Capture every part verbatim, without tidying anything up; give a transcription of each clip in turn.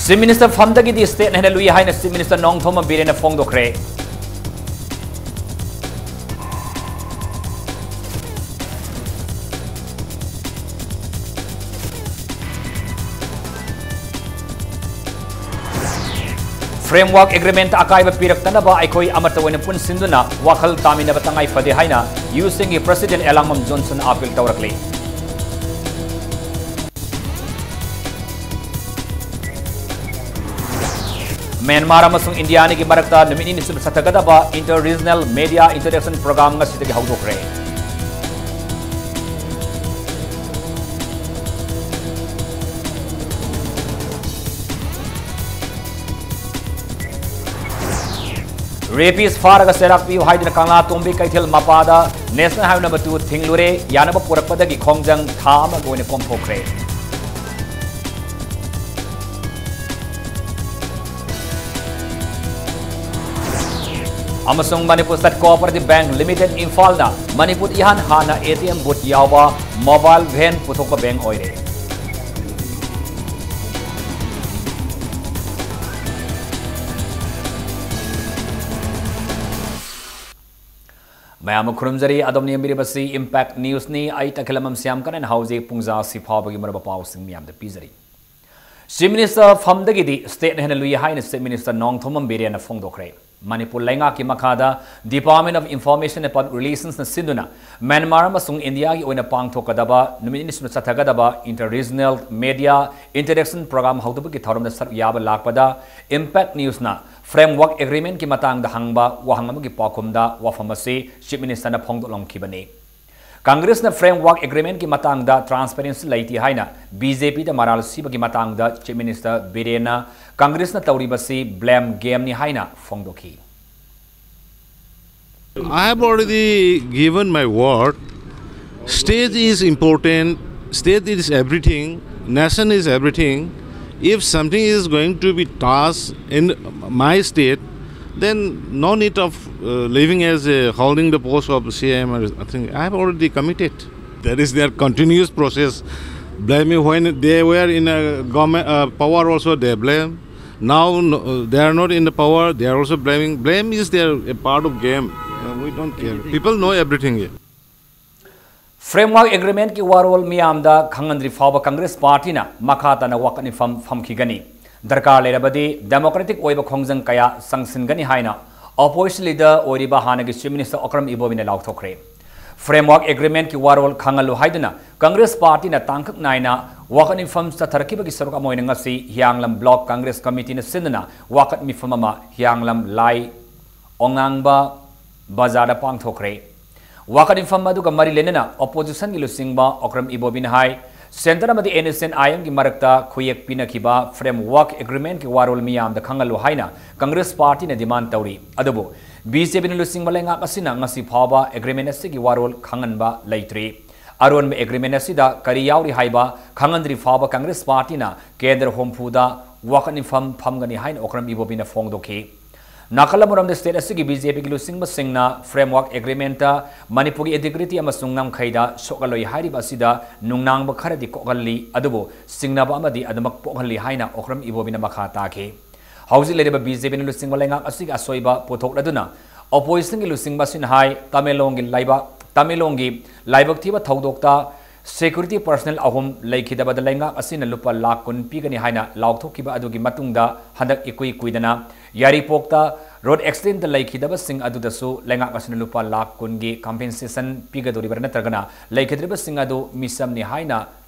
Chief Minister ꯐꯝꯗꯒꯤꯗꯤ stateꯅ ꯍꯦꯟꯅ ꯂꯨꯏ ꯍꯥꯏꯅ Chief Minister Nongthombam ꯕꯤꯔꯦꯟꯅ ꯐꯣꯡꯗꯣꯛꯈ꯭ꯔꯦ꯫ Framework Agreement ꯑꯀꯥꯏꯕ ꯄꯤꯔꯛꯇꯅꯕ ꯑꯩꯈꯣꯏ ꯑꯃꯠꯇ ꯑꯣꯏꯅ ꯄꯨꯟꯁꯤꯟꯗꯨꯅ ꯋꯥꯈꯜ ꯇꯥꯃꯤꯟꯅꯕ ꯇꯉꯥꯏ ꯐꯗꯦ ꯍꯥꯏꯅ ꯌꯨꯁꯦꯡꯒꯤ President ꯑꯦꯂꯥꯡꯕꯝ ꯖꯣꯟꯁꯟ appeal ꯇꯧꯔꯛꯂꯤ꯫ ꯃ꯭ꯌꯥꯟꯃꯥꯔ ꯑꯃꯁꯨꯡ ꯏꯟꯗꯤꯌꯥ ꯑꯅꯤꯒꯤ ꯃꯔꯛꯇ ꯅꯨꯃꯤꯠ ꯅꯤꯅꯤ ꯆꯨꯞꯅ ꯆꯠꯊꯒꯗꯕ Inter-Regional Media Interaction Program ꯉꯁꯤꯗꯒꯤ ꯍꯧꯗꯣꯛꯈ꯭ꯔꯦ꯫ Rapist ꯐꯥꯔꯒ ꯆꯩꯔꯥꯛ ꯄꯤꯌꯨ ꯍꯥꯏꯗꯨꯅ ꯀꯪꯂꯥꯇꯣꯡꯕꯤ ꯀꯩꯊꯦꯜ ꯃꯄꯥꯗ National Highway number two ꯊꯤꯡꯂꯨꯔꯦ꯫ ꯌꯥꯅꯕ ꯄꯨꯔꯛꯄꯗꯒꯤ ꯈꯣꯡꯖꯪ ꯊꯥ ꯑꯃꯒ ꯑꯣꯏꯅ ꯀꯣꯝꯊꯣꯛꯈ꯭ꯔꯦ꯫ ꯑꯃꯁꯨꯡ Manipur State Cooperative Bank Limited ꯏꯝꯐꯥꯜꯅ Manipur ꯏꯍꯥꯟ ꯍꯥꯟꯅ ATM booth ꯌꯥꯎꯕ mobile van ꯄꯨꯊꯣꯛꯄ bank ꯑꯣꯏꯔꯦ꯫ ꯃꯌꯥꯝ ꯑꯃ ꯈꯨꯔꯨꯝꯖꯔꯤ꯫ ꯑꯗꯣꯝꯅ ꯌꯦꯡꯕꯤꯔꯤꯕꯁꯤ Impact Newsꯅꯤ꯫ ꯑꯩ ꯇꯈꯦꯂꯝꯕꯝ ꯁ꯭ꯌꯥꯝꯀꯔꯟ ꯍꯧꯖꯤꯛ ꯄꯨꯡꯖꯥ ꯑꯁꯤ ꯐꯥꯎꯕꯒꯤ ꯃꯔꯨꯑꯣꯏꯕ ꯄꯥꯎꯁꯤꯡ ꯃꯌꯥꯝꯗ ꯄꯤꯖꯔꯤ꯫ Chief Minister ꯐꯝꯗꯒꯤꯗꯤ stateꯅ ꯍꯦꯟꯅ ꯂꯨꯏ ꯍꯥꯏꯅ Chief Minister ꯅꯣꯡꯊꯣꯝꯕꯝ ꯕꯤꯔꯦꯟꯅ ꯐꯣꯡꯗꯣꯛꯈ꯭ꯔꯦ꯫ ꯃꯅꯤꯄꯨꯔ ꯂꯩꯉꯥꯛꯀꯤ ꯃꯈꯥꯗ Department of Information and Public Relationsꯅ ꯁꯤꯟꯗꯨꯅ ꯃ꯭ꯌꯥꯟꯃꯥꯔ ꯑꯃꯁꯨꯡ ꯏꯟꯗꯤꯌꯥꯒꯤ ꯑꯣꯏꯅ ꯄꯥꯡꯊꯣꯛꯀꯗꯕ ꯅꯨꯃꯤꯠ ꯅꯤꯅꯤ ꯆꯨꯞꯅ ꯆꯠꯊꯒꯗꯕ Inter-Regional Media Interaction Program ꯍꯧꯗꯣꯛꯄꯒꯤ ꯊꯧꯔꯝꯗ ꯁꯔꯨꯛ ꯌꯥꯕ ꯂꯥꯛꯄꯗ Impact Newsꯅ Framework Agreementꯀꯤ ꯃꯇꯥꯡꯗ ꯍꯪꯕ ꯋꯥꯍꯪ ꯑꯃꯒꯤ ꯄꯥꯎꯈꯨꯝꯗ ꯋꯥꯐꯝ ꯑꯁꯤ Chief Ministerꯅ ꯐꯣꯡꯗꯣꯛꯂꯝꯈꯤꯕꯅꯤ꯫ ꯀꯪꯒ꯭ꯔꯦꯁꯅ Framework Agreementꯀꯤ ꯃꯇꯥꯡꯗ transparency ꯂꯩꯇꯦ ꯍꯥꯏꯅ BJPꯗ ꯃꯔꯥꯜ ꯁꯤꯕꯒꯤ ꯃꯇꯥꯡꯗ Chief Minister ꯕꯤꯔꯦꯟꯅ ꯀꯪꯒ꯭ꯔꯦꯁꯅ ꯇꯧꯔꯤꯕꯁꯤ blame gameꯅꯤ ꯍꯥꯏꯅ ꯐꯣꯡꯗꯣꯛꯈꯤ꯫ I have already given my word. State is important. State is everything. Nation is everything. If something is going to be tossed in my state, then no need of uh, living as a holding the post of CM. I think I have already committed. There is their continuous process. Blaming when they were in a government uh, power also they blame. Now no, they are not in the power, they are also blaming. Blame is their a part of game. Uh, we don't care. People know everything here. Framework Agreement ꯀꯤ ꯋꯥꯔꯣꯜ ꯃꯤꯌꯥꯝꯗ ꯈꯪꯍꯟꯗ꯭ꯔꯤ ꯐꯥꯎꯕ Congress Party ꯅ ꯃꯈꯥ ꯇꯥꯅ ꯋꯥꯀꯠ ꯃꯤꯐꯝ ꯐꯝꯈꯤꯒꯅꯤ꯫ ꯗꯔꯀꯥꯔ ꯂꯩꯔꯕꯗꯤ democratic ꯑꯣꯏꯕ ꯈꯣꯡꯖꯪ ꯀꯌꯥ ꯆꯪꯁꯤꯟꯒꯅꯤ ꯍꯥꯏꯅ Opposition Leader ꯑꯣꯏꯔꯤꯕ ꯍꯥꯟꯅꯒꯤ Chief Minister Okram ꯏꯕꯣꯕꯤꯅ ꯂꯥꯎꯊꯣꯛꯈ꯭ꯔꯦ꯫ Framework Agreement ꯀꯤ ꯋꯥꯔꯣꯜ ꯈꯪꯍꯜꯂꯨ ꯍꯥꯏꯗꯨꯅ Congress Party ꯅ ꯇꯥꯡꯀꯛ ꯅꯥꯏꯅ ꯋꯥꯀꯠ ꯃꯤꯐꯝ ꯆꯠꯊꯔꯛꯈꯤꯕꯒꯤ ꯁꯔꯨꯛ ꯑꯃ ꯑꯣꯏꯅ ꯉꯁꯤ ꯍꯤꯌꯥꯡꯂꯝ Block Congress Committee ꯅ ꯁꯤꯟꯗꯨꯅ ꯋꯥꯀꯠ ꯃꯤꯐꯝ ꯑꯃ ꯍꯤꯌꯥꯡꯂꯝ ꯂꯥꯏ ꯑꯣꯉꯥꯡꯕ ꯕꯖꯥꯔꯗ ꯄꯥꯡꯊꯣꯛꯈ꯭ꯔꯦ꯫ ꯋꯥꯀꯠ ꯃꯤꯐꯝ ꯑꯗꯨꯒ ꯃꯔꯤ ꯂꯩꯅꯅ Opposition ꯒꯤ ꯂꯨꯆꯤꯡꯕ ꯑꯣꯀ꯭ꯔꯝ ꯏꯕꯣꯕꯤꯅ ꯍꯥꯏ, Centre ꯑꯃꯗꯤ NSCN IM ꯒꯤ ꯃꯔꯛꯇ ꯈꯨꯌꯦꯛ ꯄꯤꯅꯈꯤꯕ Framework Agreement ꯀꯤ ꯋꯥꯔꯣꯜ ꯃꯤꯌꯥꯝꯗ ꯈꯪꯍꯜꯂꯨ ꯍꯥꯏꯅ Congress Party ꯅ demand ꯇꯧꯔꯤ꯫ ꯑꯗꯨꯕꯨ BJP ꯅ ꯂꯨꯆꯤꯡꯕ ꯂꯩꯉꯥꯛ ꯑꯁꯤꯅ ꯉꯁꯤ ꯐꯥꯎꯕ agreement ꯑꯁꯤꯒꯤ ꯋꯥꯔꯣꯜ ꯈꯪꯍꯟꯕ ꯂꯩꯇ꯭ꯔꯤ꯫ ꯑꯔꯣꯟꯕ agreement ꯑꯁꯤꯗ ꯀꯔꯤ ꯌꯥꯎꯔꯤ ꯍꯥꯏꯕ ꯈꯪꯍꯟꯗ꯭ꯔꯤ ꯐꯥꯎꯕ Congress Party ꯅ ꯀꯦꯟꯗ꯭ꯔ ꯍꯨꯝꯐꯨꯗ ꯋꯥꯀꯠ ꯃꯤꯐꯝ ꯐꯝꯒꯅꯤ ꯍꯥꯏꯅ ꯑꯣꯀ꯭ꯔꯝ ꯏꯕꯣꯕꯤꯅ ꯐꯣꯡꯗꯣꯛꯈꯤ꯫ ꯅꯥꯀꯜ ꯑꯃꯔꯣꯝꯗ state ꯑꯁꯤꯒꯤ BJP ꯒꯤ ꯂꯨꯆꯤꯡꯕꯁꯤꯡꯅ Framework Agreement ꯇ ꯃꯅꯤꯄꯨꯔꯒꯤ integrity ꯑꯃꯁꯨꯡ ꯉꯝꯈꯩꯗ ꯁꯣꯛꯍꯜꯂꯣꯏ ꯍꯥꯏꯔꯤꯕ ꯑꯁꯤꯗ ꯅꯨꯡꯅꯥꯡꯕ ꯈꯔꯗꯤ ꯀꯣꯛꯍꯜꯂꯤ, ꯑꯗꯨꯕꯨ ꯆꯤꯡꯅꯕ ꯑꯃꯗꯤ ꯑꯗꯨꯃꯛ ꯄꯣꯛꯍꯜꯂꯤ ꯍꯥꯏꯅ ꯑꯣꯀ꯭ꯔꯝ ꯏꯕꯣꯕꯤꯅ ꯃꯈꯥ ꯇꯥꯈꯤ꯫ ꯍꯧꯖꯤꯛ ꯂꯩꯔꯤꯕ BJP ꯅ ꯂꯨꯆꯤꯡꯕ ꯂꯩꯉꯥꯛ ꯑꯁꯤꯒꯤ ꯑꯁꯣꯏꯕ ꯄꯨꯊꯣꯛꯂꯗꯨꯅ Opposition ꯒꯤ ꯂꯨꯆꯤꯡꯕ ꯑꯁꯤꯅ ꯍꯥꯏ, ꯇꯃꯦꯡꯂꯣꯡꯒꯤ ꯂꯩꯕꯥꯛ, ꯇꯃꯦꯡꯂꯣꯡꯒꯤ ꯂꯥꯏꯕꯛ ꯊꯤꯕ ꯊꯧꯗꯣꯛꯇ security personnel ꯑꯍꯨꯝ ꯂꯩꯈꯤꯗꯕꯗ ꯂꯩꯉꯥꯛ ꯑꯁꯤꯅ ꯂꯨꯄꯥ ꯂꯥꯈ ꯀꯨꯟ ꯄꯤꯒꯅꯤ ꯍꯥꯏꯅ ꯂꯥꯎꯊꯣꯛꯈꯤꯕ ꯑꯗꯨꯒꯤ ꯃꯇꯨꯡꯗ ꯍꯟꯗꯛ ꯏꯀꯨꯏ ꯀꯨꯏꯗꯅ ꯌꯥꯏꯔꯤꯄꯣꯛꯇ road accident ꯇ ꯂꯩꯈꯤꯗꯕꯁꯤꯡ ꯑꯗꯨꯗꯁꯨ ꯂꯩꯉꯥꯛ ꯑꯁꯤꯅ ꯂꯨꯄꯥ ꯂꯥꯈ ꯀꯨꯟꯒꯤ compensation ꯄꯤꯒꯗꯧꯔꯤꯕ꯭ꯔꯥ ꯅꯠꯇ꯭ꯔꯒꯅ ꯂꯩꯈꯤꯗ꯭ꯔꯤꯕꯁꯤꯡ ꯑꯗꯨ ꯃꯤꯆꯝꯅꯤ ꯍꯥꯏꯅ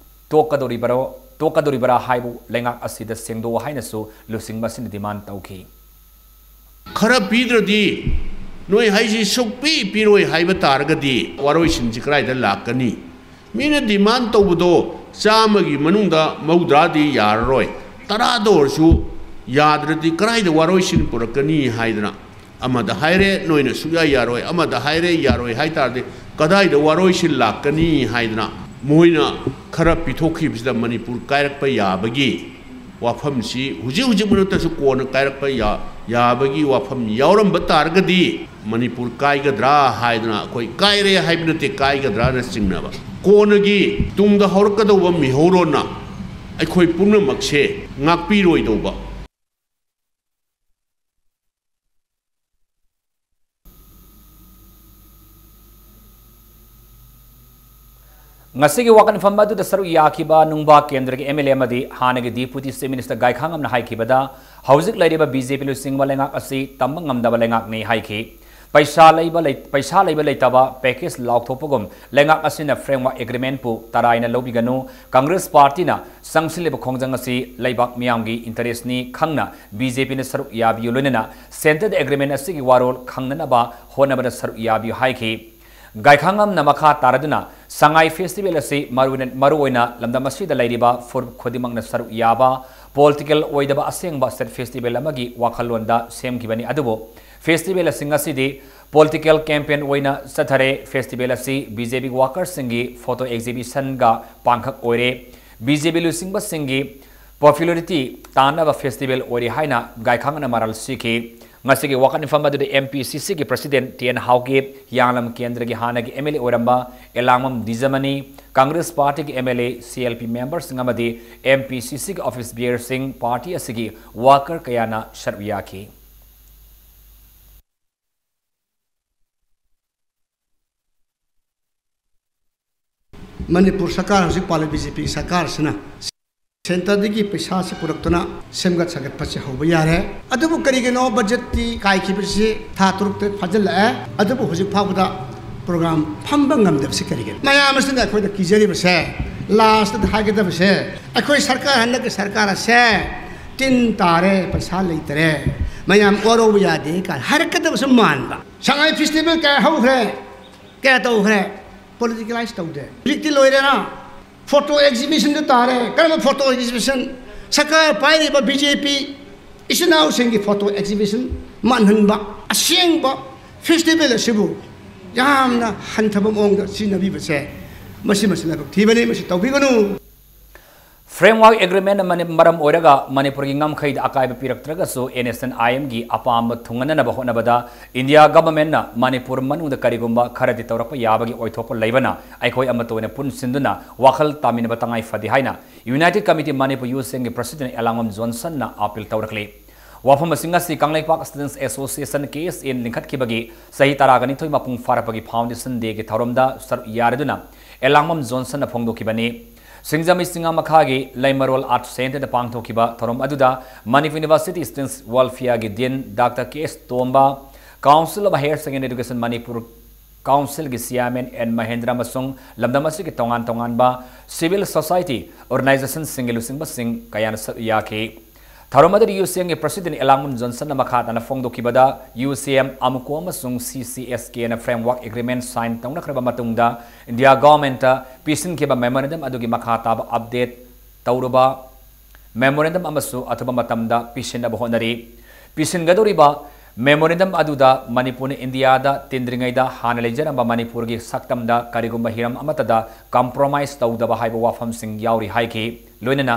ꯇꯣꯛꯀꯗꯧꯔꯤꯕꯔꯣ, ꯇꯣꯛꯀꯗꯧꯔꯤꯕꯔꯥ ꯍꯥꯏꯕꯨ ꯂꯩꯉꯥꯛ ꯑꯁꯤꯗ ꯁꯦꯡꯗꯣꯛꯎ ꯍꯥꯏꯅꯁꯨ ꯂꯨꯆꯤꯡꯕ ꯑꯁꯤꯅ demand ꯇꯧꯈꯤ꯫ ꯈꯔ ꯄꯤꯗ꯭ꯔꯗꯤ ꯅꯣꯏ ꯍꯥꯏꯁꯤ ꯁꯨꯛꯄꯤ ꯄꯤꯔꯣꯏ ꯍꯥꯏꯕ ꯇꯥꯔꯒꯗꯤ ꯋꯥꯔꯣꯏꯁꯤꯟꯁꯤ ꯀꯗꯥꯏꯗ ꯂꯥꯛꯀꯅꯤ? ꯃꯤꯅ demand ꯇꯧꯕꯗꯣ ꯆꯥꯝꯃꯒꯤ ꯃꯅꯨꯡꯗ ꯃꯧꯗ꯭ꯔꯥꯗꯤ ꯌꯥꯔꯔꯣꯏ, ꯇꯔꯥꯗ ꯑꯣꯏꯔꯁꯨ ꯌꯥꯗ꯭ꯔꯗꯤ ꯀꯗꯥꯏꯗ ꯋꯥꯔꯣꯏꯁꯤꯟ ꯄꯨꯔꯛꯀꯅꯤ ꯍꯥꯏꯗꯅ ꯑꯃꯗ ꯍꯥꯏꯔꯦ, ꯅꯣꯏꯅ ꯁꯨꯛꯌꯥ ꯌꯥꯔꯣꯏ, ꯑꯃꯗ ꯍꯥꯏꯔꯦ, ꯌꯥꯔꯣꯏ ꯍꯥꯏ ꯇꯥꯔꯗꯤ ꯀꯗꯥꯏꯗ ꯋꯥꯔꯣꯏꯁꯤꯟ ꯂꯥꯛꯀꯅꯤ ꯍꯥꯏꯗꯅ ꯃꯣꯏꯅ ꯈꯔ ꯄꯤꯊꯣꯛꯈꯤꯕꯁꯤꯗ ꯃꯅꯤꯄꯨꯔ ꯀꯥꯏꯔꯛꯄ ꯌꯥꯕꯒꯤ ꯋꯥꯐꯝꯁꯤ ꯍꯧꯖꯤꯛ ꯍꯧꯖꯤꯛꯃꯛ ꯅꯠꯇ꯭ꯔꯁꯨ ꯀꯣꯟꯅ ꯀꯥꯏꯔꯛꯄ ꯌꯥ-, ꯌꯥꯕꯒꯤ ꯋꯥꯐꯝ ꯌꯥꯎꯔꯝꯕ ꯇꯥꯔꯒꯗꯤ ꯃꯅꯤꯄꯨꯔ ꯀꯥꯏꯒꯗ꯭ꯔꯥ ꯍꯥꯏꯗꯅ ꯑꯩꯈꯣꯏ ꯀꯥꯏꯔꯦ ꯍꯥꯏꯕ ꯅꯠꯇꯦ, ꯀꯥꯏꯒꯗ꯭ꯔꯥꯅ ꯆꯤꯡꯅꯕ꯫ ꯀꯣꯟꯅꯒꯤ ꯇꯨꯡꯗ ꯍꯧꯔꯛꯀꯗꯧꯕ ꯃꯤꯍꯧꯔꯣꯟꯅ ꯑꯩꯈꯣꯏ ꯄꯨꯝꯅꯃꯛꯁꯦ ꯉꯥꯛꯄꯤꯔꯣꯏꯗꯧꯕ꯫ ꯉꯁꯤꯒꯤ ꯋꯥꯀꯠꯐꯝ ꯑꯗꯨꯗ ꯁꯔꯨꯛ ꯌꯥꯈꯤꯕ ꯅꯨꯡꯕꯥ ꯀꯦꯟꯗ꯭ꯔꯒꯤ ꯑꯦꯝ ꯑꯦꯜ ꯑꯦ ꯑꯃꯗꯤ ꯍꯥꯟꯅꯒꯤ ꯗꯤꯄꯨꯇꯤ ꯆꯤꯐ ꯃꯤꯅꯤꯁꯇꯔ ꯒꯥꯏꯈꯥꯉꯝꯅ ꯍꯥꯏꯈꯤꯕꯗ, ꯍꯧꯖꯤꯛ ꯂꯩꯔꯤꯕ ꯕꯤ ꯖꯦ ꯄꯤ ꯂꯨꯆꯤꯡꯕ ꯂꯩꯉꯥꯛ ꯑꯁꯤ ꯇꯝꯕ ꯉꯝꯗꯕ ꯂꯩꯉꯥꯛꯅꯤ ꯍꯥꯏꯈꯤ꯫ ꯄꯩꯁꯥ ꯂꯩꯕ ꯂꯩ-, ꯄꯩꯁꯥ ꯂꯩꯕ ꯂꯩꯇꯕ ꯄꯦꯀꯦꯖ ꯂꯥꯎꯊꯣꯛꯄꯒꯨꯝ ꯂꯩꯉꯥꯛ ꯑꯁꯤꯅ ꯐ꯭ꯔꯦꯝꯋꯥꯔꯛ ꯑꯦꯒ꯭ꯔꯤꯃꯦꯟꯠꯄꯨ ꯇꯔꯥꯏꯅ ꯂꯧꯕꯤꯒꯅꯨ꯫ ꯀꯪꯒ꯭ꯔꯦꯁ ꯄꯥꯔꯇꯤꯅ ꯆꯪꯁꯤꯜꯂꯤꯕ ꯈꯣꯡꯖꯪ ꯑꯁꯤ ꯂꯩꯕꯥꯛ ꯃꯤꯌꯥꯝꯒꯤ ꯏꯟꯇꯔꯦꯁ꯭ꯠꯅꯤ ꯈꯪꯅ ꯕꯤ ꯖꯦ ꯄꯤꯅ ꯁꯔꯨꯛ ꯌꯥꯕꯤꯌꯨ, ꯂꯣꯏꯅꯅ ꯁꯦꯟꯇꯔꯗ ꯑꯦꯒ꯭ꯔꯤꯃꯦꯟꯠ ꯑꯁꯤꯒꯤ ꯋꯥꯔꯣꯜ ꯈꯪꯅꯅꯕ ꯍꯣꯠꯅꯕꯗ ꯁꯔꯨꯛ ꯌꯥꯕꯤꯌꯨ ꯍꯥꯏꯈꯤ꯫ ꯒꯥꯏꯈꯥꯉꯝꯅ ꯃꯈꯥ ꯇꯥꯔꯗꯨꯅ ꯁꯉꯥꯏ ꯐꯦꯁꯇꯤꯚꯦꯜ ꯑꯁꯤ ꯃꯔꯨꯑꯣꯏꯅ, ꯃꯔꯨꯑꯣꯏꯅ ꯂꯝꯗꯝ ꯑꯁꯤꯗ ꯂꯩꯔꯤꯕ ꯐꯨꯔꯨꯞ ꯈꯨꯗꯤꯡꯃꯛꯅ ꯁꯔꯨꯛ ꯌꯥꯕ, ꯄꯣꯂꯤꯇꯤꯀꯦꯜ ꯑꯣꯏꯗꯕ ꯑꯁꯦꯡꯕ ꯁ꯭ꯇꯦꯠ ꯐꯦꯁꯇꯤꯚꯦꯜ ꯑꯃꯒꯤ ꯋꯥꯈꯜꯂꯣꯟꯗ ꯁꯦꯝꯈꯤꯕꯅꯤ꯫ ꯑꯗꯨꯕꯨ ꯐꯦꯁꯇꯤꯚꯦꯜ ꯑꯁꯤꯡ ꯑꯁꯤꯗꯤ ꯄꯣꯂꯤꯇꯤꯀꯦꯜ ꯀꯦꯝꯄꯦꯟ ꯑꯣꯏꯅ ꯆꯠꯊꯔꯦ꯫ ꯐꯦꯁꯇꯤꯚꯦꯜ ꯑꯁꯤ ꯕꯤ ꯖꯦ ꯄꯤ ꯋꯥꯀꯔꯁꯤꯡꯒꯤ ꯐꯣꯇꯣ ꯑꯦꯛꯖꯤꯕꯤꯁꯟꯒ ꯄꯥꯡꯈꯛ ꯑꯣꯏꯔꯦ꯫ ꯕꯤ ꯖꯦ ꯄꯤ ꯂꯨꯆꯤꯡꯕꯁꯤꯡꯒꯤ ꯄꯣꯄꯨꯂꯔꯤꯇꯤ ꯇꯥꯟꯅꯕ ꯐꯦꯁꯇꯤꯚꯦꯜ ꯑꯣꯏꯔꯦ ꯍꯥꯏꯅ ꯒꯥꯏꯈꯥꯡꯅ ꯃꯔꯥꯜ ꯁꯤꯈꯤ꯫ ꯉꯁꯤꯒꯤ ꯋꯥꯀꯠ ꯃꯤꯐꯝ ꯑꯗꯨꯗ ꯑꯦꯝ ꯄꯤ ꯁꯤ ꯁꯤꯒꯤ ꯄ꯭ꯔꯁꯤꯗꯦꯟꯠ ꯇꯤ ꯑꯦꯟ ꯍꯥꯎꯀꯤꯞ, ꯍꯤꯌꯥꯡꯂꯝ ꯀꯦꯟꯗ꯭ꯔꯒꯤ ꯍꯥꯟꯅꯒꯤ ꯑꯦꯝ ꯑꯦꯜ ꯑꯦ ꯑꯣꯏꯔꯝꯕ ꯑꯦꯂꯥꯡꯕꯝ ꯗꯤꯖꯃꯅꯤ, ꯀꯪꯒ꯭ꯔꯦꯁ ꯄꯥꯔꯇꯤꯒꯤ M L A, C L P ꯃꯦꯝꯕꯔꯁꯤꯡ ꯑꯃꯗꯤ ꯑꯦꯝ ꯄꯤ ꯁꯤ ꯁꯤꯒꯤ ꯑꯣꯐꯤꯁ ꯕꯤꯌꯔꯁꯤꯡ, ꯄꯥꯔꯇꯤ ꯑꯁꯤꯒꯤ ꯋꯥꯀꯔ ꯀꯌꯥꯅ ꯁꯔꯨꯛ ꯌꯥꯈꯤ꯫ ꯃꯅꯤꯄꯨꯔ ꯁꯔꯀꯥꯔ ꯍꯧꯖꯤꯛ ꯄꯥꯜꯂꯤꯕ ꯕꯤ ꯖꯦ ꯄꯤ ꯁꯔꯀꯥꯔꯁꯤꯅ ꯁꯦꯟꯇꯔꯗꯒꯤ ꯄꯩꯁꯥꯁꯤ ꯄꯨꯔꯛꯇꯨꯅ ꯁꯦꯝꯒꯠ ꯁꯥꯒꯠꯄꯁꯦ ꯍꯧꯕ ꯌꯥꯔꯦ꯫ ꯑꯗꯨꯕꯨ ꯀꯔꯤꯒꯤꯅꯣ ꯕꯖꯦꯠꯇꯤ ꯀꯥꯏꯈꯤꯕꯁꯤ ꯊꯥ ꯇꯔꯨꯛ ꯇꯔꯦꯠ ꯐꯥꯖꯤꯜꯂꯛꯑꯦ, ꯑꯗꯨꯕꯨ ꯍꯧꯖꯤꯛ ꯐꯥꯎꯕꯗ ꯄ꯭ꯔꯣꯒ꯭ꯔꯥꯝ ꯐꯝꯕ ꯉꯝꯗꯕꯁꯤ ꯀꯔꯤꯒꯤꯅꯣ? ꯃꯌꯥꯝ ꯑꯁꯤꯅ ꯑꯩꯈꯣꯏꯗ ꯀꯤꯖꯔꯤꯕꯁꯦ, ꯂꯥꯁꯇꯗ ꯍꯥꯏꯒꯗꯕꯁꯦ, ꯑꯩꯈꯣꯏ ꯁꯔꯀꯥꯔ, ꯍꯟꯗꯛꯀꯤ ꯁꯔꯀꯥꯔ ꯑꯁꯦ ꯇꯤꯟ ꯇꯥꯔꯦ, ꯄꯩꯁꯥ ꯂꯩꯇꯔꯦ, ꯃꯌꯥꯝ ꯋꯥꯔꯧꯕ ꯌꯥꯗꯦ ꯀꯥꯏꯅ ꯍꯥꯏꯔꯛꯀꯗꯕꯁꯨ ꯃꯥꯟꯕ꯫ ꯁꯉꯥꯏ ꯐꯦꯁꯇꯤꯚꯦꯜ ꯀꯌꯥ ꯍꯧꯈ꯭ꯔꯦ, ꯀꯌꯥ ꯇꯧꯈ꯭ꯔꯦ? ꯄꯣꯂꯤꯇꯤꯀꯦꯂꯥꯏꯁ ꯇꯧꯗꯦ꯫ ꯍꯧꯖꯤꯛꯇꯤ ꯂꯣꯏꯔꯦꯅ, ꯐꯣꯇꯣ ꯑꯦꯛꯖꯤꯕꯤꯁꯟꯗ ꯇꯥꯔꯦ꯫ ꯀꯔꯝꯕ ꯐꯣꯇꯣ ꯑꯦꯛꯖꯤꯕꯤꯁꯟ? ꯁꯔꯀꯥꯔ ꯄꯥꯏꯔꯤꯕ ꯕꯤ ꯖꯦ ꯄꯤ ꯏꯆꯤꯟ ꯏꯅꯥꯎꯁꯤꯡꯒꯤ ꯐꯣꯇꯣ ꯑꯦꯛꯖꯤꯕꯤꯁꯟ ꯃꯥꯟꯍꯟꯕ, ꯑꯁꯦꯡꯕ ꯐꯦꯁꯇꯤꯚꯦꯜ ꯑꯁꯤꯕꯨ ꯌꯥꯝꯅ ꯍꯟꯊꯕ ꯃꯑꯣꯡꯗ ꯁꯤꯖꯤꯟꯅꯕꯤꯕꯁꯦ, ꯃꯁꯤ, ꯃꯁꯤ ꯂꯥꯏꯕꯛ ꯊꯤꯕꯅꯤ, ꯃꯁꯤ ꯇꯧꯕꯤꯒꯅꯨ꯫ Framework Agreement ꯃꯔꯝ ꯑꯣꯏꯔꯒ ꯃꯅꯤꯄꯨꯔꯒꯤ ꯉꯝꯈꯩꯗ ꯑꯀꯥꯏꯕ ꯄꯤꯔꯛꯇ꯭ꯔꯒꯁꯨ N S C N I M ꯒꯤ ꯑꯄꯥꯝꯕ ꯊꯨꯡꯍꯟꯅꯅꯕ ꯍꯣꯠꯅꯕꯗ India Government ꯅ ꯃꯅꯤꯄꯨꯔ ꯃꯅꯨꯡꯗ ꯀꯔꯤꯒꯨꯝꯕ ꯈꯔꯗꯤ ꯇꯧꯔꯛꯄ ꯌꯥꯕꯒꯤ ꯑꯣꯏꯊꯣꯛꯄ ꯂꯩꯕꯅ ꯑꯩꯈꯣꯏ ꯑꯃꯠꯇ ꯑꯣꯏꯅ ꯄꯨꯟꯁꯤꯟꯗꯨꯅ ꯋꯥꯈꯜ ꯇꯥꯃꯤꯟꯅꯕ ꯇꯉꯥꯏ ꯐꯗꯦ ꯍꯥꯏꯅ United Committee Manipur Youth Wing ꯒꯤ President ꯑꯦꯂꯥꯡꯕꯝ ꯖꯣꯟꯁꯟꯅ appeal ꯇꯧꯔꯛꯂꯤ꯫ ꯋꯥꯐꯝ ꯑꯁꯤꯡ ꯑꯁꯤ Kangleipak Students Association K S A ꯅ ꯂꯤꯡꯈꯠꯈꯤꯕꯒꯤ ꯆꯍꯤ ꯇꯔꯥꯒ ꯅꯤꯊꯣꯏ ꯃꯄꯨꯡ ꯐꯥꯔꯛꯄꯒꯤ Foundation Day ꯒꯤ ꯊꯧꯔꯝꯗ ꯁꯔꯨꯛ ꯌꯥꯔꯗꯨꯅ ꯑꯦꯂꯥꯡꯕꯝ ꯖꯣꯟꯁꯟꯅ ꯐꯣꯡꯗꯣꯛꯈꯤꯕꯅꯤ꯫ ꯁꯤꯡꯖꯃꯩ ꯆꯤꯡꯉꯥ ꯃꯈꯥꯒꯤ ꯂꯩꯃꯔꯣꯜ Art Centre ꯗ ꯄꯥꯡꯊꯣꯛꯈꯤꯕ ꯊꯧꯔꯝ ꯑꯗꯨꯗ Manipur University Students Welfare ꯒꯤ Dean Doctor K S Tomba, Council of Higher Secondary Education Manipur Council ꯒꯤ Chairman N Mahendra ꯑꯃꯁꯨꯡ ꯂꯝꯗꯝ ꯑꯁꯤꯒꯤ ꯇꯣꯉꯥꯟ ꯇꯣꯉꯥꯟꯕ civil society organization ꯁꯤꯡꯒꯤ ꯂꯨꯆꯤꯡꯕꯁꯤꯡ ꯀꯌꯥꯅ ꯁꯔꯨꯛ ꯌꯥꯈꯤ꯫ ꯊꯧꯔꯝ ꯑꯗꯨꯗ Youth Wing ꯒꯤ President ꯑꯦꯂꯥꯡꯕꯝ ꯖꯣꯟꯁꯟꯅ ꯃꯈꯥ ꯇꯥꯅ ꯐꯣꯡꯗꯣꯛꯈꯤꯕꯗ, U C M, AMCO ꯑꯃꯁꯨꯡ C C S K ꯅ Framework Agreement sign ꯇꯧꯅꯈ꯭ꯔꯕ ꯃꯇꯨꯡꯗ India Government ꯇ ꯄꯤꯁꯤꯟꯈꯤꯕ Memorandum ꯑꯗꯨꯒꯤ ꯃꯈꯥ ꯇꯥꯕ update ꯇꯧꯔꯕ Memorandum ꯑꯃꯁꯨ ꯑꯊꯨꯕ ꯃꯇꯝꯗ ꯄꯤꯁꯤꯟꯅꯕ ꯍꯣꯠꯅꯔꯤ꯫ ꯄꯤꯁꯤꯟꯒꯗꯧꯔꯤꯕ Memorandum ꯑꯗꯨꯗ ꯃꯅꯤꯄꯨꯔꯅ ꯏꯟꯗꯤꯌꯥꯗ ꯇꯤꯟꯗ꯭ꯔꯤꯉꯩꯗ ꯍꯥꯟꯅ ꯂꯩꯖꯔꯝꯕ ꯃꯅꯤꯄꯨꯔꯒꯤ ꯁꯛꯇꯝꯗ ꯀꯔꯤꯒꯨꯝꯕ ꯍꯤꯔꯝ ꯑꯃꯠꯇꯗ compromise ꯇꯧꯗꯕ ꯍꯥꯏꯕ ꯋꯥꯐꯝꯁꯤꯡ ꯌꯥꯎꯔꯤ ꯍꯥꯏꯈꯤ꯫ ꯂꯣꯏꯅꯅ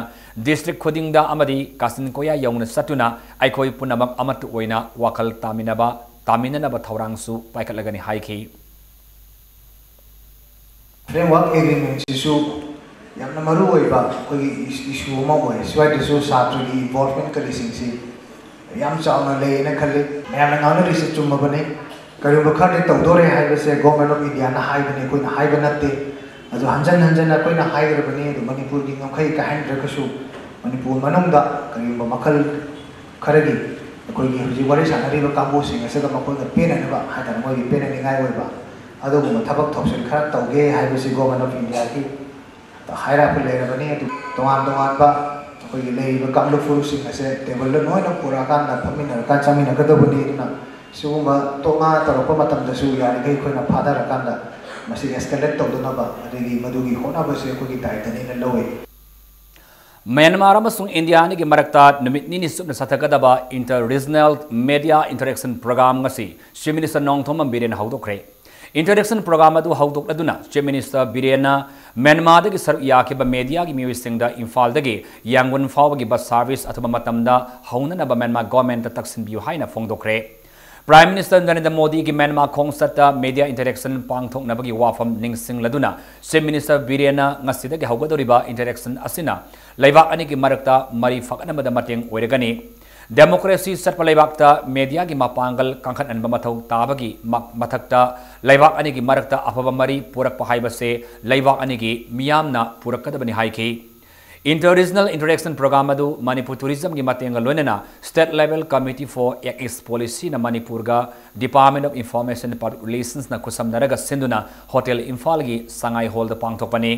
district ꯈꯨꯗꯤꯡꯗ ꯑꯃꯗꯤ ꯀꯥꯆꯤꯟ ꯀꯣꯌꯥ ꯌꯧꯅ ꯆꯠꯇꯨꯅ ꯑꯩꯈꯣꯏ ꯄꯨꯝꯅꯃꯛ ꯑꯃꯠꯇ ꯑꯣꯏꯅ ꯋꯥꯈꯜ ꯇꯥꯃꯤꯟꯅꯕ, ꯇꯥꯃꯤꯟꯅꯅꯕ ꯊꯧꯔꯥꯡꯁꯨ ꯄꯥꯏꯈꯠꯂꯒꯅꯤ ꯍꯥꯏꯈꯤ꯫ Framework Agreement ꯁꯤꯁꯨ ꯌꯥꯝꯅ ꯃꯔꯨ ꯑꯣꯏꯕ ꯑꯩꯈꯣꯏꯒꯤ issue ꯑꯃ ꯑꯣꯏ꯫ ꯁ꯭ꯋꯥꯏꯗꯁꯨ ꯁꯥꯇ꯭ꯔꯒꯤ involvement ꯀꯔꯤꯁꯤꯡꯁꯤ ꯌꯥꯝ ꯆꯥꯎꯅ ꯂꯩꯌꯦꯅ ꯈꯜꯂꯤ꯫ ꯃꯌꯥꯝꯅ ꯉꯥꯡꯅꯔꯤꯁꯦ ꯆꯨꯝꯃꯕꯅꯤ꯫ ꯀꯔꯤꯒꯨꯝꯕ ꯈꯔꯗꯤ ꯇꯧꯗꯣꯔꯦ ꯍꯥꯏꯕꯁꯦ Government of India ꯅ ꯍꯥꯏꯕꯅꯤ, ꯑꯩꯈꯣꯏꯅ ꯍꯥꯏꯕ ꯅꯠꯇꯦ꯫ ꯑꯗꯨ ꯍꯟꯖꯟ ꯍꯟꯖꯟꯅ ꯑꯩꯈꯣꯏꯅ ꯍꯥꯏꯈ꯭ꯔꯕꯅꯤ꯫ ꯑꯗꯨ ꯃꯅꯤꯄꯨꯔꯒꯤ ꯉꯝꯈꯩ ꯀꯥꯏꯍꯟꯗ꯭ꯔꯒꯁꯨ ꯃꯅꯤꯄꯨꯔ ꯃꯅꯨꯡꯗ ꯀꯔꯤꯒꯨꯝꯕ ꯃꯈꯜ ꯈꯔꯒꯤ ꯑꯩꯈꯣꯏꯒꯤ ꯍꯧꯖꯤꯛ ꯋꯥꯔꯤ ꯁꯥꯟꯅꯔꯤꯕ ꯀꯥꯡꯕꯨꯁꯤꯡ ꯑꯁꯤꯗ ꯃꯈꯣꯏꯅ ꯄꯦꯟꯅꯅꯕ ꯍꯥꯏꯇꯥꯔꯦ, ꯃꯣꯏꯒꯤ ꯄꯦꯟꯅꯅꯤꯡꯉꯥꯏ ꯑꯣꯏꯕ ꯑꯗꯨꯒꯨꯝꯕ ꯊꯕꯛ ꯊꯧꯁꯤꯜ ꯈꯔ ꯇꯧꯒꯦ ꯍꯥꯏꯕꯁꯤ Government of India ꯒꯤ ꯍꯥꯏꯔꯛꯄ ꯂꯩꯔꯕꯅꯤ꯫ ꯑꯗꯨ ꯇꯣꯉꯥꯟ ꯇꯣꯉꯥꯟꯕ ꯑꯩꯈꯣꯏꯒꯤ ꯂꯩꯔꯤꯕ ꯀꯥꯡꯂꯨꯞ ꯐꯨꯔꯨꯞꯁꯤꯡ ꯑꯁꯦ table ꯗ ꯂꯣꯏꯅ ꯄꯨꯔꯛꯑꯀꯥꯟꯗ ꯐꯝꯃꯤꯟꯅꯔꯀꯥꯟ ꯆꯥꯃꯤꯟꯅꯒꯗꯕꯅꯤ꯫ ꯑꯗꯨꯅ ꯁꯤꯒꯨꯝꯕ ꯇꯣꯉꯥꯟ ꯇꯧꯔꯛꯄ ꯃꯇꯝꯗꯁꯨ ꯌꯥꯔꯤꯈꯩ ꯑꯩꯈꯣꯏꯅ ꯐꯥꯊꯔꯀꯥꯟꯗ ꯃꯁꯤ escalate ꯇꯧꯗꯅꯕ ꯑꯗꯒꯤ ꯃꯗꯨꯒꯤ ꯍꯣꯠꯅꯕꯁꯦ ꯑꯩꯈꯣꯏꯒꯤ ꯗꯥꯏꯇꯅꯤꯅ ꯂꯧꯏ꯫ ꯃ꯭ꯌꯥꯟꯃꯥꯔ ꯑꯃꯁꯨꯡ ꯏꯟꯗꯤꯌꯥ ꯑꯅꯤꯒꯤ ꯃꯔꯛꯇ ꯅꯨꯃꯤꯠ ꯅꯤꯅꯤ ꯆꯨꯞꯅ ꯆꯠꯊꯒꯗꯕ Inter Regional Media Interaction Program ꯉꯁꯤ Chief Minister Nongthombam ꯕꯤꯔꯦꯟꯅ ꯍꯧꯗꯣꯛꯈ꯭ꯔꯦ꯫ Interaction Program ꯑꯗꯨ ꯍꯧꯗꯣꯛꯂꯗꯨꯅ Chief Minister ꯕꯤꯔꯦꯟꯅ ꯃ꯭ꯌꯥꯟꯃꯥꯔꯗꯒꯤ ꯁꯔꯨꯛ ꯌꯥꯈꯤꯕ ꯃꯦꯗꯤꯌꯥꯒꯤ ꯃꯤꯑꯣꯏꯁꯤꯡꯗ ꯏꯝꯐꯥꯜꯗꯒꯤ ꯌꯥꯡꯒꯨꯟ ꯐꯥꯎꯕꯒꯤ ꯕꯁ ꯁꯥꯔꯚꯤꯁ ꯑꯊꯨꯕ ꯃꯇꯝꯗ ꯍꯧꯅꯅꯕ ꯃ꯭ꯌꯥꯟꯃꯥꯔ ꯒꯣꯔꯃꯦꯟꯠꯇ ꯇꯛꯁꯤꯟꯕꯤꯌꯨ ꯍꯥꯏꯅ ꯐꯣꯡꯗꯣꯛꯈ꯭ꯔꯦ꯫ ꯄ꯭ꯔꯥꯏꯝ ꯃꯤꯅꯤꯁꯇꯔ ꯅꯔꯦꯟꯗ꯭ꯔ ꯃꯣꯗꯤꯒꯤ ꯃ꯭ꯌꯥꯟꯃꯥꯔ ꯈꯣꯡꯆꯠꯇ ꯃꯦꯗꯤꯌꯥ ꯏꯟꯇꯔꯦꯛꯁꯟ ꯄꯥꯡꯊꯣꯛꯅꯕꯒꯤ ꯋꯥꯐꯝ ꯅꯤꯡꯁꯤꯡꯂꯗꯨꯅ ꯆꯤꯐ ꯃꯤꯅꯤꯁꯇꯔ ꯕꯤꯔꯦꯟꯅ ꯉꯁꯤꯗꯒꯤ ꯍꯧꯒꯗꯧꯔꯤꯕ ꯏꯟꯇꯔꯦꯛꯁꯟ ꯑꯁꯤꯅ ꯂꯩꯕꯥꯛ ꯑꯅꯤꯒꯤ ꯃꯔꯛꯇ ꯃꯔꯤ ꯐꯒꯠꯍꯟꯕꯗ ꯃꯇꯦꯡ ꯑꯣꯏꯔꯒꯅꯤ꯫ ꯗꯦꯃꯣꯀ꯭ꯔꯦꯁꯤ ꯆꯠꯄ ꯂꯩꯕꯥꯛꯇ ꯃꯦꯗꯤꯌꯥꯒꯤ ꯃꯄꯥꯡꯒꯜ ꯀꯟꯈꯠꯍꯟꯕ ꯃꯊꯧ ꯇꯥꯕꯒꯤ ꯃ-, ꯃꯊꯛꯇ ꯂꯩꯕꯥꯛ ꯑꯅꯤꯒꯤ ꯃꯔꯛꯇ ꯑꯐꯕ ꯃꯔꯤ ꯄꯨꯔꯛꯄ ꯍꯥꯏꯕꯁꯦ ꯂꯩꯕꯥꯛ ꯑꯅꯤꯒꯤ ꯃꯤꯌꯥꯝꯅ ꯄꯨꯔꯛꯀꯗꯕꯅꯤ ꯍꯥꯏꯈꯤ꯫ Inter-regional interaction program ꯑꯗꯨ ꯃꯅꯤꯄꯨꯔ ꯇꯨꯔꯤꯖꯝꯒꯤ ꯃꯇꯦꯡꯒ ꯂꯣꯏꯅꯅ State Level Committee for East Asia Policyꯅ ꯃꯅꯤꯄꯨꯔꯒ Department of Information and Public Relationsꯅ ꯈꯨꯠꯁꯝꯅꯔꯒ ꯁꯤꯟꯗꯨꯅ ꯍꯣꯇꯦꯜ ꯏꯝꯐꯥꯜꯒꯤ ꯁꯉꯥꯏ ꯍꯣꯜꯗ ꯄꯥꯡꯊꯣꯛꯄꯅꯤ꯫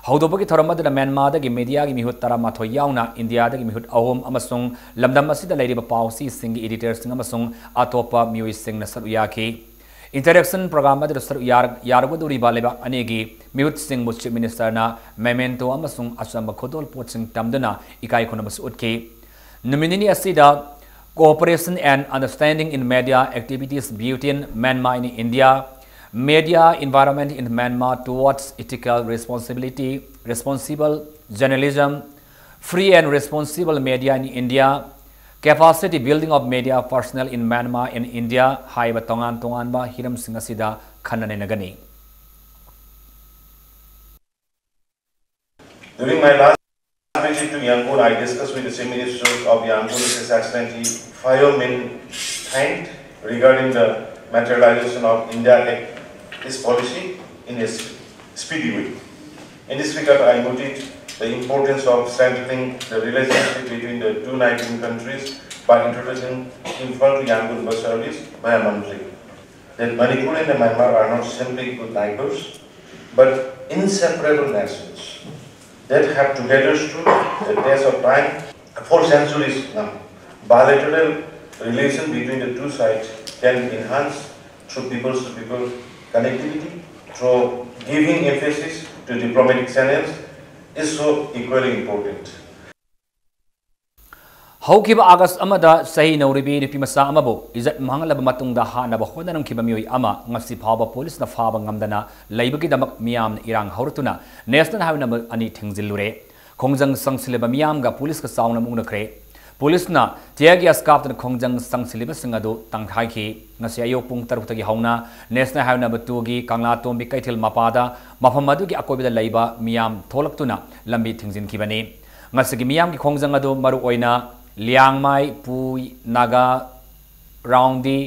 ꯍꯧꯗꯣꯛꯄꯒꯤ ꯊꯧꯔꯝ ꯑꯗꯨꯗ ꯃ꯭ꯌꯥꯟꯃꯥꯔꯗꯒꯤ ꯃꯦꯗꯤꯌꯥꯒꯤ ꯃꯤꯍꯨꯠ ꯇꯔꯥꯃꯥꯊꯣꯏ ꯌꯥꯎꯅ ꯏꯟꯗꯤꯌꯥꯗꯒꯤ ꯃꯤꯍꯨꯠ ꯑꯍꯨꯝ ꯑꯃꯁꯨꯡ ꯂꯝꯗꯝ ꯑꯁꯤꯗ ꯂꯩꯔꯤꯕ ꯄꯥꯎꯆꯦꯁꯤꯡꯒꯤ ꯏꯗꯤꯇꯔꯁꯤꯡ ꯑꯃꯁꯨꯡ ꯑꯇꯣꯞꯄ ꯃꯤꯑꯣꯏꯁꯤꯡꯅ ꯁꯔꯨꯛ ꯌꯥꯈꯤ꯫ Interaction program ꯑꯗꯨꯗ ꯁꯔꯨꯛ ꯌꯥꯔ-, ꯌꯥꯔꯨꯒꯗꯧꯔꯤꯕ ꯂꯩꯕꯥꯛ ꯑꯅꯤꯒꯤ ꯃꯤꯍꯨꯠꯁꯤꯡꯕꯨ ꯆꯤꯐ ꯃꯤꯅꯤꯁꯇꯔꯅ memento ꯑꯃꯁꯨꯡ ꯑꯆꯝꯕ ꯈꯨꯗꯣꯜꯄꯣꯠꯁꯤꯡ ꯇꯝꯗꯨꯅ ꯏꯀꯥꯏ ꯈꯨꯝꯅꯕꯁꯨ ꯎꯠꯈꯤ꯫ ꯅꯨꯃꯤꯠ ꯅꯤꯅꯤ ꯑꯁꯤꯗ cooperation and understanding in media activities between Myanmar and India, media environment in Myanmar towards ethical responsibility, responsible journalism, free and responsible media in India, capacity building of media personnel in Myanmar and India ꯍꯥꯏꯕ ꯇꯣꯉꯥꯟ ꯇꯣꯉꯥꯟꯕ ꯍꯤꯔꯝꯁꯤꯡ ꯑꯁꯤꯗ ꯈꯟꯅ ꯅꯩꯅꯒꯅꯤ꯫ During my last visit to Yangon, I discussed with the Chief Minister of Yangon, His Excellency Phayot Min Thein, regarding the materialization of India Act East policy in a speedy way. In this regard, I noted the importance of strengthening the relationship between the two neighboring countries by introducing Imphal to Yangon bus service via Mandalay. That Manipur and Myanmar are not simply good neighbors, but inseparable nations that have together stood the test of time for centuries now. Bilateral relation between the two sides can enhance through people-to-people connectivity, through giving emphasis to diplomatic channels is so equally important. ꯍꯧꯈꯤꯕ ꯑꯥꯒꯁ ꯑꯃꯗ ꯆꯍꯤ ꯅꯧꯔꯤꯕꯤ ꯅꯨꯄꯤꯃꯆꯥ ꯑꯃꯕꯨ ꯏꯖꯠ ꯃꯥꯡꯍꯜꯂꯕ ꯃꯇꯨꯡꯗ ꯍꯥꯠꯅꯕ ꯍꯣꯠꯅꯔꯝꯈꯤꯕ ꯃꯤꯑꯣꯏ ꯑꯃ ꯉꯁꯤ ꯐꯥꯎꯕ ꯄꯨꯂꯤꯁꯅ ꯐꯥꯕ ꯉꯝꯗꯅ ꯂꯩꯕꯒꯤꯗꯃꯛ ꯃꯤꯌꯥꯝꯅ ꯏꯔꯥꯡ ꯍꯧꯔꯛꯇꯨꯅ ꯅꯦꯁꯅꯦꯜ ꯍꯥꯏꯋꯦ ꯅꯝꯕꯔ ꯑꯅꯤ ꯊꯤꯡꯖꯤꯜꯂꯨꯔꯦ꯫ ꯈꯣꯡꯖꯪ ꯆꯪꯁꯤꯜꯂꯤꯕ ꯃꯤꯌꯥꯝꯒ ꯄꯨꯂꯤꯁꯀ ꯆꯥꯎꯅ ꯃꯨꯛꯅꯈ꯭ꯔꯦ꯫ ꯄꯨꯂꯤꯁꯅ tear gas ꯀꯥꯞꯇꯨꯅ ꯈꯣꯡꯖꯪ ꯆꯪꯁꯤꯜꯂꯤꯕꯁꯤꯡ ꯑꯗꯨ ꯇꯪꯈꯥꯏꯈꯤ꯫ ꯉꯁꯤ ꯑꯌꯨꯛ ꯄꯨꯡ ꯇꯔꯨꯛꯇꯒꯤ ꯍꯧꯅ ꯅꯦꯁꯅꯦꯜ ꯍꯥꯏꯋꯦ ꯅꯝꯕꯔ ꯇꯨꯒꯤ ꯀꯪꯂꯥꯇꯣꯡꯕꯤ ꯀꯩꯊꯦꯜ ꯃꯄꯥꯗ ꯃꯐꯝ ꯑꯗꯨꯒꯤ ꯑꯀꯣꯏꯕꯗ ꯂꯩꯕ ꯃꯤꯌꯥꯝ ꯊꯣꯛꯂꯛꯇꯨꯅ ꯂꯝꯕꯤ ꯊꯤꯡꯖꯤꯟꯈꯤꯕꯅꯤ꯫ ꯉꯁꯤꯒꯤ ꯃꯤꯌꯥꯝꯒꯤ ꯈꯣꯡꯖꯪ ꯑꯗꯨ ꯃꯔꯨꯑꯣꯏꯅ ꯂꯤꯌꯥꯡꯃꯥꯏ ꯄꯨꯏ ꯅꯥꯒꯥ ꯔꯥꯎꯟꯗꯤ,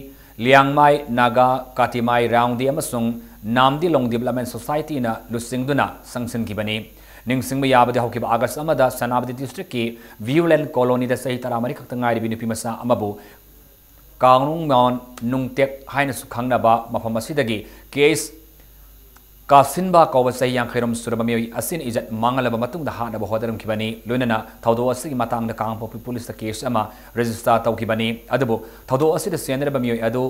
ꯂꯤꯌꯥꯡꯃꯥꯏ ꯅꯥꯒꯥ ꯀꯥꯇꯤꯃꯥꯏ ꯔꯥꯎꯟꯗꯤ ꯑꯃꯁꯨꯡ ꯅꯥꯝꯗꯤ ꯂꯣꯡ ꯗꯤꯕꯂꯞꯃꯦꯟ ꯁꯣꯁꯥꯏꯇꯤꯅ ꯂꯨꯆꯤꯡꯗꯨꯅ ꯆꯪꯁꯤꯟꯈꯤꯕꯅꯤ꯫ ꯅꯤꯡꯁꯤꯡꯕ ꯌꯥꯕꯗꯤ ꯍꯧꯈꯤꯕ ꯑꯥꯒꯁ ꯑꯃꯗ ꯁꯦꯅꯥꯄꯇꯤ ꯗꯤꯁꯇ꯭ꯔꯤꯛꯀꯤ ꯚ꯭ꯌꯨꯂꯦꯟ ꯀꯣꯂꯣꯅꯤꯗ ꯆꯍꯤ ꯇꯔꯥꯃꯔꯤ ꯈꯛꯇ ꯉꯥꯏꯔꯤꯕꯤ ꯅꯨꯄꯤꯃꯆꯥ ꯑꯃꯕꯨ ꯀꯥꯡꯅꯨꯡꯃꯥꯟ ꯅꯨꯡꯇꯦꯛ ꯍꯥꯏꯅꯁꯨ ꯈꯪꯅꯕ ꯃꯐꯝ ꯑꯁꯤꯗꯒꯤ ꯀꯦꯁ ꯀꯥꯁꯤꯟꯕ ꯀꯧꯕ ꯆꯍꯤ ꯌꯥꯡꯈꯩꯔꯣꯝ ꯁꯨꯔꯕ ꯃꯤꯑꯣꯏ ꯑꯁꯤꯅ ꯏꯖꯠ ꯃꯥꯡꯍꯜꯂꯕ ꯃꯇꯨꯡꯗ ꯍꯥꯠꯅꯕ ꯍꯣꯠꯅꯔꯝꯈꯤꯕꯅꯤ꯫ ꯂꯣꯏꯅꯅ ꯊꯧꯗꯣꯛ ꯑꯁꯤꯒꯤ ꯃꯇꯥꯡꯗ ꯀꯥꯡꯄꯣꯛꯄꯤ ꯄꯨꯂꯤꯁꯇ ꯀꯦꯁ ꯑꯃ ꯔꯦꯖꯤꯁꯇꯥꯔ ꯇꯧꯈꯤꯕꯅꯤ꯫ ꯑꯗꯨꯕꯨ ꯊꯧꯗꯣꯛ ꯑꯁꯤꯗ ꯆꯦꯟꯅꯔꯤꯕ ꯃꯤꯑꯣꯏ ꯑꯗꯨ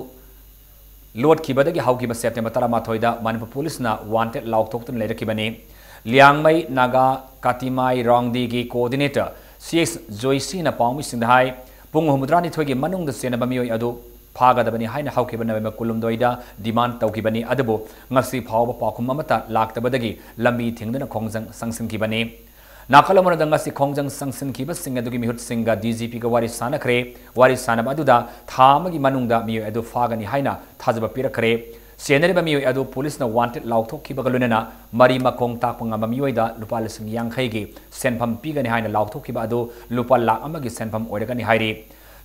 ꯂꯣꯠꯈꯤꯕꯗꯒꯤ ꯍꯧꯈꯤꯕ ꯁꯦꯞꯇꯦꯝꯕꯔ ꯇꯔꯥꯃꯥꯊꯣꯏꯗ ꯃꯅꯤꯄꯨꯔ ꯄꯨꯂꯤꯁꯅ ꯋꯥꯟꯇꯦꯗ ꯂꯥꯎꯊꯣꯛꯇꯨꯅ ꯂꯩꯔꯛꯈꯤꯕꯅꯤ꯫ ꯂꯤꯌꯥꯡꯃꯩ ꯅꯥꯒꯥ ꯀꯥꯇꯤꯃꯥꯏ ꯔꯥꯎꯟꯗꯤꯒꯤ ꯀꯣꯑꯣꯔꯗꯤꯅꯦꯇꯔ ꯁꯤ ꯑꯦꯁ ꯖꯣꯏꯁꯤꯅ ꯄꯥꯎꯃꯤꯁꯤꯡꯗ ꯍꯥꯏ, ꯄꯨꯡ ꯍꯨꯝꯐꯨꯇꯔꯥꯅꯤꯊꯣꯏꯒꯤ ꯃꯅꯨꯡꯗ ꯆꯦꯟꯅꯕ ꯃꯤꯑꯣꯏ ꯑꯗꯨ ꯐꯥꯒꯗꯕꯅꯤ ꯍꯥꯏꯅ ꯍꯧꯈꯤꯕ ꯅꯕꯦꯝꯕꯔ ꯀꯨꯟꯍꯨꯝꯗꯣꯏꯗ ꯗꯤꯃꯥꯟ ꯇꯧꯈꯤꯕꯅꯤ꯫ ꯑꯗꯨꯕꯨ ꯉꯁꯤ ꯐꯥꯎꯕ ꯄꯥꯎꯈꯨꯝ ꯑꯃꯠꯇ ꯂꯥꯛꯇꯕꯗꯒꯤ ꯂꯝꯕꯤ ꯊꯤꯡꯗꯨꯅ ꯈꯣꯡꯖꯪ ꯆꯪꯁꯤꯟꯈꯤꯕꯅꯤ꯫ ꯅꯥꯀꯜ ꯑꯃꯔꯣꯝꯗ ꯉꯁꯤ ꯈꯣꯡꯖꯪ ꯆꯪꯁꯤꯟꯈꯤꯕꯁꯤꯡ ꯑꯗꯨꯒꯤ ꯃꯤꯍꯨꯠꯁꯤꯡꯒ ꯗꯤ ꯖꯤ ꯄꯤꯒ ꯋꯥꯔꯤ ꯁꯥꯟꯅꯈ꯭ꯔꯦ꯫ ꯋꯥꯔꯤ ꯁꯥꯟꯅꯕ ꯑꯗꯨꯗ ꯊꯥ ꯑꯃꯒꯤ ꯃꯅꯨꯡꯗ ꯃꯤꯑꯣꯏ ꯑꯗꯨ ꯐꯥꯒꯅꯤ ꯍꯥꯏꯅ ꯊꯥꯖꯕ ꯄꯤꯔꯛꯈ꯭ꯔꯦ꯫ ꯆꯦꯟꯅꯔꯤꯕ ꯃꯤꯑꯣꯏ ꯑꯗꯨ ꯄꯨꯂꯤꯁꯅ ꯋꯥꯟꯇꯦꯗ ꯂꯥꯎꯊꯣꯛꯈꯤꯕꯒ ꯂꯣꯏꯅꯅ ꯃꯔꯤ ꯃꯈꯣꯡ ꯇꯥꯛꯄ ꯉꯝꯕ ꯃꯤꯑꯣꯏꯗ ꯂꯨꯄꯥ ꯂꯤꯁꯤꯡ ꯌꯥꯡꯈꯩꯒꯤ ꯁꯦꯟꯐꯝ ꯄꯤꯒꯅꯤ ꯍꯥꯏꯅ ꯂꯥꯎꯊꯣꯛꯈꯤꯕ ꯑꯗꯨ ꯂꯨꯄꯥ ꯂꯥꯈ ꯑꯃꯒꯤ ꯁꯦꯟꯐꯝ ꯑꯣꯏꯔꯒꯅꯤ ꯍꯥꯏꯔꯤ꯫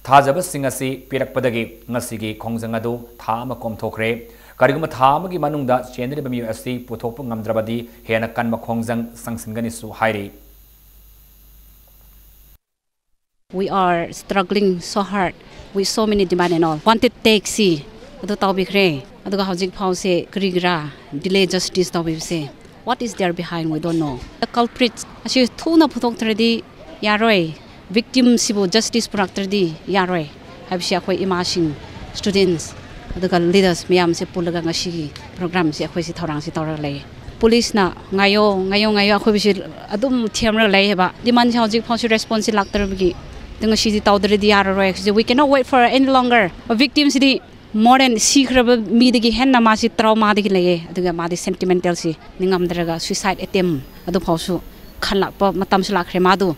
ꯊꯥꯖꯕꯁꯤꯡ ꯑꯁꯤ ꯄꯤꯔꯛꯄꯗꯒꯤ ꯉꯁꯤꯒꯤ ꯈꯣꯡꯖꯪ ꯑꯗꯨ ꯊꯥ ꯑꯃ ꯀꯣꯝꯊꯣꯛꯈ꯭ꯔꯦ꯫ ꯀꯔꯤꯒꯨꯝꯕ ꯊꯥ ꯑꯃꯒꯤ ꯃꯅꯨꯡꯗ ꯆꯦꯟꯅꯔꯤꯕ ꯃꯤꯑꯣꯏ ꯑꯁꯤ ꯄꯨꯊꯣꯛꯄ ꯉꯝꯗ꯭ꯔꯕꯗꯤ ꯍꯦꯟꯅ ꯀꯟꯕ ꯈꯣꯡꯖꯪ ꯆꯪꯁꯤꯟꯒꯅꯤꯁꯨ ꯍꯥꯏꯔꯤ꯫ We are struggling so hard with so many demand and all. Wanted take ꯁꯤ ꯑꯗꯨ ꯇꯧꯕꯤꯈ꯭ꯔꯦ꯫ ꯑꯗꯨꯒ ꯍꯧꯖꯤꯛ ꯐꯥꯎꯁꯦ ꯀꯔꯤꯒꯤꯔꯥ delay justice ꯇꯧꯕꯤꯕꯁꯦ? What is there behind? We don't know. The culprits ꯑꯁꯤ ꯊꯨꯅ ꯄꯨꯊꯣꯛꯇ꯭ꯔꯗꯤ ꯌꯥꯔꯣꯏ꯫ Victim ꯁꯤꯕꯨ justice ꯄꯨꯔꯛꯇ꯭ꯔꯗꯤ ꯌꯥꯔꯣꯏ ꯍꯥꯏꯕꯁꯤ ꯑꯩꯈꯣꯏ ꯏꯃꯥꯁꯤꯡ, students, ꯑꯗꯨꯒ leaders ꯃꯌꯥꯝꯁꯦ ꯄꯨꯜꯂꯒ ꯉꯁꯤꯒꯤ program ꯁꯤ ꯑꯩꯈꯣꯏꯁꯤ ꯊꯧꯔꯥꯡꯁꯤ ꯇꯧꯔꯒ ꯂꯩ꯫ ꯄꯨꯂꯤꯁꯅ ꯉꯥꯏꯌꯣ, ꯉꯥꯏꯌꯣ, ꯉꯥꯏꯌꯣ ꯑꯩꯈꯣꯏꯕꯨꯁꯨ ꯑꯗꯨꯝ ꯊꯦꯝꯔꯒ ꯂꯩ ꯍꯥꯏꯕ꯫ Demand ꯁꯦ ꯍꯧꯖꯤꯛ ꯐꯥꯎꯁꯤ response ꯁꯤ ꯂꯥꯛꯇ꯭ꯔꯕꯒꯤ ꯑꯗꯨ ꯉꯁꯤꯗꯤ ꯇꯧꯗ꯭ꯔꯗꯤ ꯌꯥꯔꯔꯣꯏ꯫ ꯍꯧꯖꯤꯛ we cannot wait for any longer꯫ Victim CD more than ꯁꯤꯈ꯭ꯔꯕ ꯃꯤꯗꯒꯤ ꯍꯦꯟꯅ ꯃꯥꯁꯤ trauma ꯗꯒꯤ ꯂꯩꯌꯦ꯫ ꯑꯗꯨꯒ ꯃꯥꯗꯤ sentimental ꯁꯤ ꯅꯤꯡꯉꯝꯗ꯭ꯔꯒ suicide attempt ꯑꯗꯨꯐꯥꯎꯁꯨ ꯈꯜꯂꯛꯄ ꯃꯇꯝꯁꯨ ꯂꯥꯛꯈ꯭ꯔꯦ ꯃꯥꯗꯨ꯫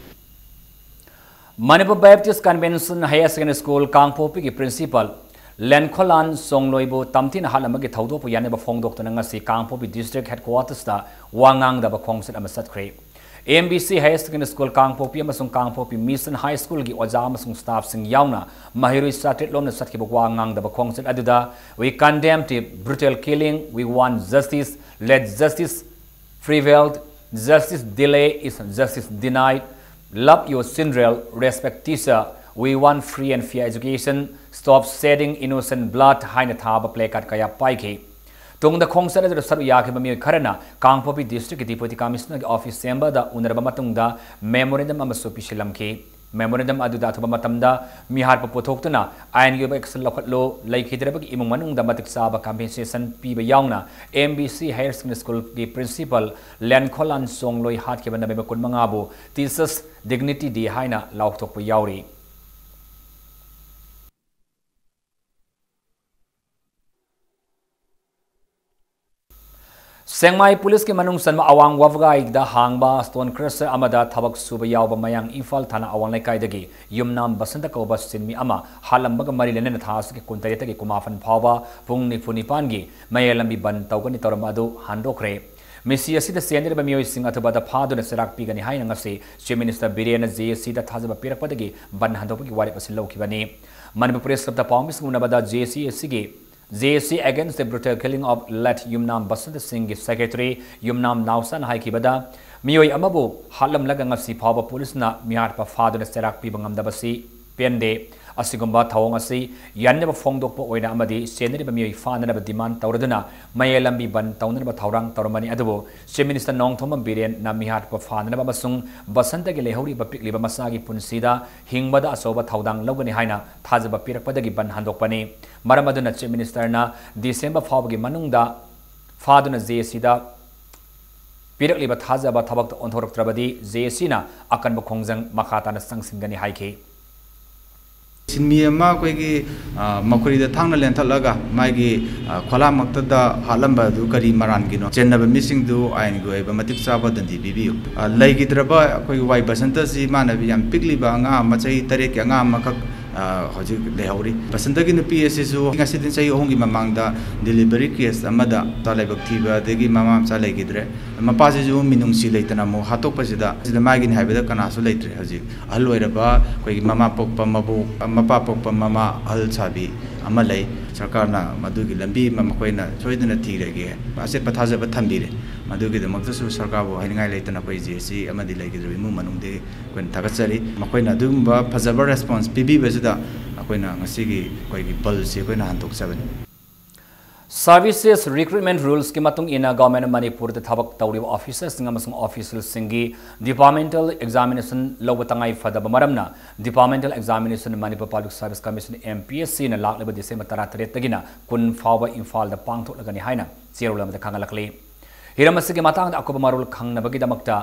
Manipur Baptist Convention Higher Secondary School ꯀꯥꯡꯄꯣꯛꯄꯤꯒꯤ principal ꯂꯦꯟꯈꯣꯂꯥꯟ ꯁꯣꯡꯂꯣꯏꯕꯨ ꯇꯝꯊꯤꯅ ꯍꯥꯠꯂꯝꯕꯒꯤ ꯊꯧꯗꯣꯛꯄꯨ ꯌꯥꯅꯕ ꯐꯣꯡꯗꯣꯛꯇꯨꯅ ꯉꯁꯤ ꯀꯥꯡꯄꯣꯛꯄꯤ district headquarters ꯇ ꯋꯥ ꯉꯥꯡꯗꯕ ꯈꯣꯡꯆꯠ ꯑꯃ ꯆꯠꯈ꯭ꯔꯦ꯫ M B C Higher Secondary School ꯀꯥꯡꯄꯣꯛꯄꯤ ꯑꯃꯁꯨꯡ ꯀꯥꯡꯄꯣꯛꯄꯤ Mission High School ꯒꯤ ꯑꯣꯖꯥ ꯑꯃꯁꯨꯡ staff ꯁꯤꯡ ꯌꯥꯎꯅ ꯃꯍꯩꯔꯣꯏ ꯆꯥꯇ꯭ꯔꯦꯠ ꯂꯣꯝꯅ ꯆꯠꯈꯤꯕ ꯋꯥ ꯉꯥꯡꯗꯕ ꯈꯣꯡꯆꯠ ꯑꯗꯨꯗ, "We condemn the brutal killing, we want justice, let justice prevail, justice delay is justice denied, love your children, respect teacher, we want free and fair education, stop shedding innocent blood" ꯍꯥꯏꯅ ꯊꯥꯕ placard ꯀꯌꯥ ꯄꯥꯏꯈꯤ꯫ ꯇꯨꯡꯗ ꯈꯣꯡꯆꯠ ꯑꯗꯨꯗ ꯁꯔꯨꯛ ꯌꯥꯈꯤꯕ ꯃꯤꯑꯣꯏ ꯈꯔꯅ ꯀꯥꯡꯄꯣꯛꯄꯤ district ꯀꯤ Deputy Commissioner ꯒꯤ office chamber ꯗ ꯎꯅꯔꯕ ꯃꯇꯨꯡꯗ memorandum ꯑꯃꯁꯨ ꯄꯤꯁꯤꯜꯂꯝꯈꯤ꯫ Memorandum ꯑꯗꯨꯗ ꯑꯊꯨꯕ ꯃꯇꯝꯗ ꯃꯤꯍꯥꯠꯄ ꯄꯨꯊꯣꯛꯇꯨꯅ ꯑꯥꯏꯟꯒꯤ ꯑꯣꯏꯕ action ꯂꯧꯈꯠꯂꯨ, ꯂꯩꯈꯤꯗ꯭ꯔꯕꯒꯤ ꯏꯃꯨꯡ ꯃꯅꯨꯡꯗ ꯃꯇꯤꯛ ꯆꯥꯕ compensation ꯄꯤꯕ ꯌꯥꯎꯅ M B C Higher Secondary School ꯒꯤ principal ꯂꯦꯟꯈꯣꯂꯥꯟ ꯁꯣꯡꯂꯣꯏ ꯍꯥꯠꯈꯤꯕ November ꯀꯨꯟꯃꯉꯥꯕꯨ Teachers Dignity Day ꯍꯥꯏꯅ ꯂꯥꯎꯊꯣꯛꯄ ꯌꯥꯎꯔꯤ꯫ ꯁꯦꯡꯃꯥꯏ ꯄꯨꯂꯤꯁꯀꯤ ꯃꯅꯨꯡ ꯆꯟꯕ ꯑꯋꯥꯡ ꯋꯥꯕꯒꯥꯏꯗ ꯍꯥꯡꯕ stone crusher ꯑꯃꯗ ꯊꯕꯛ ꯁꯨꯕ ꯌꯥꯎꯕ ꯃꯌꯥꯡ ꯏꯝꯐꯥꯜ ꯊꯥꯅ ꯑꯋꯥꯡ ꯂꯩꯀꯥꯏꯗꯒꯤ ꯌꯨꯝꯅꯥꯝ ꯕꯁꯟꯇ ꯀꯧꯕ ꯁꯤꯟꯃꯤ ꯑꯃ ꯍꯥꯠꯂꯝꯕꯒ ꯃꯔꯤ ꯂꯩꯅꯅ ꯊꯥ ꯑꯁꯤꯒꯤ ꯀꯨꯟꯇꯔꯦꯠꯇꯒꯤ ꯀꯨꯟꯃꯥꯄꯟ ꯐꯥꯎꯕ ꯄꯨꯡ ꯅꯤꯐꯨ ꯅꯤꯄꯥꯟꯒꯤ ꯃꯌꯥꯏ ꯂꯝꯕꯤ ꯕꯟ ꯇꯧꯒꯅꯤ ꯇꯧꯔꯝꯕ ꯑꯗꯨ ꯍꯟꯗꯣꯛꯈ꯭ꯔꯦ꯫ ꯃꯤꯁꯤ ꯑꯁꯤꯗ ꯆꯦꯟꯅꯔꯤꯕ ꯃꯤꯑꯣꯏꯁꯤꯡ ꯑꯊꯨꯕꯗ ꯐꯥꯗꯨꯅ ꯆꯩꯔꯥꯛ ꯄꯤꯒꯅꯤ ꯍꯥꯏꯅ ꯉꯁꯤ Chief Minister ꯕꯤꯔꯦꯟꯅ J A C ꯗ ꯊꯥꯖꯕ ꯄꯤꯔꯛꯄꯗꯒꯤ ꯕꯟ ꯍꯟꯗꯣꯛꯄꯒꯤ ꯋꯥꯔꯦꯞ ꯑꯁꯤ ꯂꯧꯈꯤꯕꯅꯤ꯫ ꯃꯅꯤꯄꯨꯔ Press Club ꯇ ꯄꯥꯎꯃꯤꯁꯤꯡ ꯎꯅꯕꯗ J A C ꯑꯁꯤꯒꯤ J A C Against the Brutal Killing of Late ꯌꯨꯝꯅꯥꯝ ꯕꯁꯟꯇ ꯁꯤꯡꯒꯤ secretary ꯌꯨꯝꯅꯥꯝ ꯅꯥꯎꯆꯥꯅ ꯍꯥꯏꯈꯤꯕꯗ, ꯃꯤꯑꯣꯏ ꯑꯃꯕꯨ ꯍꯥꯠꯂꯝꯂꯒ ꯉꯁꯤ ꯐꯥꯎꯕ ꯄꯨꯂꯤꯁꯅ ꯃꯤꯍꯥꯠꯄ ꯐꯥꯗꯨꯅ ꯆꯩꯔꯥꯛ ꯄꯤꯕ ꯉꯝꯗꯕꯁꯤ ꯄꯦꯟꯗꯦ꯫ ꯑꯁꯤꯒꯨꯝꯕ ꯊꯧꯑꯣꯡ ꯑꯁꯤ ꯌꯥꯅꯤꯡꯗꯕ ꯐꯣꯡꯗꯣꯛꯄ ꯑꯣꯏꯅ ꯑꯃꯗꯤ ꯆꯦꯟꯅꯔꯤꯕ ꯃꯤꯑꯣꯏ ꯐꯥꯅꯅꯕ demand ꯇꯧꯔꯗꯨꯅ ꯃꯌꯥꯏ ꯂꯝꯕꯤ ꯕꯟ ꯇꯧꯅꯅꯕ ꯊꯧꯔꯥꯡ ꯇꯧꯔꯝꯕꯅꯤ꯫ ꯑꯗꯨꯕꯨ Chief Minister ꯅꯣꯡꯊꯣꯝꯕꯝ ꯕꯤꯔꯦꯟꯅ ꯃꯤꯍꯥꯠꯄ ꯐꯥꯅꯅꯕ ꯑꯃꯁꯨꯡ ꯕꯁꯟꯇꯒꯤ ꯂꯩꯍꯧꯔꯤꯕ ꯄꯤꯛꯂꯤꯕ ꯃꯆꯥꯒꯤ ꯄꯨꯟꯁꯤꯗ ꯍꯤꯡꯕꯗ ꯑꯆꯧꯕ ꯊꯧꯗꯥꯡ ꯂꯧꯒꯅꯤ ꯍꯥꯏꯅ ꯊꯥꯖꯕ ꯄꯤꯔꯛꯄꯗꯒꯤ ꯕꯟ ꯍꯟꯗꯣꯛꯄꯅꯤ꯫ ꯃꯔꯝ ꯑꯗꯨꯅ Chief Minister ꯅ December ꯐꯥꯎꯕꯒꯤ ꯃꯅꯨꯡꯗ ꯐꯥꯗꯨꯅ J A C ꯗ ꯄꯤꯔꯛꯂꯤꯕ ꯊꯥꯖꯕ ꯊꯕꯛꯇ ꯑꯣꯟꯊꯣꯔꯛꯇ꯭ꯔꯕꯗꯤ J A C ꯅ ꯑꯀꯟꯕ ꯈꯣꯡꯖꯪ ꯃꯈꯥ ꯇꯥꯅ ꯆꯪꯁꯤꯟꯒꯅꯤ ꯍꯥꯏꯈꯤ꯫ ꯁꯤꯟꯃꯤ ꯑꯃ ꯑꯩꯈꯣꯏꯒꯤ, ꯑ, ꯃꯈꯨꯔꯤꯗ ꯊꯥꯡꯅ ꯂꯦꯟꯊꯠꯂꯒ ꯃꯥꯒꯤ, ꯑ, ꯈ꯭ꯋꯥꯂꯥꯡꯃꯛꯇꯗ ꯍꯥꯠꯂꯝꯕ ꯑꯗꯨ ꯀꯔꯤ ꯃꯔꯥꯟꯒꯤꯅꯣ? ꯆꯦꯟꯅꯕ ꯃꯤꯁꯤꯡꯗꯨ ꯑꯥꯏꯟꯒꯤ ꯑꯣꯏꯕ ꯃꯇꯤꯛ ꯆꯥꯕ ꯗꯟꯗꯤ ꯄꯤꯕꯤꯌꯨ꯫ ꯑ, ꯂꯩꯈꯤꯗ꯭ꯔꯕ ꯑꯩꯈꯣꯏꯒꯤ ꯋꯥꯏ ꯕꯁꯟꯇꯁꯤ ꯏꯃꯥꯟꯅꯕꯤ ꯌꯥꯝ ꯄꯤꯛꯂꯤꯕ ꯑꯉꯥꯡ ꯑꯃ, ꯆꯍꯤ ꯇꯔꯦꯠꯀꯤ ꯑꯉꯥꯡ ꯑꯃꯈꯛ, ꯑ, ꯍꯧꯖꯤꯛ ꯂꯩꯍꯧꯔꯤ꯫ ꯕꯁꯟꯇꯒꯤ ꯅꯨꯄꯤ ꯑꯁꯤꯁꯨ ꯉꯁꯤꯗꯤ ꯆꯍꯤ ꯑꯍꯨꯝꯒꯤ ꯃꯃꯥꯡꯗ delivery case ꯑꯃꯗ ꯃꯆꯥ ꯂꯥꯏꯕꯛ ꯊꯤꯕ ꯑꯗꯒꯤ ꯃꯃꯥ ꯃꯆꯥ ꯂꯩꯈꯤꯗ꯭ꯔꯦ꯫ ꯃꯄꯥꯁꯤꯁꯨ ꯃꯤꯅꯨꯡꯁꯤ ꯂꯩꯇꯅ ꯑꯃꯨꯛ ꯍꯥꯠꯇꯣꯛꯄꯁꯤꯗ, ꯁꯤꯗ ꯃꯥꯒꯤꯅꯤ ꯍꯥꯏꯕꯗ ꯀꯅꯥꯁꯨ ꯂꯩꯇ꯭ꯔꯦ ꯍꯧꯖꯤꯛ꯫ ꯑꯍꯜ ꯑꯣꯏꯔꯕ ꯑꯩꯈꯣꯏꯒꯤ ꯃꯃꯥ ꯄꯣꯛꯄ ꯃꯕꯣꯛ, ꯃꯄꯥ ꯄꯣꯛꯄ ꯃꯃꯥ ꯑꯍꯜ ꯁꯥꯕꯤ ꯑꯃ ꯂꯩ꯫ ꯁꯔꯀꯥꯔꯅ ꯃꯗꯨꯒꯤ ꯂꯝꯕꯤ ꯑꯃ ꯃꯈꯣꯏꯅ ꯁꯣꯏꯗꯅ ꯊꯤꯔꯒꯦ ꯑꯆꯦꯠꯄ ꯊꯥꯖꯕ ꯊꯝꯕꯤꯔꯦ꯫ ꯃꯗꯨꯒꯤꯗꯃꯛꯇꯁꯨ ꯁꯔꯀꯥꯔꯕꯨ ꯍꯥꯏꯅꯤꯡꯉꯥꯏ ꯂꯩꯇꯅ ꯑꯩꯈꯣꯏ ꯖꯦ ꯁꯤ ꯑꯃꯗꯤ ꯂꯩꯈꯤꯗ꯭ꯔꯕ ꯏꯃꯨꯡ ꯃꯅꯨꯡꯗꯒꯤ ꯑꯩꯈꯣꯏꯅ ꯊꯥꯒꯠꯆꯔꯤ꯫ ꯃꯈꯣꯏꯅ ꯑꯗꯨꯒꯨꯝꯕ ꯐꯖꯕ response ꯄꯤꯕꯤꯕꯁꯤꯗ ꯑꯩꯈꯣꯏꯅ ꯉꯁꯤꯒꯤ ꯑꯩꯈꯣꯏꯒꯤ ꯕꯜꯁꯤ ꯑꯩꯈꯣꯏꯅ ꯍꯟꯗꯣꯛꯆꯕꯅꯤ꯫ Services Recruitment Rulesꯀꯤ ꯃꯇꯨꯡ ꯏꯟꯅ Government of ꯃꯅꯤꯄꯨꯔꯗ ꯊꯕꯛ ꯇꯧꯔꯤꯕ officerꯁꯤꯡ ꯑꯃꯁꯨꯡ officialꯁꯤꯡꯒꯤ departmental examination ꯂꯧꯕ ꯇꯉꯥꯏ ꯐꯗꯕ ꯃꯔꯝꯅ Departmental Examination Manipur Public Service Commission, M P S Cꯅ ꯂꯥꯛꯂꯤꯕ ꯗꯤꯁꯦꯝꯕꯔ ꯇꯔꯥꯇꯔꯦꯠꯇꯒꯤꯅ ꯀꯨꯟ ꯐꯥꯎꯕ ꯏꯝꯐꯥꯜꯗ ꯄꯥꯡꯊꯣꯛꯂꯒꯅꯤ ꯍꯥꯏꯅ ꯆꯦꯔꯣꯜ ꯑꯃꯗ ꯈꯪꯍꯜꯂꯛꯂꯤ꯫ ꯍꯤꯔꯝ ꯑꯁꯤꯒꯤ ꯃꯇꯥꯡꯗ ꯑꯀꯨꯞꯄ ꯃꯔꯣꯜ ꯈꯪꯅꯕꯒꯤꯗꯃꯛꯇ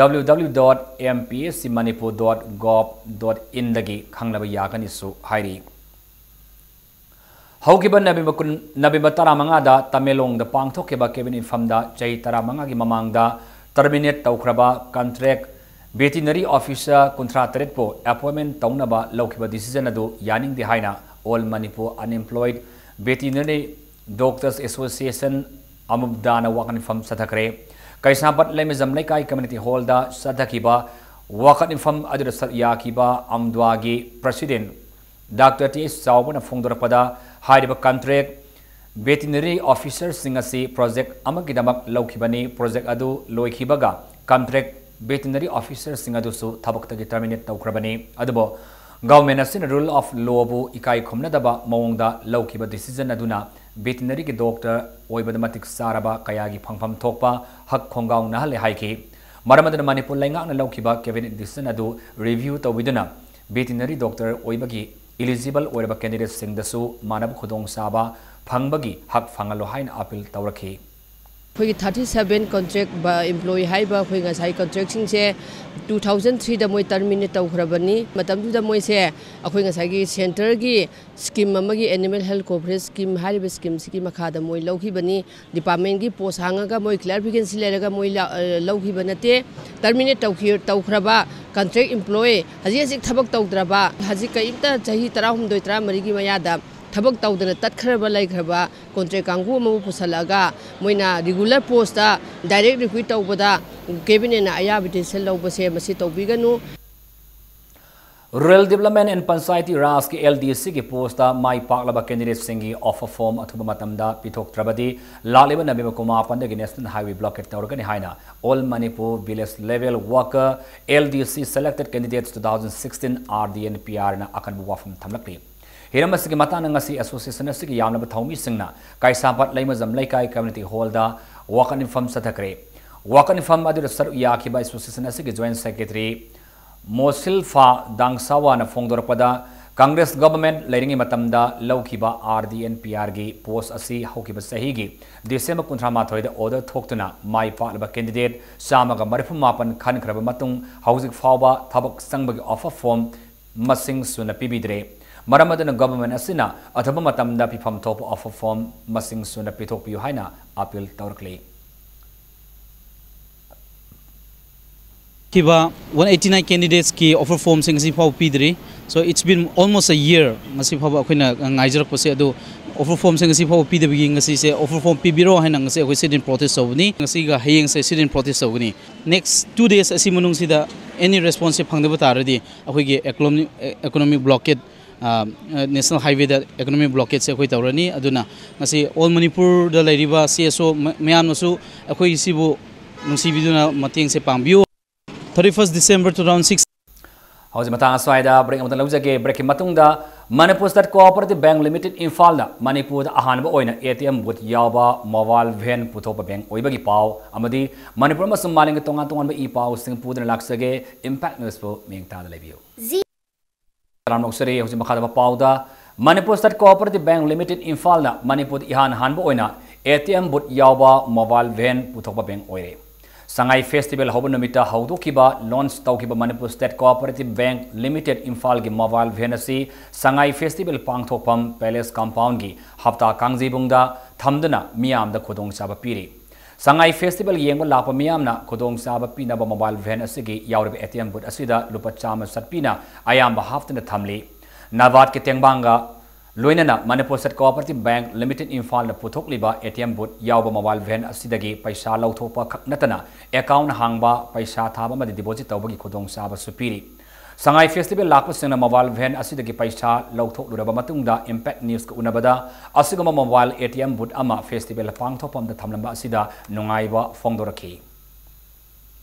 W W W dot M P S C Manipur dot gov dot inꯗꯒꯤ ꯈꯪꯅꯕ ꯌꯥꯒꯅꯤꯁꯨ ꯍꯥꯏꯔꯤ꯫ ꯍꯧꯈꯤꯕ ꯅꯕꯦꯝꯕꯔ ꯀꯨꯟ, ꯅꯕꯦꯝꯕꯔ ꯇꯔꯥꯃꯉꯥꯗ ꯇꯃꯦꯡꯂꯣꯡꯗ ꯄꯥꯡꯊꯣꯛꯈꯤꯕ cabinet ꯃꯤꯐꯝꯗ ꯆꯍꯤ ꯇꯔꯥꯃꯉꯥꯒꯤ ꯃꯃꯥꯡꯗ terminate ꯇꯧꯈ꯭ꯔꯕ contract veterinary officer ꯀꯨꯟꯊ꯭ꯔꯥ ꯇꯔꯦꯠꯄꯨ appointment ꯇꯧꯅꯕ ꯂꯧꯈꯤꯕ decision ꯑꯗꯨ ꯌꯥꯅꯤꯡꯗꯦ ꯍꯥꯏꯅ All Manipur Unemployed Veterinary Doctors Association, ꯑꯃꯨꯞꯗꯥꯅ ꯋꯥꯀꯠ ꯃꯤꯐꯝ ꯆꯠꯊꯈ꯭ꯔꯦ꯫ ꯀꯩꯁꯥꯝꯄꯥꯠ ꯂꯩꯃꯖꯝ ꯂꯩꯀꯥꯏ community hallꯗ ꯆꯠꯊꯈꯤꯕ ꯋꯥꯀꯠ ꯃꯤꯐꯝ ꯑꯗꯨꯗ ꯁꯔꯨꯛ ꯌꯥꯈꯤꯕ ꯑꯝꯗ꯭ꯋꯥꯒꯤ president Doctor T H ꯆꯥꯎꯕꯅ ꯐꯣꯡꯗꯣꯔꯛꯄꯗ, ꯍꯥꯏꯔꯤꯕ contract veterinary officerꯁꯤꯡ ꯑꯁꯤ project ꯑꯃꯒꯤꯗꯃꯛ ꯂꯧꯈꯤꯕꯅꯤ꯫ Project ꯑꯗꯨ ꯂꯣꯏꯈꯤꯕꯒ contract veterinary officerꯁꯤꯡ ꯑꯗꯨꯁꯨ ꯊꯕꯛꯇꯒꯤ terminate ꯇꯧꯈ꯭ꯔꯕꯅꯤ꯫ ꯑꯗꯨꯕꯨ government ꯑꯁꯤꯅ rule of lawꯕꯨ ꯏꯀꯥꯏ ꯈꯨꯝꯅꯗꯕ ꯃꯑꯣꯡꯗ ꯂꯧꯈꯤꯕ decision ꯑꯗꯨꯅ veterinaryꯒꯤ doctor ꯑꯣꯏꯕꯗ ꯃꯇꯤꯛ ꯆꯥꯔꯕ ꯀꯌꯥꯒꯤ ꯐꯪꯐꯝ ꯊꯣꯛꯄ ꯍꯛ ꯈꯣꯡꯒꯥꯎꯅꯍꯜꯂꯦ ꯍꯥꯏꯈꯤ꯫ ꯃꯔꯝ ꯑꯗꯨꯅ ꯃꯅꯤꯄꯨꯔ ꯂꯩꯉꯥꯛꯅ ꯂꯧꯈꯤꯕ cabinet decision ꯑꯗꯨ review ꯇꯧꯕꯤꯗꯨꯅ veterinary doctor ꯑꯣꯏꯕꯒꯤ eligible ꯑꯣꯏꯔꯕ candidateꯁꯤꯡꯗꯁꯨ ꯃꯥꯟꯅꯕ ꯈꯨꯗꯣꯡꯆꯥꯕ ꯐꯪꯕꯒꯤ ꯍꯛ ꯐꯪꯍꯜꯂꯨ ꯍꯥꯏꯅ appeal ꯇꯧꯔꯛꯈꯤ꯫ ꯑꯩꯈꯣꯏꯒꯤ ꯊꯥꯔꯇꯤ ꯁꯕꯦꯟ ꯀꯣꯟꯇ꯭ꯔꯦꯛ ꯑꯦꯝꯄ꯭ꯂꯣꯌꯤ ꯍꯥꯏꯔꯤꯕ ꯑꯩꯈꯣꯏ ꯉꯁꯥꯏ ꯀꯣꯟꯇ꯭ꯔꯦꯛꯁꯤꯡꯁꯦ ꯇꯨ ꯊꯥꯎꯖꯟ ꯊ꯭ꯔꯤꯗ ꯃꯣꯏ ꯇꯔꯃꯤꯅꯦꯠ ꯇꯧꯈ꯭ꯔꯕꯅꯤ꯫ ꯃꯇꯝꯗꯨꯗ ꯃꯣꯏꯁꯦ ꯑꯩꯈꯣꯏ ꯉꯁꯥꯏꯒꯤ ꯁꯦꯟꯇꯔꯒꯤ ꯁ꯭ꯀꯤꯝ ꯑꯃꯒꯤ ꯑꯦꯅꯤꯃꯦꯜ ꯍꯦꯜꯊ ꯀꯣꯚꯔꯦꯖ ꯁ꯭ꯀꯤꯝ ꯍꯥꯏꯔꯤꯕ ꯁ꯭ꯀꯤꯝꯁꯤꯒꯤ ꯃꯈꯥꯗ ꯃꯣꯏ ꯂꯧꯈꯤꯕꯅꯤ꯫ ꯗꯤꯄꯥꯔꯠꯃꯦꯟꯒꯤ ꯄꯣꯁ ꯍꯥꯡꯉꯒ ꯃꯣꯏ ꯀ꯭ꯂꯥꯔꯤꯐꯤꯀꯦꯁꯟ ꯂꯩꯔꯒ ꯃꯣꯏ ꯂ-, ꯑ, ꯂꯧꯈꯤꯕ ꯅꯠꯇꯦ꯫ ꯇꯔꯃꯤꯅꯦꯠ ꯇꯧꯈꯤ-, ꯇꯧꯈ꯭ꯔꯕ ꯀꯟꯇ꯭ꯔꯦꯛ ꯏꯝꯄ꯭ꯂꯣꯌꯤ, ꯍꯧꯖꯤꯛ ꯍꯧꯖꯤꯛ ꯊꯕꯛ ꯇꯧꯗ꯭ꯔꯕ, ꯍꯧꯖꯤꯛ ꯀꯔꯤꯝꯇ ꯆꯍꯤ ꯇꯔꯥꯍꯨꯝꯗꯣꯏ, ꯇꯔꯥꯃꯔꯤꯒꯤ ꯃꯌꯥꯗ ꯊꯕꯛ ꯇꯧꯗꯅ ꯇꯠꯈ꯭ꯔꯕ ꯂꯩꯈ꯭ꯔꯕ ꯀꯣꯟꯇ꯭ꯔꯦꯛ ꯀꯥꯡꯕꯨ ꯑꯃꯕꯨ ꯄꯨꯁꯜꯂꯛꯑꯒ ꯃꯣꯏꯅ ꯔꯤꯒꯨꯂꯔ ꯄꯣꯁꯇ ꯗꯥꯏꯔꯦꯛ ꯔꯤꯀ꯭ꯔꯨꯏꯠ ꯇꯧꯕꯗ ꯀꯦꯕꯤꯅꯦꯠꯅ ꯑꯌꯥꯕ ꯗꯤꯁꯤꯖꯟ ꯂꯧꯕꯁꯦ ꯃꯁꯤ ꯇꯧꯕꯤꯒꯅꯨ꯫ Rural Development and Panchayati Rajꯀꯤ, LDCꯒꯤ ꯄꯣꯁꯇ ꯃꯥꯏ ꯄꯥꯛꯂꯕ ꯀꯦꯟꯗꯤꯗꯦꯠꯁꯤꯡꯒꯤ ꯑꯣꯐꯔ ꯐꯣꯔꯝ ꯑꯊꯨꯕ ꯃꯇꯝꯗ ꯄꯤꯊꯣꯛꯇ꯭ꯔꯕꯗꯤ ꯂꯥꯛꯂꯤꯕ ꯅꯕꯦꯝꯕꯔ ꯀꯨꯟꯃꯥꯄꯟꯗꯒꯤ ꯅꯦꯁꯅꯦꯜ ꯍꯥꯏꯋꯦ ꯕ꯭ꯂꯣꯀꯦꯠ ꯇꯧꯔꯒꯅꯤ ꯍꯥꯏꯅ All Manipur Village Level Worker, LDC Selected Candidates two thousand sixteen, RDNPRꯅ ꯑꯀꯟꯕ ꯋꯥꯐꯝ ꯊꯝꯂꯛꯂꯤ꯫ ꯍꯤꯔꯝ ꯑꯁꯤꯒꯤ ꯃꯇꯥꯡꯗ ꯉꯁꯤ ꯑꯦꯁꯣꯁꯤꯌꯦꯁꯟ ꯑꯁꯤꯒꯤ ꯌꯥꯝꯂꯕ ꯊꯧꯃꯤꯁꯤꯡꯅ ꯀꯩꯁꯥꯝꯄꯥꯠ ꯂꯩꯃꯖꯝ ꯂꯩꯀꯥꯏ ꯀꯝꯃ꯭ꯌꯨꯅꯤꯇꯤ ꯍꯣꯜꯗ ꯋꯥꯀꯠ ꯃꯤꯐꯝ ꯆꯠꯊꯈ꯭ꯔꯦ꯫ ꯋꯥꯀꯠ ꯃꯤꯐꯝ ꯑꯗꯨꯗ ꯁꯔꯨꯛ ꯌꯥꯈꯤꯕ ꯑꯦꯁꯣꯁꯤꯌꯦꯁꯟ ꯑꯁꯤꯒꯤ ꯖꯣꯏꯟꯠ ꯁꯦꯀ꯭ꯔꯦꯇꯔꯤ ꯃꯣꯁꯤꯜꯐꯥ ꯗꯥꯡꯁꯥꯋꯥꯅ ꯐꯣꯡꯗꯣꯔꯛꯄꯗ, ꯀꯪꯒ꯭ꯔꯦꯁ ꯒꯚꯔꯟꯃꯦꯟꯠ ꯂꯩꯔꯤꯉꯩ ꯃꯇꯝꯗ ꯂꯧꯈꯤꯕ RDNPRꯒꯤ ꯄꯣꯁ ꯑꯁꯤ ꯍꯧꯈꯤꯕ ꯆꯍꯤꯒꯤ ꯗꯤꯁꯦꯝꯕꯔ ꯀꯨꯟꯊ꯭ꯔꯥ ꯃꯥꯊꯣꯏꯗ ꯑꯣꯔꯗꯔ ꯊꯣꯛꯇꯨꯅ ꯃꯥꯏ ꯄꯥꯛꯂꯕ ꯀꯦꯟꯗꯤꯗꯦꯠ ꯆꯥꯝꯃꯒ ꯃꯔꯤꯐꯨ ꯃꯥꯄꯟ ꯈꯟꯈ꯭ꯔꯕ ꯃꯇꯨꯡ ꯍꯧꯖꯤꯛ ꯐꯥꯎꯕ ꯊꯕꯛ ꯆꯪꯕꯒꯤ ꯑꯣꯐꯔ ꯐꯣꯔꯝ ꯃꯁꯤꯡ ꯁꯨꯅ ꯄꯤꯕꯤꯗ꯭ꯔꯦ꯫ ꯃꯔꯝ ꯑꯗꯨꯅ ꯒꯚꯔꯟꯃꯦꯟꯠ ꯑꯁꯤꯅ ꯑꯊꯨꯕ ꯃꯇꯝꯗ ꯄꯤꯐꯝ ꯊꯣꯛꯄ ꯑꯣꯐꯔ ꯐꯣꯔꯝ ꯃꯁꯤꯡ ꯁꯨꯅ ꯄꯤꯊꯣꯛꯄꯤꯌꯨ ꯍꯥꯏꯅ ꯑꯄꯤꯜ ꯇꯧꯔꯛꯂꯤ꯫ ꯊꯤꯕ one eighty nine candidatesꯀꯤ offer formꯁꯤꯡ ꯉꯁꯤ ꯐꯥꯎꯕ ꯄꯤꯗ꯭ꯔꯤ꯫ So it's been almost a year ꯉꯁꯤ ꯐꯥꯎꯕ ꯑꯩꯈꯣꯏꯅ ꯉꯥꯏꯖꯔꯛꯄꯁꯦ꯫ ꯑꯗꯨ offer formꯁꯦ ꯉꯁꯤ ꯐꯥꯎꯕ ꯄꯤꯗꯕꯒꯤ ꯉꯁꯤꯁꯦ offer form ꯄꯤꯕꯤꯔꯣ ꯍꯥꯏꯅ ꯉꯁꯤ ꯑꯩꯈꯣꯏ sit in protest ꯇꯧꯕꯅꯤ꯫ ꯉꯁꯤꯒ ꯍꯌꯦꯡꯁꯦ sit in protest ꯇꯧꯒꯅꯤ꯫ Next two days ꯑꯁꯤ ꯃꯅꯨꯡꯁꯤꯗ any responseꯁꯦ ꯐꯪꯗꯕ ꯇꯥꯔꯗꯤ ꯑꯩꯈꯣꯏꯒꯤ economic, economic blockade, national highwayꯗ economic blockadeꯁꯦ ꯑꯩꯈꯣꯏ ꯇꯧꯔꯅꯤ꯫ ꯑꯗꯨꯅ ꯉꯁꯤ all ꯃꯅꯤꯄꯨꯔꯗ ꯂꯩꯔꯤꯕ CSO ꯃꯌꯥꯝꯅꯁꯨ ꯑꯩꯈꯣꯏ ꯁꯤꯕꯨ ꯅꯨꯡꯁꯤꯕꯤꯗꯨꯅ ꯃꯇꯦꯡꯁꯦ ꯄꯥꯡꯕꯤꯌꯨ꯫ Thirty first December two thousand six꯫ ꯍꯧꯖꯤꯛ ꯃꯇꯥꯡ ꯑꯁ꯭ꯋꯥꯏꯗ break ꯑꯃꯇ ꯂꯧꯖꯒꯦ꯫ Breakꯀꯤ ꯃꯇꯨꯡꯗ Manipur State Cooperative Bank Limited ꯏꯝꯐꯥꯜꯗ ꯃꯅꯤꯄꯨꯔꯗ ꯑꯍꯥꯟꯕ ꯑꯣꯏꯅ ATM booth ꯌꯥꯎꯕ mobile van ꯄꯨꯊꯣꯛꯄ bank ꯑꯣꯏꯕꯒꯤ ꯄꯥꯎ ꯑꯃꯗꯤ ꯃꯅꯤꯄꯨꯔ ꯑꯃꯁꯨꯡ ꯃꯥꯂꯦꯝꯒꯤ ꯇꯣꯉꯥꯟ ꯇꯣꯉꯥꯟꯕ ꯏ ꯄꯥꯎꯁꯤꯡ ꯄꯨꯗꯨꯅ ꯂꯥꯛꯆꯒꯦ꯫ Impact Newsꯄꯨ ꯃꯤꯠꯌꯦꯡ ꯇꯥꯗ ꯂꯩꯕꯤꯌꯨ꯫ ꯁꯂꯥꯝ ꯂꯧꯖꯔꯤ꯫ ꯍꯧꯖꯤꯛ ꯃꯈꯥꯗ ꯄꯥꯎꯗ, Manipur State Cooperative Bank Limited ꯏꯝꯐꯥꯜꯅ ꯃꯅꯤꯄꯨꯔꯗ ꯏꯍꯥꯟ ꯍꯥꯟꯕ ꯑꯣꯏꯅ ꯑꯦ ꯇꯤ ꯑꯦꯝ ꯕꯨꯠ ꯌꯥꯎꯕ ꯃꯣꯕꯥꯏꯜ ꯚꯦꯟ ꯄꯨꯊꯣꯛꯄ ꯕꯦꯡꯛ ꯑꯣꯏꯔꯦ꯫ ꯁꯉꯥꯏ ꯐꯦꯁꯇꯤꯚꯦꯜ ꯍꯧꯕ ꯅꯨꯃꯤꯠꯇ ꯍꯧꯗꯣꯛꯈꯤꯕ, ꯂꯣꯟꯆ ꯇꯧꯈꯤꯕ Manipur state cooperative bank limited ꯏꯝꯐꯥꯜꯒꯤ ꯃꯣꯕꯥꯏꯜ ꯚꯦꯟ ꯑꯁꯤ ꯁꯉꯥꯏ ꯐꯦꯁꯇꯤꯚꯦꯜ ꯄꯥꯡꯊꯣꯛꯐꯝ ꯄꯦꯂꯦꯁ ꯀꯝꯄꯥꯎꯟꯒꯤ ꯍꯞꯇꯥ ꯀꯥꯡꯖꯩꯕꯨꯡꯗ ꯊꯝꯗꯨꯅ ꯃꯤꯌꯥꯝꯗ ꯈꯨꯗꯣꯡꯆꯥꯕ ꯄꯤꯔꯤ꯫ ꯁꯉꯥꯏ ꯐꯦꯁꯇꯤꯚꯦꯜ ꯌꯦꯡꯕ ꯂꯥꯛꯄ ꯃꯤꯌꯥꯝꯅ ꯈꯨꯗꯣꯡꯆꯥꯕ ꯄꯤꯅꯕ ꯃꯣꯕꯥꯏꯜ ꯚꯦꯟ ꯑꯁꯤꯒꯤ ꯌꯥꯎꯔꯤꯕ ꯑꯦ ꯇꯤ ꯑꯦꯝ ꯕꯨꯠ ꯑꯁꯤꯗ ꯂꯨꯄꯥ ꯆꯥꯝꯃ ꯆꯠꯄꯤꯅ ꯑꯌꯥꯝꯕ ꯍꯥꯞꯇꯨꯅ ꯊꯝꯂꯤ꯫ ꯅꯕꯥꯔꯗꯀꯤ ꯇꯦꯡꯕꯥꯡꯒ ꯂꯣꯏꯅꯅ Manipur state cooperative bank limited ꯏꯝꯐꯥꯜꯅ ꯄꯨꯊꯣꯛꯂꯤꯕ ꯑꯦ ꯇꯤ ꯑꯦꯝ ꯕꯨꯠ ꯌꯥꯎꯕ ꯃꯣꯕꯥꯏꯜ ꯚꯦꯟ ꯑꯁꯤꯗꯒꯤ ꯄꯩꯁꯥ ꯂꯧꯊꯣꯛꯄ ꯈꯛ ꯅꯠꯇꯅ ꯑꯦꯀꯥꯎꯟꯠ ꯍꯥꯡꯕ, ꯄꯩꯁꯥ ꯊꯥꯕ ꯑꯃꯗꯤ ꯗꯤꯄꯣꯖꯤꯠ ꯇꯧꯕꯒꯤ ꯈꯨꯗꯣꯡꯆꯥꯕꯁꯨ ꯄꯤꯔꯤ꯫ ꯁꯉꯥꯏ ꯐꯦꯁꯇꯤꯚꯦꯜ ꯂꯥꯛꯄꯁꯤꯡꯅ ꯃꯣꯕꯥꯏꯜ ꯚꯦꯟ ꯑꯁꯤꯗꯒꯤ ꯄꯩꯁꯥ ꯂꯧꯊꯣꯛꯂꯨꯔꯕ ꯃꯇꯨꯡꯗ ꯏꯝꯄꯦꯛ ꯅ꯭ꯌꯨꯁꯀ ꯎꯅꯕꯗ ꯑꯁꯤꯒꯨꯝꯕ mobile A T M booth ꯑꯃ ꯐꯦꯁꯇꯤꯚꯦꯜ ꯄꯥꯡꯊꯣꯛꯐꯝꯗ ꯊꯝꯂꯝꯕ ꯑꯁꯤꯗ ꯅꯨꯡꯉꯥꯏꯕ ꯐꯣꯡꯗꯣꯔꯛꯈꯤ꯫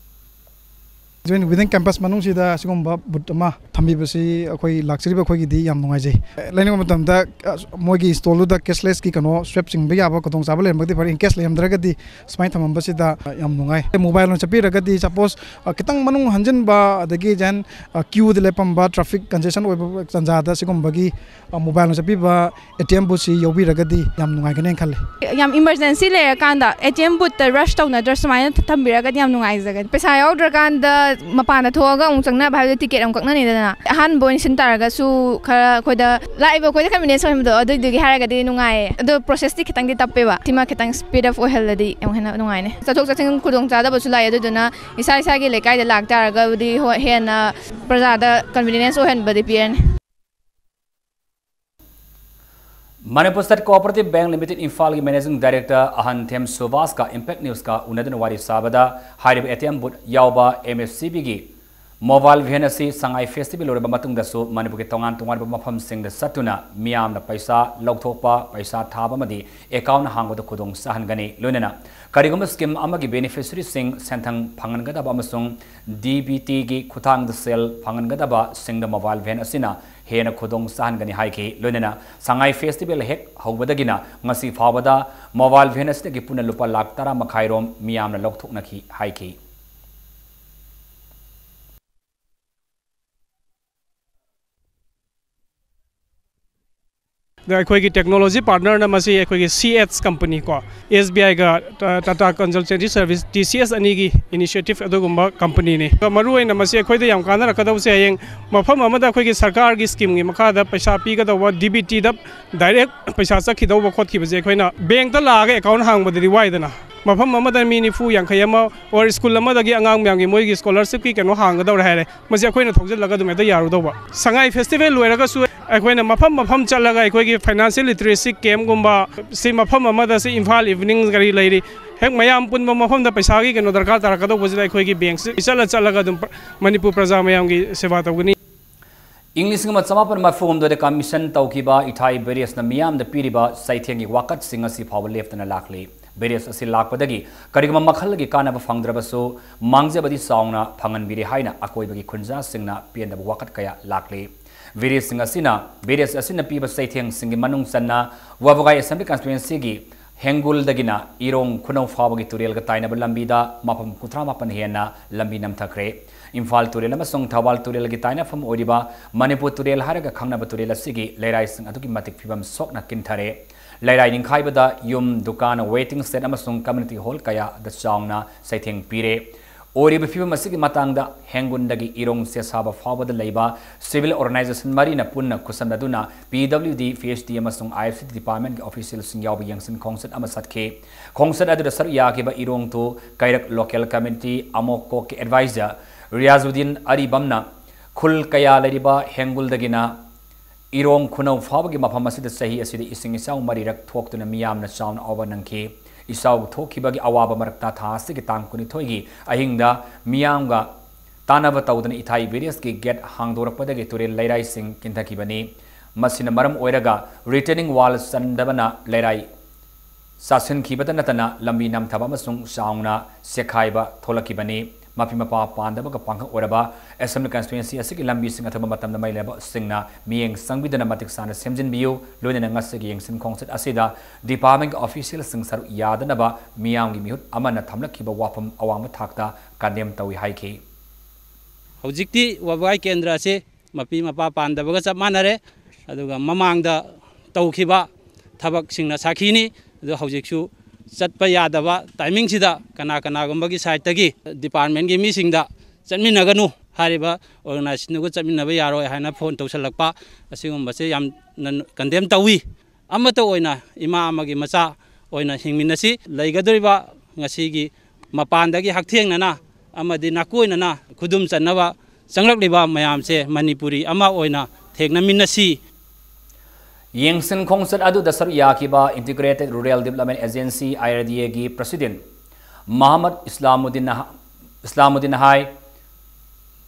ꯖꯦꯟ ꯋꯤꯗꯤꯟ ꯀꯦꯝꯄꯁ ꯃꯅꯨꯡꯁꯤꯗ ꯑꯁꯤꯒꯨꯝꯕ ꯕꯨꯠ ꯑꯃ ꯊꯝꯕꯤꯕꯁꯤ ꯑꯩꯈꯣꯏ ꯂꯥꯛꯆꯔꯤꯕ ꯑꯩꯈꯣꯏꯒꯤꯗꯤ ꯌꯥꯝ ꯅꯨꯡꯉꯥꯏꯖꯩ꯫ ꯂꯩꯅꯤꯡꯕ ꯃꯇꯝꯗ, ꯑ, ꯃꯣꯏꯒꯤ ꯁ꯭ꯇꯣꯜꯗꯨꯗ ꯀꯦꯁꯂꯦꯁꯀꯤ ꯀꯩꯅꯣ, ꯁ꯭ꯋꯦꯞ ꯆꯤꯡꯕ ꯌꯥꯕ ꯈꯨꯗꯣꯡꯆꯥꯕ ꯂꯩꯔꯝꯃꯒꯗꯤ ꯐꯔꯦ꯫ ꯏꯟ ꯀꯦꯁ ꯂꯩꯔꯝꯗ꯭ꯔꯒꯗꯤ ꯁꯨꯃꯥꯏꯅ ꯊꯝꯃꯝꯕꯁꯤꯗ, ꯑ, ꯌꯥꯝ ꯅꯨꯡꯉꯥꯏ꯫ ꯃꯣꯕꯥꯏꯜ ꯑꯣꯏꯅ ꯆꯠꯄꯤꯔꯒꯗꯤ, ꯁꯄꯣꯁ, ꯑ, ꯈꯤꯇꯪ ꯃꯅꯨꯡ ꯍꯟꯖꯤꯟꯕ, ꯑꯗꯒꯤ ꯖꯦꯟ, ꯑ, ꯀ꯭ꯌꯨꯗ ꯂꯦꯞꯄꯝꯕ, ꯇ꯭ꯔꯥꯐꯤꯛ ꯀꯟꯖꯦꯁꯟ ꯑꯣꯏꯕ ꯇꯥꯟꯖꯥꯗ ꯁꯤꯒꯨꯝꯕꯒꯤ, ꯑ, ꯃꯣꯕꯥꯏꯜ ꯑꯣꯏꯅ ꯆꯠꯄꯤꯕ ꯑꯦ ꯇꯤ ꯑꯦꯝ ꯕꯨꯠꯁꯤ ꯌꯥꯎꯕꯤꯔꯒꯗꯤ ꯌꯥꯝ ꯅꯨꯡꯉꯥꯏꯒꯅꯦꯅ ꯈꯜꯂꯤ꯫ ꯌꯥꯝ ꯏꯃꯔꯖꯦꯟꯁꯤ ꯂꯩꯔꯀꯥꯟꯗ ꯑꯦ ꯇꯤ ꯑꯦꯝ ꯕꯨꯠꯇ ꯔꯁ ꯇꯧꯅꯗ꯭ꯔꯁꯨ ꯁꯨꯃꯥꯏꯅ ꯊꯝꯕꯤꯔꯒꯗꯤ ꯌꯥꯝ ꯅꯨꯡꯉꯥꯏꯖꯒꯅꯤ꯫ ꯄꯩꯁꯥ ꯌꯥꯎꯗ꯭ꯔꯀꯥꯟꯗ ꯃꯄꯥꯟꯗ ꯊꯣꯛꯑꯒ ꯑꯃꯨꯛ ꯆꯪꯅꯕ ꯍꯥꯏꯕꯗꯣ ꯇꯤꯀꯦꯠ ꯑꯃꯨꯛ ꯀꯛꯅꯅꯤꯗꯅ꯫ ꯑꯍꯥꯟꯕ ꯑꯣꯏꯅ ꯁꯤꯟ ꯇꯥꯔꯒꯁꯨ ꯈꯔ ꯑꯩꯈꯣꯏꯗ ꯂꯥꯛꯏꯕ ꯑꯩꯈꯣꯏꯗ ꯀꯟꯚꯤꯅꯦꯟꯁ ꯑꯣꯏꯍꯟꯕꯗꯣ ꯑꯗꯨꯏꯗꯨꯒꯤ ꯍꯥꯏꯔꯒꯗꯤ ꯅꯨꯡꯉꯥꯏꯌꯦ꯫ ꯑꯗꯣ ꯄ꯭ꯔꯣꯁꯦꯁꯇꯤ ꯈꯤꯇꯪꯗꯤ ꯇꯞꯄꯦꯕ꯫ ꯁꯤꯃ ꯈꯤꯇꯪ ꯁ꯭ꯄꯤꯗ ꯑꯞ ꯑꯣꯏꯍꯜꯂꯗꯤ ꯑꯃꯨꯛ ꯍꯦꯟꯅ ꯅꯨꯡꯉꯥꯏꯅꯤ꯫ ꯆꯠꯊꯣꯛ ꯆꯠꯁꯤꯟ ꯈꯨꯗꯣꯡꯆꯥꯗꯕꯁꯨ ꯂꯥꯛꯑꯦ, ꯑꯗꯨꯗꯨꯅ ꯏꯁꯥ ꯏꯁꯥꯒꯤ ꯂꯩꯀꯥꯏꯗ ꯂꯥꯛꯇꯥꯔꯒꯗꯤ ꯍꯣꯏ ꯍꯦꯟꯅ ꯄ꯭ꯔꯖꯥꯗ ꯀꯟꯚꯤꯅꯤꯌꯦꯟꯁ ꯑꯣꯏꯍꯟꯕꯗꯤ ꯄꯤꯔꯅꯤ꯫ Manipur state cooperative bank limited ꯏꯝꯐꯥꯜꯒꯤ ꯃꯦꯅꯦꯖꯤꯡ ꯗꯥꯏꯔꯦꯛꯇꯔ ꯑꯍꯟꯊꯦꯝ ꯁꯨꯕꯥꯁꯀ ꯏꯝꯄꯦꯛ ꯅ꯭ꯌꯨꯁꯀ ꯎꯅꯗꯨꯅ ꯋꯥꯔꯤ ꯁꯥꯕꯗ ꯍꯥꯏꯔꯤꯕ ꯑꯦ ꯇꯤ ꯑꯦꯝ ꯕꯨꯠ ꯌꯥꯎꯕ M S C ꯕꯤꯒꯤ mobile van ꯑꯁꯤ ꯁꯉꯥꯏ ꯐꯦꯁꯇꯤꯚꯦꯜ ꯂꯣꯏꯔꯕ ꯃꯇꯨꯡꯗꯁꯨ ꯃꯅꯤꯄꯨꯔꯒꯤ ꯇꯣꯉꯥꯟ ꯇꯣꯉꯥꯟꯕ ꯃꯐꯝꯁꯤꯡꯗ ꯆꯠꯇꯨꯅ ꯃꯤꯌꯥꯝꯅ ꯄꯩꯁꯥ ꯂꯧꯊꯣꯛꯄ, ꯄꯩꯁꯥ ꯊꯥꯕ ꯑꯃꯗꯤ ꯑꯦꯀꯥꯎꯟꯠ ꯍꯥꯡꯕꯗ ꯈꯨꯗꯣꯡ ꯆꯥꯍꯟꯒꯅꯤ꯫ ꯂꯣꯏꯅꯅ ꯀꯔꯤꯒꯨꯝꯕ ꯁ꯭ꯀꯤꯝ ꯑꯃꯒꯤ ꯕꯦꯅꯤꯐꯤꯁꯔꯤꯁꯤꯡ ꯁꯦꯟꯊꯪ ꯐꯪꯍꯟꯒꯗꯕ ꯑꯃꯁꯨꯡ ꯗꯤ ꯕꯤ ꯇꯤꯒꯤ ꯈꯨꯠꯊꯥꯡꯗ ꯁꯦꯜ ꯐꯪꯍꯟꯒꯗꯕꯁꯤꯡꯗ ꯃꯣꯕꯥꯏꯜ ꯚꯦꯟ ꯑꯁꯤꯅ ꯍꯦꯟꯅ ꯈꯨꯗꯣꯡ ꯆꯥꯍꯟꯒꯅꯤ ꯍꯥꯏꯈꯤ꯫ ꯂꯣꯏꯅꯅ ꯁꯉꯥꯏ ꯐꯦꯁꯇꯤꯚꯦꯜ ꯍꯦꯛ ꯍꯧꯕꯗꯒꯤꯅ ꯉꯁꯤ ꯐꯥꯎꯕꯗ ꯃꯣꯕꯥꯏꯜ ꯚꯦꯟ ꯑꯁꯤꯗꯒꯤ ꯄꯨꯟꯅ ꯂꯨꯄꯥ ꯂꯥꯈ ꯇꯔꯥ ꯃꯈꯥꯏꯔꯣꯝ ꯃꯤꯌꯥꯝꯅ ꯂꯧꯊꯣꯛꯅꯈꯤ ꯍꯥꯏꯈꯤ꯫ ꯑꯗ ꯑꯩꯈꯣꯏꯒꯤ technology partnerꯅ ꯃꯁꯤ ꯑꯩꯈꯣꯏꯒꯤ C H company ꯀꯣ, S B I ꯒ ꯇ-, Tata Consultancy Service, T C S ꯑꯅꯤꯒꯤ initiative ꯑꯗꯨꯒꯨꯝꯕ companyꯅꯤ꯫ ꯑꯗꯣ ꯃꯔꯨꯑꯣꯏꯅ ꯃꯁꯤ ꯑꯩꯈꯣꯏꯗ ꯌꯥꯝ ꯀꯥꯟꯅꯔꯛꯀꯗꯧꯕꯁꯦ, ꯍꯌꯦꯡ ꯃꯐꯝ ꯑꯃꯗ ꯑꯩꯈꯣꯏꯒꯤ ꯁꯔꯀꯥꯔꯒꯤ schemeꯒꯤ ꯃꯈꯥꯗ ꯄꯩꯁꯥ ꯄꯤꯒꯗꯧꯕ DBTꯗ direct ꯄꯩꯁꯥ ꯆꯠꯈꯤꯗꯧꯕ ꯈꯣꯠꯈꯤꯕꯁꯦ, ꯑꯩꯈꯣꯏꯅ bankꯇ ꯂꯥꯛꯑꯒ account ꯍꯥꯡꯕꯗꯗꯤ ꯋꯥꯏꯗꯅ, ꯃꯐꯝ ꯑꯃꯗ ꯃꯤ ꯅꯤꯐꯨ ꯌꯥꯡꯈꯩ ꯑꯃ, or school ꯑꯃꯗꯒꯤ ꯑꯉꯥꯡ ꯃꯌꯥꯝꯒꯤ ꯃꯣꯏꯒꯤ scholarshipꯀꯤ ꯀꯩꯅꯣ ꯍꯥꯡꯒꯗꯧꯔꯦ ꯍꯥꯏꯔꯦ, ꯃꯁꯤ ꯑꯩꯈꯣꯏꯅ ꯊꯧꯖꯤꯜꯂꯒ ꯑꯗꯨꯝ ꯍꯦꯛꯇ ꯌꯥꯔꯨꯗꯧꯕ꯫ ꯁꯉꯥꯏ festival ꯂꯣꯏꯔꯒꯁꯨ ꯑꯩꯈꯣꯏꯅ ꯃꯐꯝ ꯃꯐꯝ ꯆꯠꯂꯒ ꯑꯩꯈꯣꯏꯒꯤ financial literacy campꯒꯨꯝꯕ, ꯁꯤ ꯃꯐꯝ ꯑꯃꯗ, ꯁꯤ ꯏꯝꯐꯥꯜ evening ꯀꯔꯤ ꯂꯩꯔꯤ, ꯍꯦꯛ ꯃꯌꯥꯝ ꯄꯨꯟꯕ ꯃꯐꯝꯗ ꯄꯩꯁꯥꯒꯤ ꯀꯩꯅꯣ ꯗꯔꯀꯥꯔ ꯇꯥꯔꯛꯀꯗꯧꯕꯁꯤꯗ ꯑꯩꯈꯣꯏꯒꯤ bankꯁꯤ ꯆꯠꯂ ꯆꯠꯂꯒ ꯑꯗꯨꯝ ꯄ꯭ꯔ-, ꯃꯅꯤꯄꯨꯔ ꯄ꯭ꯔꯖꯥ ꯃꯌꯥꯝꯒꯤ ꯁꯦꯕꯥ ꯇꯧꯒꯅꯤ꯫ ꯏꯪ ꯂꯤꯁꯤꯡ ꯑꯃ ꯆꯃꯥꯄꯟ ꯃꯔꯤꯐꯨ ꯍꯨꯝꯗꯣꯏꯗ commission ꯇꯧꯈꯤꯕ ꯏꯊꯥꯏ barrageꯅ ꯃꯤꯌꯥꯝꯗ ꯄꯤꯔꯤꯕ ꯆꯩꯊꯦꯡꯒꯤ ꯋꯥꯀꯠꯁꯤꯡ ꯑꯁꯤ ꯐꯥꯎꯕ ꯂꯦꯞꯇꯅ ꯂꯥꯛꯂꯤ꯫ Barrage ꯑꯁꯤ ꯂꯥꯛꯄꯗꯒꯤ ꯀꯔꯤꯒꯨꯝꯕ ꯃꯈꯜꯒꯤ ꯀꯥꯟꯅꯕ ꯐꯪꯗ꯭ꯔꯕꯁꯨ, ꯃꯥꯡꯖꯕꯗꯤ ꯆꯥꯎꯅ ꯐꯪꯍꯟꯕꯤꯔꯦ ꯍꯥꯏꯅ ꯑꯀꯣꯏꯕꯒꯤ ꯈꯨꯟꯖꯥꯁꯤꯡꯅ ꯄꯦꯟꯗꯕ ꯋꯥꯀꯠ ꯀꯌꯥ ꯂꯥꯛꯂꯤ꯫ Barrageꯁꯤꯡ ꯑꯁꯤꯅ, barrage ꯑꯁꯤꯅ ꯄꯤꯕ ꯆꯩꯊꯦꯡꯁꯤꯡꯒꯤ ꯃꯅꯨꯡ ꯆꯟꯅ ꯋꯥꯕꯒꯥꯏ Assembly Constituencyꯒꯤ ꯍꯦꯡꯒꯨꯜꯗꯒꯤꯅ ꯏꯔꯣꯡ ꯈꯨꯅꯧ ꯐꯥꯎꯕꯒꯤ ꯇꯨꯔꯦꯜꯒ ꯇꯥꯏꯅꯕ ꯂꯝꯕꯤꯗ ꯃꯐꯝ ꯀꯨꯟꯊ꯭ꯔꯥ ꯃꯥꯄꯟ ꯍꯦꯟꯅ ꯂꯝꯕꯤ ꯅꯝꯊꯈ꯭ꯔꯦ꯫ ꯏꯝꯐꯥꯜ ꯇꯨꯔꯦꯜ ꯑꯃꯁꯨꯡ ꯊꯧꯕꯥꯜ ꯇꯨꯔꯦꯜꯒꯤ ꯇꯥꯏꯅꯐꯝ ꯑꯣꯏꯔꯤꯕ ꯃꯅꯤꯄꯨꯔ ꯇꯨꯔꯦꯜ ꯍꯥꯏꯔꯒ ꯈꯪꯅꯕ ꯇꯨꯔꯦꯜ ꯑꯁꯤꯒꯤ ꯂꯩꯔꯥꯏꯁꯤꯡ ꯑꯗꯨꯛꯀꯤ ꯃꯇꯤꯛ ꯐꯤꯕꯝ ꯁꯣꯛꯅ ꯀꯤꯟꯊꯔꯦ꯫ ꯂꯩꯔꯥꯏ ꯅꯤꯡꯈꯥꯏꯕꯗ ꯌꯨꯝ, ꯗꯨꯀꯥꯟ, waiting shed ꯑꯃꯁꯨꯡ community hall ꯀꯌꯥꯗ ꯆꯥꯎꯅ ꯆꯩꯊꯦꯡ ꯄꯤꯔꯦ꯫ ꯑꯣꯏꯔꯤꯕ ꯐꯤꯕꯝ ꯑꯁꯤꯒꯤ ꯃꯇꯥꯡꯗ ꯍꯦꯡꯒꯨꯟꯗꯒꯤ ꯏꯔꯣꯡ ꯆꯦꯁꯥꯕ ꯐꯥꯎꯕꯗ ꯂꯩꯕ civil organization ꯃꯔꯤꯅ ꯄꯨꯟꯅ ꯈꯨꯠꯁꯝꯅꯗꯨꯅ P W D, P H D ꯑꯃꯁꯨꯡ I F C departmentꯀꯤ officialꯁꯤꯡ ꯌꯥꯎꯕ ꯌꯦꯡꯁꯤꯟ ꯈꯣꯡꯆꯠ ꯑꯃ ꯆꯠꯈꯤ꯫ ꯈꯣꯡꯆꯠ ꯑꯗꯨꯗ ꯁꯔꯨꯛ ꯌꯥꯈꯤꯕ ꯏꯔꯣꯡ ꯇꯨ ꯀꯩꯔꯛ local committee ꯑꯃꯣꯛꯀꯣꯛꯀꯤ advisor ꯔꯤꯌꯥꯖꯨꯗꯤꯟ ꯑꯔꯤꯕꯝꯅ ꯈꯨꯜ ꯀꯌꯥ ꯂꯩꯔꯤꯕ ꯍꯦꯡꯒꯨꯜꯗꯒꯤꯅ ꯏꯔꯣꯡ ꯈꯨꯅꯧ ꯐꯥꯎꯕꯒꯤ ꯃꯐꯝ ꯑꯁꯤꯗ ꯆꯍꯤ ꯑꯁꯤꯗ ꯏꯁꯤꯡ ꯏꯆꯥꯎ ꯃꯔꯤꯔꯛ ꯊꯣꯛꯇꯨꯅ ꯃꯤꯌꯥꯝꯅ ꯆꯥꯎꯅ ꯑꯋꯥꯕ ꯅꯪꯈꯤ꯫ ꯏꯆꯥꯎ ꯊꯣꯛꯈꯤꯕꯒꯤ ꯑꯋꯥꯕ ꯃꯔꯛꯇ ꯊꯥ ꯑꯁꯤꯒꯤ ꯇꯥꯡ ꯀꯨꯟꯅꯤꯊꯣꯏꯒꯤ ꯑꯍꯤꯡꯗ ꯃꯤꯌꯥꯝꯒ ꯇꯥꯟꯅꯕ ꯇꯧꯗꯨꯅ ꯏꯊꯥꯏ barrageꯀꯤ gate ꯍꯥꯡꯗꯣꯔꯛꯄꯗꯒꯤ ꯇꯨꯔꯦꯜ ꯂꯩꯔꯥꯏꯁꯤꯡ ꯀꯤꯟꯊꯈꯤꯕꯅꯤ꯫ ꯃꯁꯤꯅ ꯃꯔꯝ ꯑꯣꯏꯔꯒ retaining wall ꯆꯟꯗꯕꯅ ꯂꯩꯔꯥꯏ ꯆꯥꯁꯤꯟꯈꯤꯕꯇ ꯅꯠꯇꯅ ꯂꯝꯕꯤ ꯅꯝꯊꯕ ꯑꯃꯁꯨꯡ ꯆꯥꯎꯅ ꯆꯦꯛꯈꯥꯏꯕ ꯊꯣꯛꯂꯛꯈꯤꯕꯅꯤ꯫ ꯃꯄꯤ ꯃꯄꯥ ꯄꯥꯟꯗꯕꯒ ꯄꯥꯡꯈꯛ ꯑꯣꯏꯔꯕ Assembly Constituency ꯑꯁꯤꯒꯤ ꯂꯝꯕꯤꯁꯤꯡ ꯑꯊꯨꯕ ꯃꯇꯝꯗ ꯃꯔꯤ ꯂꯩꯅꯕꯁꯤꯡꯅ ꯃꯤꯠꯌꯦꯡ ꯆꯪꯕꯤꯗꯨꯅ ꯃꯇꯤꯛ ꯆꯥꯅ ꯁꯦꯝꯖꯤꯟꯕꯤꯌꯨ꯫ ꯂꯣꯏꯅꯅ ꯉꯁꯤꯒꯤ ꯌꯦꯡꯁꯤꯟ ꯈꯣꯡꯆꯠ ꯑꯁꯤꯗ departmentꯀꯤ officialꯁꯤꯡ ꯁꯔꯨꯛ ꯌꯥꯗꯅꯕ ꯃꯤꯌꯥꯝꯒꯤ ꯃꯤꯍꯨꯠ ꯑꯃꯅ ꯊꯝꯂꯛꯈꯤꯕ ꯋꯥꯐꯝ ꯑꯋꯥꯡꯕ ꯊꯥꯛꯇ condemn ꯇꯧꯏ ꯍꯥꯏꯈꯤ꯫ ꯍꯧꯖꯤꯛꯇꯤ ꯋꯥꯕꯒꯥꯏ ꯀꯦꯟꯗ꯭ꯔ ꯑꯁꯤ ꯃꯄꯤ ꯃꯄꯥ ꯄꯥꯟꯗꯕꯒ ꯆꯞ ꯃꯥꯟꯅꯔꯦ꯫ ꯑꯗꯨꯒ ꯃꯃꯥꯡꯗ ꯇꯧꯈꯤꯕ ꯊꯕꯛꯁꯤꯡꯅ ꯁꯥꯈꯤꯅꯤ꯫ ꯑꯗꯨ ꯍꯧꯖꯤꯛꯁꯨ ꯆꯠꯄ ꯌꯥꯗꯕ ꯇꯥꯏꯃꯤꯡꯁꯤꯗ ꯀꯅꯥ ꯀꯅꯥꯒꯨꯝꯕꯒꯤ ꯁꯥꯏꯠꯇꯒꯤ ꯗꯤꯄꯥꯔꯠꯃꯦꯟꯒꯤ ꯃꯤꯁꯤꯡꯗ ꯆꯠꯃꯤꯟꯅꯒꯅꯨ, ꯍꯥꯏꯔꯤꯕ ꯑꯣꯔꯒꯅꯥꯏꯖꯦꯁꯟꯗꯨꯒ ꯆꯠꯃꯤꯟꯅꯕ ꯌꯥꯔꯣꯏ ꯍꯥꯏꯅ ꯐꯣꯟ ꯇꯧꯁꯜꯂꯛꯄ, ꯑꯁꯤꯒꯨꯝꯕꯁꯦ ꯌꯥꯝꯅ ꯀꯟꯗꯦꯝ ꯇꯧꯏ꯫ ꯑꯃꯠꯇ ꯑꯣꯏꯅ ꯏꯃꯥ ꯑꯃꯒꯤ ꯃꯆꯥ ꯑꯣꯏꯅ ꯍꯤꯡꯃꯤꯟꯅꯁꯤ꯫ ꯂꯩꯒꯗꯧꯔꯤꯕ ꯉꯁꯤꯒꯤ ꯃꯄꯥꯟꯗꯒꯤ ꯍꯛꯊꯦꯡꯅꯅ ꯑꯃꯗꯤ ꯅꯥꯀꯣꯏꯅꯅ ꯈꯨꯗꯨꯝ ꯆꯟꯅꯕ ꯆꯪꯂꯛꯂꯤꯕ ꯃꯌꯥꯝꯁꯦ ꯃꯅꯤꯄꯨꯔꯤ ꯑꯃ ꯑꯣꯏꯅ ꯊꯦꯡꯅꯃꯤꯟꯅꯁꯤ꯫ ꯌꯦꯡꯁꯤꯟ ꯈꯣꯡꯆꯠ ꯑꯗꯨꯗ ꯁꯔꯨꯛ ꯌꯥꯈꯤꯕ Integrated Rural Development Agency, I R D A ꯒꯤ President ꯃꯍꯃꯗ ꯏꯁꯂꯥꯃꯨꯗꯤꯟꯅ, ꯏꯁꯂꯥꯃꯨꯗꯤꯟꯅ ꯍꯥꯏ,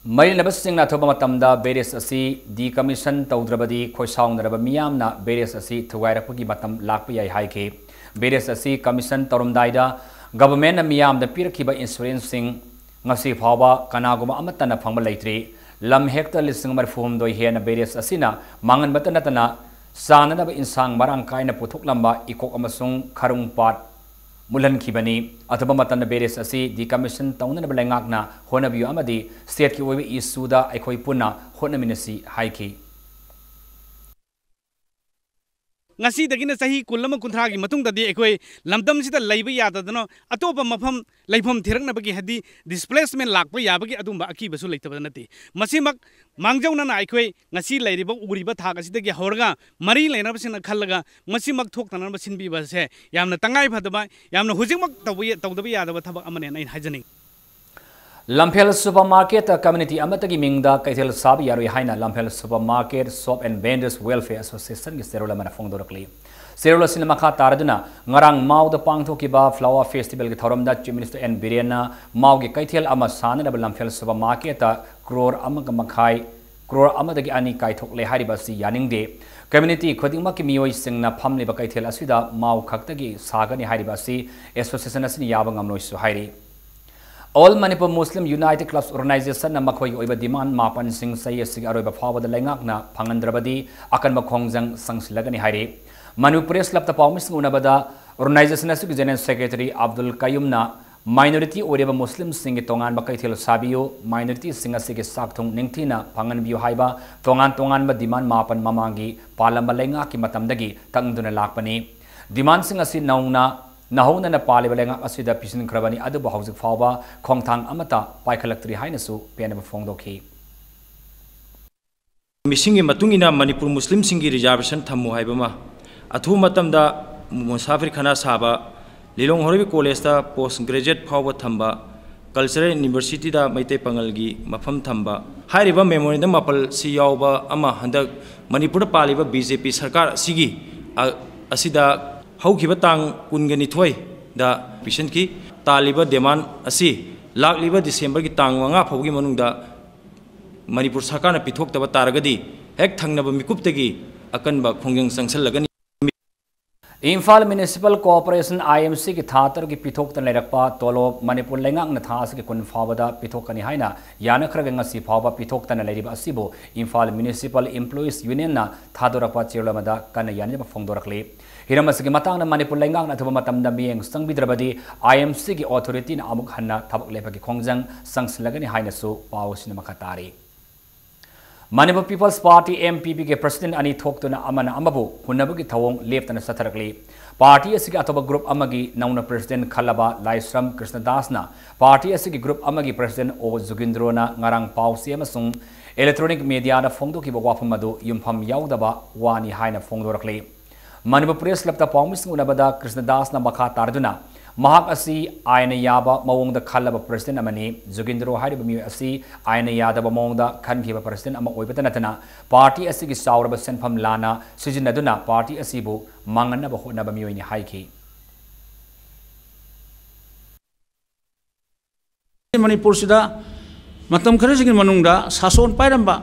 ꯃꯔꯤ ꯂꯩꯅꯕꯁꯤꯡꯅ ꯑꯊꯨꯕ ꯃꯇꯝꯗ barrage ꯑꯁꯤ decommission ꯇꯧꯗ꯭ꯔꯕꯗꯤ ꯈꯣꯏꯁꯥꯎꯅꯔꯕ ꯃꯤꯌꯥꯝꯅ barrage ꯑꯁꯤ ꯊꯨꯒꯥꯏꯔꯛꯄꯒꯤ ꯃꯇꯝ ꯂꯥꯛꯄ ꯌꯥꯏ ꯍꯥꯏꯈꯤ꯫ Barrage ꯑꯁꯤ commission ꯇꯧꯔꯝꯗꯥꯏꯗ governmentꯅ ꯃꯤꯌꯥꯝꯗ ꯄꯤꯔꯛꯈꯤꯕ insuranceꯁꯤꯡ ꯉꯁꯤ ꯐꯥꯎꯕ ꯀꯅꯥꯒꯨꯝꯕ ꯑꯃꯠꯇꯅ ꯐꯪꯕ ꯂꯩꯇ꯭ꯔꯤ꯫ ꯂꯝ hectare ꯂꯤꯁꯤꯡ ꯃꯔꯤꯐꯨ ꯍꯨꯝꯗꯣꯏ ꯍꯦꯟꯅ barrage ꯑꯁꯤꯅ ꯃꯥꯡꯍꯟꯕꯇ ꯅꯠꯇꯅ ꯆꯥꯅꯅꯕ ꯏꯟꯁꯥꯡ ꯃꯔꯥꯡ ꯀꯥꯏꯅ ꯄꯨꯊꯣꯛꯂꯝꯕ ꯏꯀꯣꯛ ꯑꯃꯁꯨꯡ ꯈꯔꯨꯡ ꯄꯥꯠ ꯃꯨꯜꯍꯟꯈꯤꯕꯅꯤ꯫ ꯑꯊꯨꯕ ꯃꯇꯝꯗ barrage ꯑꯁꯤ decommission ꯇꯧꯅꯅꯕ ꯂꯩꯉꯥꯛꯅ ꯍꯣꯠꯅꯕꯤꯌꯨ ꯑꯃꯗꯤ stateꯀꯤ ꯑꯣꯏꯕ issueꯗ ꯑꯩꯈꯣꯏ ꯄꯨꯟꯅ ꯍꯣꯠꯅꯃꯤꯟꯅꯁꯤ ꯍꯥꯏꯈꯤ꯫ ꯉꯁꯤꯗꯒꯤꯅ ꯆꯍꯤ ꯀꯨꯟ ꯑꯃ ꯀꯨꯟꯊ꯭ꯔꯥꯒꯤ ꯃꯇꯨꯡꯗꯗꯤ ꯑꯩꯈꯣꯏ ꯂꯝꯗꯝꯁꯤꯗ ꯂꯩꯕ ꯌꯥꯗꯗꯅ ꯑꯇꯣꯞꯄ ꯃꯐꯝ ꯂꯩꯐꯝ ꯊꯤꯔꯛꯅꯕꯒꯤ, ꯍꯥꯏꯗꯤ displacement ꯂꯥꯛꯄ ꯌꯥꯕꯒꯤ ꯑꯗꯨꯝꯕ ꯑꯀꯤꯕꯁꯨ ꯂꯩꯇꯕ ꯅꯠꯇꯦ꯫ ꯃꯁꯤꯃꯛ ꯃꯥꯡꯖꯧꯅꯅ ꯑꯩꯈꯣꯏ ꯉꯁꯤ ꯂꯩꯔꯤꯕ, ꯎꯔꯤꯕ ꯊꯥꯛ ꯑꯁꯤꯗꯒꯤ ꯍꯧꯔꯒ ꯃꯔꯤ ꯂꯩꯅꯕꯁꯤꯡꯅ ꯈꯜꯂꯒ ꯃꯁꯤꯃꯛ ꯊꯣꯛꯇꯅꯕ ꯁꯤꯟꯕꯤꯕꯁꯦ ꯌꯥꯝꯅ ꯇꯉꯥꯏ ꯐꯗꯕ, ꯌꯥꯝꯅ ꯍꯧꯖꯤꯛꯃꯛ ꯇꯧꯕ ꯌꯥ-, ꯇꯧꯗꯕ ꯌꯥꯗꯕ ꯊꯕꯛ ꯑꯃꯅꯦꯅ ꯑꯩꯅ ꯍꯥꯏꯖꯅꯤꯡꯏ꯫ ꯂꯝꯐꯦꯜ supermarketꯇ community ꯑꯃꯠꯇꯒꯤ ꯃꯤꯡꯗ ꯀꯩꯊꯦꯜ ꯁꯥꯕ ꯌꯥꯔꯣꯏ ꯍꯥꯏꯅ Lamphel Supermarket Shop and Vendors Welfare Associationꯒꯤ ꯆꯦꯔꯣꯜ ꯑꯃꯅ ꯐꯣꯡꯗꯣꯔꯛꯂꯤ꯫ ꯆꯦꯔꯣꯜ ꯑꯁꯤꯅ ꯃꯈꯥ ꯇꯥꯔꯗꯨꯅ ꯉꯔꯥꯡ ꯃꯥꯎꯗ ꯄꯥꯡꯊꯣꯛꯈꯤꯕ flower festivalꯒꯤ ꯊꯧꯔꯝꯗ Chief Minister N ꯕꯤꯔꯦꯟꯅ ꯃꯥꯎꯒꯤ ꯀꯩꯊꯦꯜ ꯑꯃ ꯁꯥꯅꯅꯕ ꯂꯝꯐꯦꯜ supermarketꯇ ꯀ꯭ꯔꯣꯔ ꯑꯃꯒ ꯃꯈꯥꯏ, ꯀ꯭ꯔꯣꯔ ꯑꯃꯗꯒꯤ ꯑꯅꯤ ꯀꯥꯏꯊꯣꯛꯂꯦ ꯍꯥꯏꯔꯤꯕ ꯑꯁꯤ ꯌꯥꯅꯤꯡꯗꯦ꯫ Community ꯈꯨꯗꯤꯡꯃꯛꯀꯤ ꯃꯤꯑꯣꯏꯁꯤꯡꯅ ꯐꯝꯂꯤꯕ ꯀꯩꯊꯦꯜ ꯑꯁꯤꯗ ꯃꯥꯎ ꯈꯛꯇꯒꯤ ꯁꯥꯒꯅꯤ ꯍꯥꯏꯔꯤꯕ ꯑꯁꯤ association ꯑꯁꯤꯅ ꯌꯥꯕ ꯉꯝꯂꯣꯏꯁꯨ ꯍꯥꯏꯔꯤ꯫ All Manipur Muslim United Clubs Organizationꯅ ꯃꯈꯣꯏꯒꯤ ꯑꯣꯏꯕ demand ꯃꯥꯄꯟꯁꯤꯡ ꯆꯍꯤ ꯑꯁꯤꯒꯤ ꯑꯔꯣꯏꯕ ꯐꯥꯎꯕꯗ ꯂꯩꯉꯥꯛꯅ ꯐꯪꯍꯟꯗ꯭ꯔꯕꯗꯤ ꯑꯀꯟꯕ ꯈꯣꯡꯖꯪ ꯆꯪꯁꯤꯜꯂꯒꯅꯤ ꯍꯥꯏꯔꯤ꯫ Manipur Press Clubꯇ ꯄꯥꯎꯃꯤꯁꯤꯡ ꯎꯅꯕꯗ organization ꯑꯁꯤꯒꯤ General Secretary ꯑꯕꯗꯨꯜ ꯀꯌꯨꯝꯅ Minority ꯑꯣꯏꯔꯤꯕ ꯃꯨꯁꯂꯤꯝꯁꯤꯡꯒꯤ ꯇꯣꯉꯥꯟꯕ ꯀꯩꯊꯦꯜ ꯁꯥꯕꯤꯌꯨ, minorityꯁꯤꯡ ꯑꯁꯤꯒꯤ ꯆꯥꯛꯊꯨꯡ ꯅꯤꯡꯊꯤꯅ ꯐꯪꯍꯟꯕꯤꯌꯨ ꯍꯥꯏꯕ ꯇꯣꯉꯥꯟ ꯇꯣꯉꯥꯟꯕ demand ꯃꯥꯄꯟ ꯃꯃꯥꯡꯒꯤ ꯄꯥꯜꯂꯝꯕ ꯂꯩꯉꯥꯛꯀꯤ ꯃꯇꯝꯗꯒꯤ ꯇꯛꯅꯗꯨꯅ ꯂꯥꯛꯄꯅꯤ꯫ Demandꯁꯤꯡ ꯑꯁꯤ ꯅꯧꯅ ꯅꯧꯍꯧꯅꯅ ꯄꯥꯜꯂꯤꯕ ꯂꯩꯉꯥꯛ ꯑꯁꯤꯗ ꯄꯤꯁꯤꯟꯈ꯭ꯔꯕꯅꯤ, ꯑꯗꯨꯕꯨ ꯍꯧꯖꯤꯛ ꯐꯥꯎꯕ ꯈꯣꯡꯊꯥꯡ ꯑꯃꯠꯇ ꯄꯥꯏꯈꯠꯂꯛꯇ꯭ꯔꯤ ꯍꯥꯏꯅꯁꯨ ꯄꯦꯟꯗꯕ ꯐꯣꯡꯗꯣꯛꯈꯤ꯫ ꯃꯤꯁꯤꯡꯒꯤ ꯃꯇꯨꯡ ꯏꯟꯅ ꯃꯅꯤꯄꯨꯔ ꯃꯨꯁꯂꯤꯝꯁꯤꯡꯒꯤ reservation ꯊꯝꯃꯨ ꯍꯥꯏꯕ ꯑꯃ, ꯑꯊꯨꯕ ꯃꯇꯝꯗ ꯃꯨꯁꯥꯐꯤꯔ ꯈꯥꯅꯥ ꯁꯥꯕ, ꯂꯤꯂꯣꯡ ꯍꯣꯔꯩꯕꯤ ꯀꯣꯂꯦꯖꯇ post graduate ꯐꯥꯎꯕ ꯊꯝꯕ, cultural universityꯗ ꯃꯩꯇꯩ ꯄꯥꯉꯜꯒꯤ ꯃꯐꯝ ꯊꯝꯕ, ꯍꯥꯏꯔꯤꯕ memorandum ꯃꯥꯄꯜꯁꯤ ꯌꯥꯎꯕ ꯑꯃ ꯍꯟꯗꯛ ꯃꯅꯤꯄꯨꯔꯗ ꯄꯥꯜꯂꯤꯕ BJP ꯁꯔꯀꯥꯔ ꯑꯁꯤꯒꯤ, ꯑ, ꯑꯁꯤꯗ ꯍꯧꯈꯤꯕ ꯇꯥꯡ ꯀꯨꯟꯒ ꯅꯤꯊꯣꯏꯗ ꯄꯤꯁꯤꯟꯈꯤ꯫ ꯇꯥꯜꯂꯤꯕ demand ꯑꯁꯤ ꯂꯥꯛꯂꯤꯕ Decemberꯒꯤ ꯇꯥꯡ ꯃꯉꯥ ꯐꯥꯎꯕꯒꯤ ꯃꯅꯨꯡꯗ ꯃꯅꯤꯄꯨꯔ ꯁꯔꯀꯥꯔꯅ ꯄꯤꯊꯣꯛꯇꯕ ꯇꯥꯔꯒꯗꯤ ꯍꯦꯛ ꯊꯪꯅꯕ ꯃꯤꯀꯨꯞꯇꯒꯤ ꯑꯀꯟꯕ ꯈꯣꯡꯖꯪ ꯆꯪꯁꯤꯜꯂꯒꯅꯤ꯫ ꯏꯝꯐꯥꯜ Municipal Corporation, IMCꯒꯤ ꯊꯥ ꯇꯔꯨꯛꯀꯤ ꯄꯤꯊꯣꯛꯇꯅ ꯂꯩꯔꯛꯄ ꯇꯣꯂꯣꯞ ꯃꯅꯤꯄꯨꯔ ꯂꯩꯉꯥꯛꯅ ꯊꯥ ꯑꯁꯤꯒꯤ ꯀꯨꯟ ꯐꯥꯎꯕꯗ ꯄꯤꯊꯣꯛꯀꯅꯤ ꯍꯥꯏꯅ ꯌꯥꯅꯈ꯭ꯔꯒ ꯉꯁꯤ ꯐꯥꯎꯕ ꯄꯤꯊꯣꯛꯇꯅ ꯂꯩꯔꯤꯕ ꯑꯁꯤꯕꯨ ꯏꯝꯐꯥꯜ Municipal Employees Unionꯅ ꯊꯥꯗꯣꯔꯛꯄ ꯆꯦꯔꯣꯜ ꯑꯃꯗ ꯀꯟꯅ ꯌꯥꯅꯤꯡꯕ ꯐꯣꯡꯗꯣꯔꯛꯂꯤ꯫ ꯍꯤꯔꯝ ꯑꯁꯤꯒꯤ ꯃꯇꯥꯡꯗ ꯃꯅꯤꯄꯨꯔ ꯂꯩꯉꯥꯛꯅ ꯑꯊꯨꯕ ꯃꯇꯝꯗ ꯃꯤꯠꯌꯦꯡ ꯆꯪꯕꯤꯗ꯭ꯔꯕꯗꯤ IMCꯒꯤ authorityꯅ ꯑꯃꯨꯛ ꯍꯟꯅ ꯊꯕꯛ ꯂꯦꯞꯄꯒꯤ ꯈꯣꯡꯖꯪ ꯆꯪꯁꯤꯜꯂꯒꯅꯤ ꯍꯥꯏꯅꯁꯨ ꯄꯥꯎ ꯑꯁꯤꯅ ꯃꯈꯥ ꯇꯥꯔꯤ꯫ Manipur People's Party, MPPꯒꯤ president ꯑꯅꯤ ꯊꯣꯛꯇꯨꯅ ꯑꯃꯅ ꯑꯃꯕꯨ ꯍꯨꯟꯅꯕꯒꯤ ꯊꯧꯑꯣꯡ ꯂꯦꯞꯇꯅ ꯆꯠꯊꯔꯛꯂꯤ꯫ Party ꯑꯁꯤꯒꯤ ꯑꯇꯣꯞꯄ group ꯑꯃꯒꯤ ꯅꯧꯅ president ꯈꯜꯂꯕ ꯂꯥꯏꯁ꯭ꯔꯝ ꯀ꯭ꯔꯤꯁꯅꯗꯥꯁꯅ party ꯑꯁꯤꯒꯤ group ꯑꯃꯒꯤ president ꯑꯣ ꯖꯨꯒꯤꯟꯗ꯭ꯔꯣꯅ ꯉꯔꯥꯡ ꯄꯥꯎꯆꯦ ꯑꯃꯁꯨꯡ electronic mediaꯗ ꯐꯣꯡꯗꯣꯛꯈꯤꯕ ꯋꯥꯐꯝ ꯑꯗꯨ ꯌꯨꯝꯐꯝ ꯌꯥꯎꯗꯕ ꯋꯥꯅꯤ ꯍꯥꯏꯅ ꯐꯣꯡꯗꯣꯔꯛꯂꯤ꯫ ꯃꯅꯤꯄꯨꯔ Press Clubꯇ ꯄꯥꯎꯃꯤꯁꯤꯡ ꯎꯅꯕꯗ ꯀ꯭ꯔꯤꯁꯅꯗꯥꯁꯅ ꯃꯈꯥ ꯇꯥꯔꯗꯨꯅ ꯃꯍꯥꯛ ꯑꯁꯤ ꯑꯥꯏꯟꯅ ꯌꯥꯕ ꯃꯑꯣꯡꯗ ꯈꯜꯂꯕ president ꯑꯃꯅꯤ꯫ ꯖꯨꯒꯤꯟꯗ꯭ꯔꯣ ꯍꯥꯏꯔꯤꯕ ꯃꯤꯑꯣꯏ ꯑꯁꯤ ꯑꯥꯏꯟꯅ ꯌꯥꯗꯕ ꯃꯑꯣꯡꯗ ꯈꯟꯈꯤꯕ president ꯑꯃ ꯑꯣꯏꯕꯇ ꯅꯠꯇꯅ party ꯑꯁꯤꯒꯤ ꯆꯥꯎꯔꯕ ꯁꯦꯟꯐꯝ ꯂꯥꯟꯅ ꯁꯤꯖꯤꯟꯅꯗꯨꯅ party ꯑꯁꯤꯕꯨ ꯃꯥꯡꯍꯟꯅꯕ ꯍꯣꯠꯅꯕ ꯃꯤꯑꯣꯏꯅꯤ ꯍꯥꯏꯈꯤ꯫ ꯃꯅꯤꯄꯨꯔꯁꯤꯗ ꯃꯇꯝ ꯈꯔꯁꯤꯒꯤ ꯃꯅꯨꯡꯗ ꯁꯥꯁꯣꯟ ꯄꯥꯏꯔꯝꯕ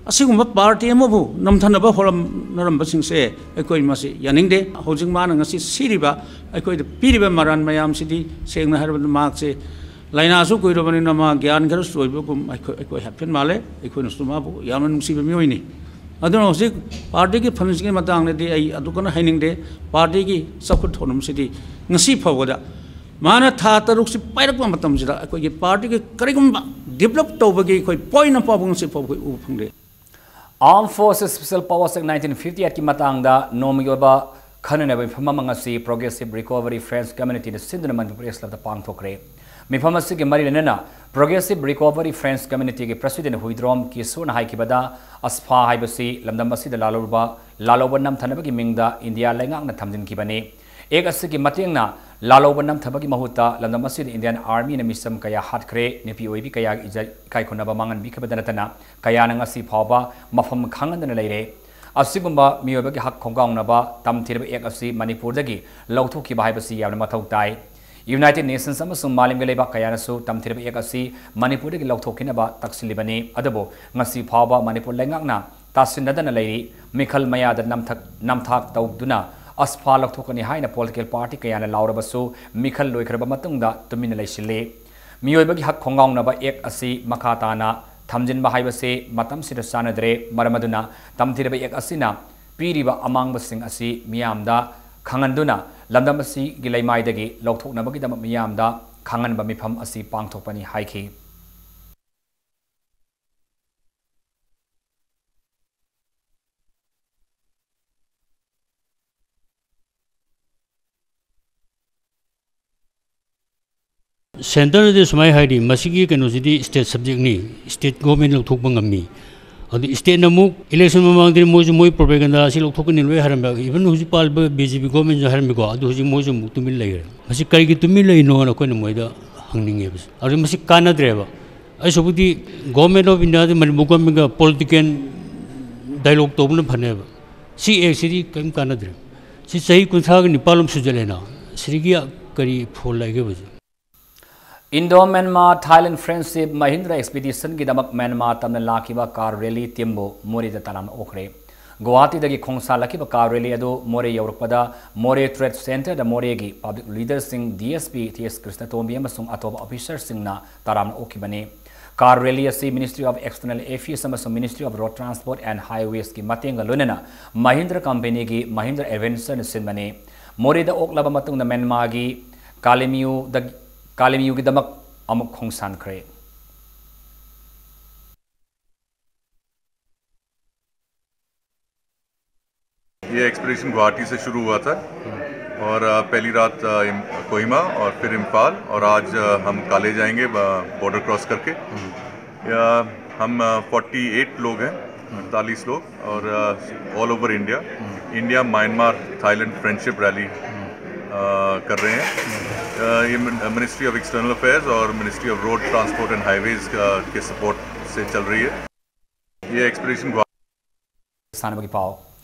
ꯑꯁꯤꯒꯨꯝꯕ party ꯑꯃꯕꯨ ꯅꯝꯊꯅꯕ ꯍꯣꯠꯅꯔꯝꯕꯁꯤꯡꯁꯦ ꯑꯩꯈꯣꯏ ꯃꯁꯤ ꯌꯥꯅꯤꯡꯗꯦ꯫ ꯍꯧꯖꯤꯛ ꯃꯥꯅ ꯉꯁꯤ ꯁꯤꯔꯤꯕ, ꯑꯩꯈꯣꯏꯗ ꯄꯤꯔꯤꯕ ꯃꯔꯥꯟ ꯃꯌꯥꯝꯁꯤꯗꯤ ꯁꯦꯡꯅ ꯍꯥꯏꯔꯕꯗ ꯃꯍꯥꯛꯁꯦ ꯂꯥꯏꯅꯥꯁꯨ ꯀꯨꯏꯔꯕꯅꯤꯅ ꯃꯥ ꯒ꯭ꯌꯥꯟ ꯈꯔꯁꯨ ꯂꯣꯏꯕꯒꯨꯝ ꯑꯩꯈꯣꯏ, ꯑꯩꯈꯣꯏ ꯍꯥꯏꯐꯦꯠ ꯃꯥꯜꯂꯦ꯫ ꯑꯩꯈꯣꯏꯅꯁꯨ ꯃꯥꯕꯨ ꯌꯥꯝꯅ ꯅꯨꯡꯁꯤꯕ ꯃꯤꯑꯣꯏꯅꯤ꯫ ꯑꯗꯨꯅ ꯍꯧꯖꯤꯛ partyꯒꯤ fundꯁꯤꯒꯤ ꯃꯇꯥꯡꯗꯗꯤ ꯑꯩ ꯑꯗꯨ ꯀꯟꯅ ꯍꯥꯏꯅꯤꯡꯗꯦ꯫ Partyꯒꯤ ꯆꯥꯎꯈꯠ ꯊꯧꯔꯝꯁꯤꯗꯤ ꯉꯁꯤ ꯐꯥꯎꯕꯗ ꯃꯥꯅ ꯊꯥ ꯇꯔꯨꯛꯁꯤ ꯄꯥꯏꯔꯛꯄ ꯃꯇꯝꯁꯤꯗ ꯑꯩꯈꯣꯏꯒꯤ ꯄꯥꯔꯇꯤꯒꯤ ꯀꯔꯤꯒꯨꯝꯕ ꯗꯤꯕꯂꯞ ꯇꯧꯕꯒꯤ ꯑꯩꯈꯣꯏ ꯄꯣꯏꯟ ꯑꯃ ꯐꯥꯎꯕ ꯉꯁꯤ ꯐꯥꯎꯕ ꯑꯩꯈꯣꯏ ꯎꯕ ꯐꯪꯗꯦ꯫ Armed Forces Special Powers Act nineteen fifty-eight ꯀꯤ ꯃꯇꯥꯡꯗ ꯅꯣꯡꯃꯒꯤ ꯑꯣꯏꯕ ꯈꯟꯅꯅꯕ ꯃꯤꯐꯝ ꯑꯃ ꯉꯁꯤ Progressive Recovery French Community ꯅ ꯁꯤꯟꯗꯨꯅ ꯃꯅꯤꯄꯨꯔ Press Club ꯇ ꯄꯥꯡꯊꯣꯛꯈ꯭ꯔꯦ꯫ ꯃꯤꯐꯝ ꯑꯁꯤꯒꯤ ꯃꯔꯤ ꯂꯩꯅꯅ Progressive Recovery French Community ꯒꯤ President ꯍꯨꯏꯗ꯭ꯔꯣꯝ ꯀꯤꯁꯣꯔꯅ ꯍꯥꯏꯈꯤꯕꯗ, ꯑꯁꯐꯥ ꯍꯥꯏꯕꯁꯤ ꯂꯝꯗꯝ ꯑꯁꯤꯗ ꯂꯥꯜꯍꯧꯔꯕ ꯂꯥꯜꯍꯧꯕ ꯅꯝꯊꯅꯕꯒꯤ ꯃꯤꯡꯗ ꯏꯟꯗꯤꯌꯥ ꯂꯩꯉꯥꯛꯅ ꯊꯝꯖꯤꯟꯈꯤꯕꯅꯤ꯫ Act ꯑꯁꯤꯒꯤ ꯃꯇꯦꯡꯅ ꯂꯥꯜꯍꯧꯕ ꯅꯝꯊꯕꯒꯤ ꯃꯍꯨꯠꯇ ꯂꯝꯗꯝ ꯑꯁꯤꯗ Indian Army ꯅ ꯃꯤꯆꯝ ꯀꯌꯥ ꯍꯥꯠꯈ꯭ꯔꯦ, ꯅꯨꯄꯤ ꯑꯣꯏꯕꯤ ꯀꯌꯥꯒꯤ ꯏꯖꯠ ꯏꯀꯥꯏ ꯈꯨꯝꯅꯕ ꯃꯥꯡꯍꯟꯕꯤꯈꯤꯕꯗ ꯅꯠꯇꯅ ꯀꯌꯥꯅ ꯉꯁꯤ ꯐꯥꯎꯕ ꯃꯐꯝ ꯈꯪꯍꯟꯗꯅ ꯂꯩꯔꯦ꯫ ꯑꯁꯤꯒꯨꯝꯕ ꯃꯤꯑꯣꯏꯕꯒꯤ ꯍꯛ ꯈꯣꯡꯒꯥꯎꯅꯕ ꯇꯝꯊꯤꯔꯕ Act ꯑꯁꯤ ꯃꯅꯤꯄꯨꯔꯗꯒꯤ ꯂꯧꯊꯣꯛꯈꯤꯕ ꯍꯥꯏꯕꯁꯤ ꯌꯥꯝꯅ ꯃꯊꯧ ꯇꯥꯏ꯫ United Nations ꯑꯃꯁꯨꯡ ꯃꯥꯂꯦꯝꯒꯤ ꯂꯩꯕꯥꯛ ꯀꯌꯥꯅꯁꯨ ꯇꯝꯊꯤꯔꯕ Act ꯑꯁꯤ ꯃꯅꯤꯄꯨꯔꯗꯒꯤ ꯂꯧꯊꯣꯛꯈꯤꯅꯕ ꯇꯛꯁꯤꯜꯂꯤꯕꯅꯤ꯫ ꯑꯗꯨꯕꯨ ꯉꯁꯤ ꯐꯥꯎꯕ ꯃꯅꯤꯄꯨꯔ ꯂꯩꯉꯥꯛꯅ ꯇꯥꯁꯤꯟꯅꯗꯅ ꯂꯩꯔꯤ꯫ ꯃꯤꯈꯜ ꯃꯌꯥꯗ ꯅꯝꯊꯛ ꯅꯝꯊꯥꯛ ꯇꯧꯗꯨꯅ ꯑꯁꯐꯥ ꯂꯧꯊꯣꯛꯀꯅꯤ ꯍꯥꯏꯅ political party ꯀꯌꯥꯅ ꯂꯥꯎꯔꯕꯁꯨ, ꯃꯤꯈꯜ ꯂꯣꯏꯈ꯭ꯔꯕ ꯃꯇꯨꯡꯗ ꯇꯨꯃꯤꯟꯅ ꯂꯩꯁꯤꯜꯂꯤ꯫ ꯃꯤꯑꯣꯏꯕꯒꯤ ꯍꯛ ꯈꯣꯡꯒꯥꯎꯅꯕ Act ꯑꯁꯤ ꯃꯈꯥ ꯇꯥꯅ ꯊꯝꯖꯤꯟꯕ ꯍꯥꯏꯕꯁꯤ ꯃꯇꯝꯁꯤꯗ ꯆꯥꯟꯅꯗ꯭ꯔꯦ꯫ ꯃꯔꯝ ꯑꯗꯨꯅ ꯇꯝꯊꯤꯔꯕ Act ꯑꯁꯤꯅ ꯄꯤꯔꯤꯕ ꯑꯃꯥꯡꯕꯁꯤꯡ ꯑꯁꯤ ꯃꯤꯌꯥꯝꯗ ꯈꯪꯍꯟꯗꯨꯅ ꯂꯝꯗꯝ ꯑꯁꯤꯒꯤ ꯂꯩꯃꯥꯏꯗꯒꯤ ꯂꯧꯊꯣꯛꯅꯕꯒꯤꯗꯃꯛ ꯃꯤꯌꯥꯝꯗ ꯈꯪꯍꯟꯕ ꯃꯤꯐꯝ ꯑꯁꯤ ꯄꯥꯡꯊꯣꯛꯄꯅꯤ ꯍꯥꯏꯈꯤ꯫ Centre ꯅꯗꯤ ꯁꯨꯃꯥꯏꯅ ꯍꯥꯏꯔꯤ, ꯃꯁꯤꯒꯤ ꯀꯩꯅꯣꯁꯤꯗꯤ state subject ꯅꯤ, state government ꯂꯧꯊꯣꯛꯄ ꯉꯝꯃꯤ꯫ ꯑꯗꯨ state ꯅ ꯑꯃꯨꯛ election ꯃꯃꯥꯡꯗꯗꯤ ꯃꯣꯏꯁꯨ ꯃꯣꯏ propaganda ꯑꯁꯤ ꯂꯧꯊꯣꯛꯀꯅꯤ ꯂꯣꯏ ꯍꯥꯏꯔꯝꯃꯦ꯫ Even ꯍꯧꯖꯤꯛ ꯄꯥꯜꯂꯤꯕ B J P government ꯁꯨ ꯍꯥꯏꯔꯝꯃꯤꯀꯣ, ꯑꯗꯨ ꯍꯧꯖꯤꯛ ꯃꯣꯏꯁꯨ ꯑꯃꯨꯛ ꯇꯨꯃꯤꯟ ꯂꯩꯈ꯭ꯔꯦ꯫ ꯃꯁꯤ ꯀꯔꯤꯒꯤ ꯇꯨꯃꯤꯟ ꯂꯩꯔꯤꯅꯣꯅ ꯑꯩꯈꯣꯏꯅ ꯃꯣꯏꯗ ꯍꯪꯅꯤꯡꯉꯦꯕ꯫ ꯑꯗꯨ ꯃꯁꯤ ꯀꯥꯟꯅꯗ꯭ꯔꯦꯕ꯫ ꯑꯩꯁꯨꯕꯨꯗꯤ Government of India D Manipur government ꯀ political dialogue ꯇꯧꯕꯅ ꯐꯅꯦꯕ꯫ ꯁꯤ Act ꯁꯤꯗꯤ ꯀꯔꯤꯝ ꯀꯥꯟꯅꯗ꯭ꯔꯦ꯫ ꯁꯤ ꯆꯍꯤ ꯀꯨꯟꯊ꯭ꯔꯥꯒ ꯅꯤꯄꯥꯜ ꯑꯃ ꯁꯨꯖꯜꯂꯦꯅ꯫ ꯁꯤꯗꯒꯤ ꯀꯔꯤ ꯐꯣꯜ ꯂꯩꯒꯦꯕ ꯍꯧꯖꯤꯛ? Indo Myanmar Thailand Friendship Mahindra Expedition ꯒꯤꯗꯃꯛ ꯃ꯭ꯌꯥꯟꯃꯥꯔ ꯇꯝꯅ ꯂꯥꯛꯈꯤꯕ car rally team ꯕꯨ ꯃꯣꯔꯦꯗ ꯇꯔꯥꯝꯅ ꯑꯣꯛꯈ꯭ꯔꯦ꯫ ꯒꯨꯋꯥꯍꯥꯇꯤꯗꯒꯤ ꯈꯣꯡꯁꯥꯜꯂꯛꯈꯤꯕ car rally ꯑꯗꯨ ꯃꯣꯔꯦ ꯌꯧꯔꯛꯄꯗ ꯃꯣꯔꯦ Trade Centre ꯗ ꯃꯣꯔꯦꯒꯤ public leader ꯁꯤꯡ, D S P ꯇꯤ ꯑꯦꯁ ꯀ꯭ꯔꯤꯁꯅꯇꯣꯝꯕꯤ ꯑꯃꯁꯨꯡ ꯑꯇꯣꯞꯄ officer ꯁꯤꯡꯅ ꯇꯔꯥꯝꯅ ꯑꯣꯛꯈꯤꯕꯅꯤ꯫ Car rally ꯑꯁꯤ Ministry of External Affairs ꯑꯃꯁꯨꯡ Ministry of Road Transport and Highways ꯀꯤ ꯃꯇꯦꯡꯒ ꯂꯣꯏꯅꯅ Mahindra company ꯒꯤ Mahindra Adventure ꯅ ꯁꯤꯟꯕꯅꯤ꯫ ꯃꯣꯔꯦꯗ ꯑꯣꯛꯂꯕ ꯃꯇꯨꯡꯗ ꯃ꯭ꯌꯥꯟꯃꯥꯔꯒꯤ ꯀꯥꯂꯦꯃꯤꯌꯨꯗꯒꯤ, ꯀꯥꯂꯦꯃꯤꯌꯨꯒꯤꯗꯃꯛ ꯑꯃꯨꯛ ꯈꯣꯡꯁꯥꯟꯈ꯭ꯔꯦ꯫ ये एक्सपीडिशन गुवाहाटी से शुरू हुआ था और अ, पहली रात अ, इम- कोहिमा और फिर इम्फाल और आज अ, हम काले जाएंगे बॉर्डर क्रॉस करके। या हम फोर्टी एट लोग हैं, अड़तालीस लोग, और all over India, India Myanmar Thailand friendship rally कर रहे हैं। अ, ये मिनिस्ट्री ऑफ एक्सटर्नल अफेयर्स और ministry of road transport and highways के सपोर्ट से चल रही है। ये एक्सपीडिशन ꯁꯥꯟꯅꯕꯒꯤ ꯄꯥꯎ꯫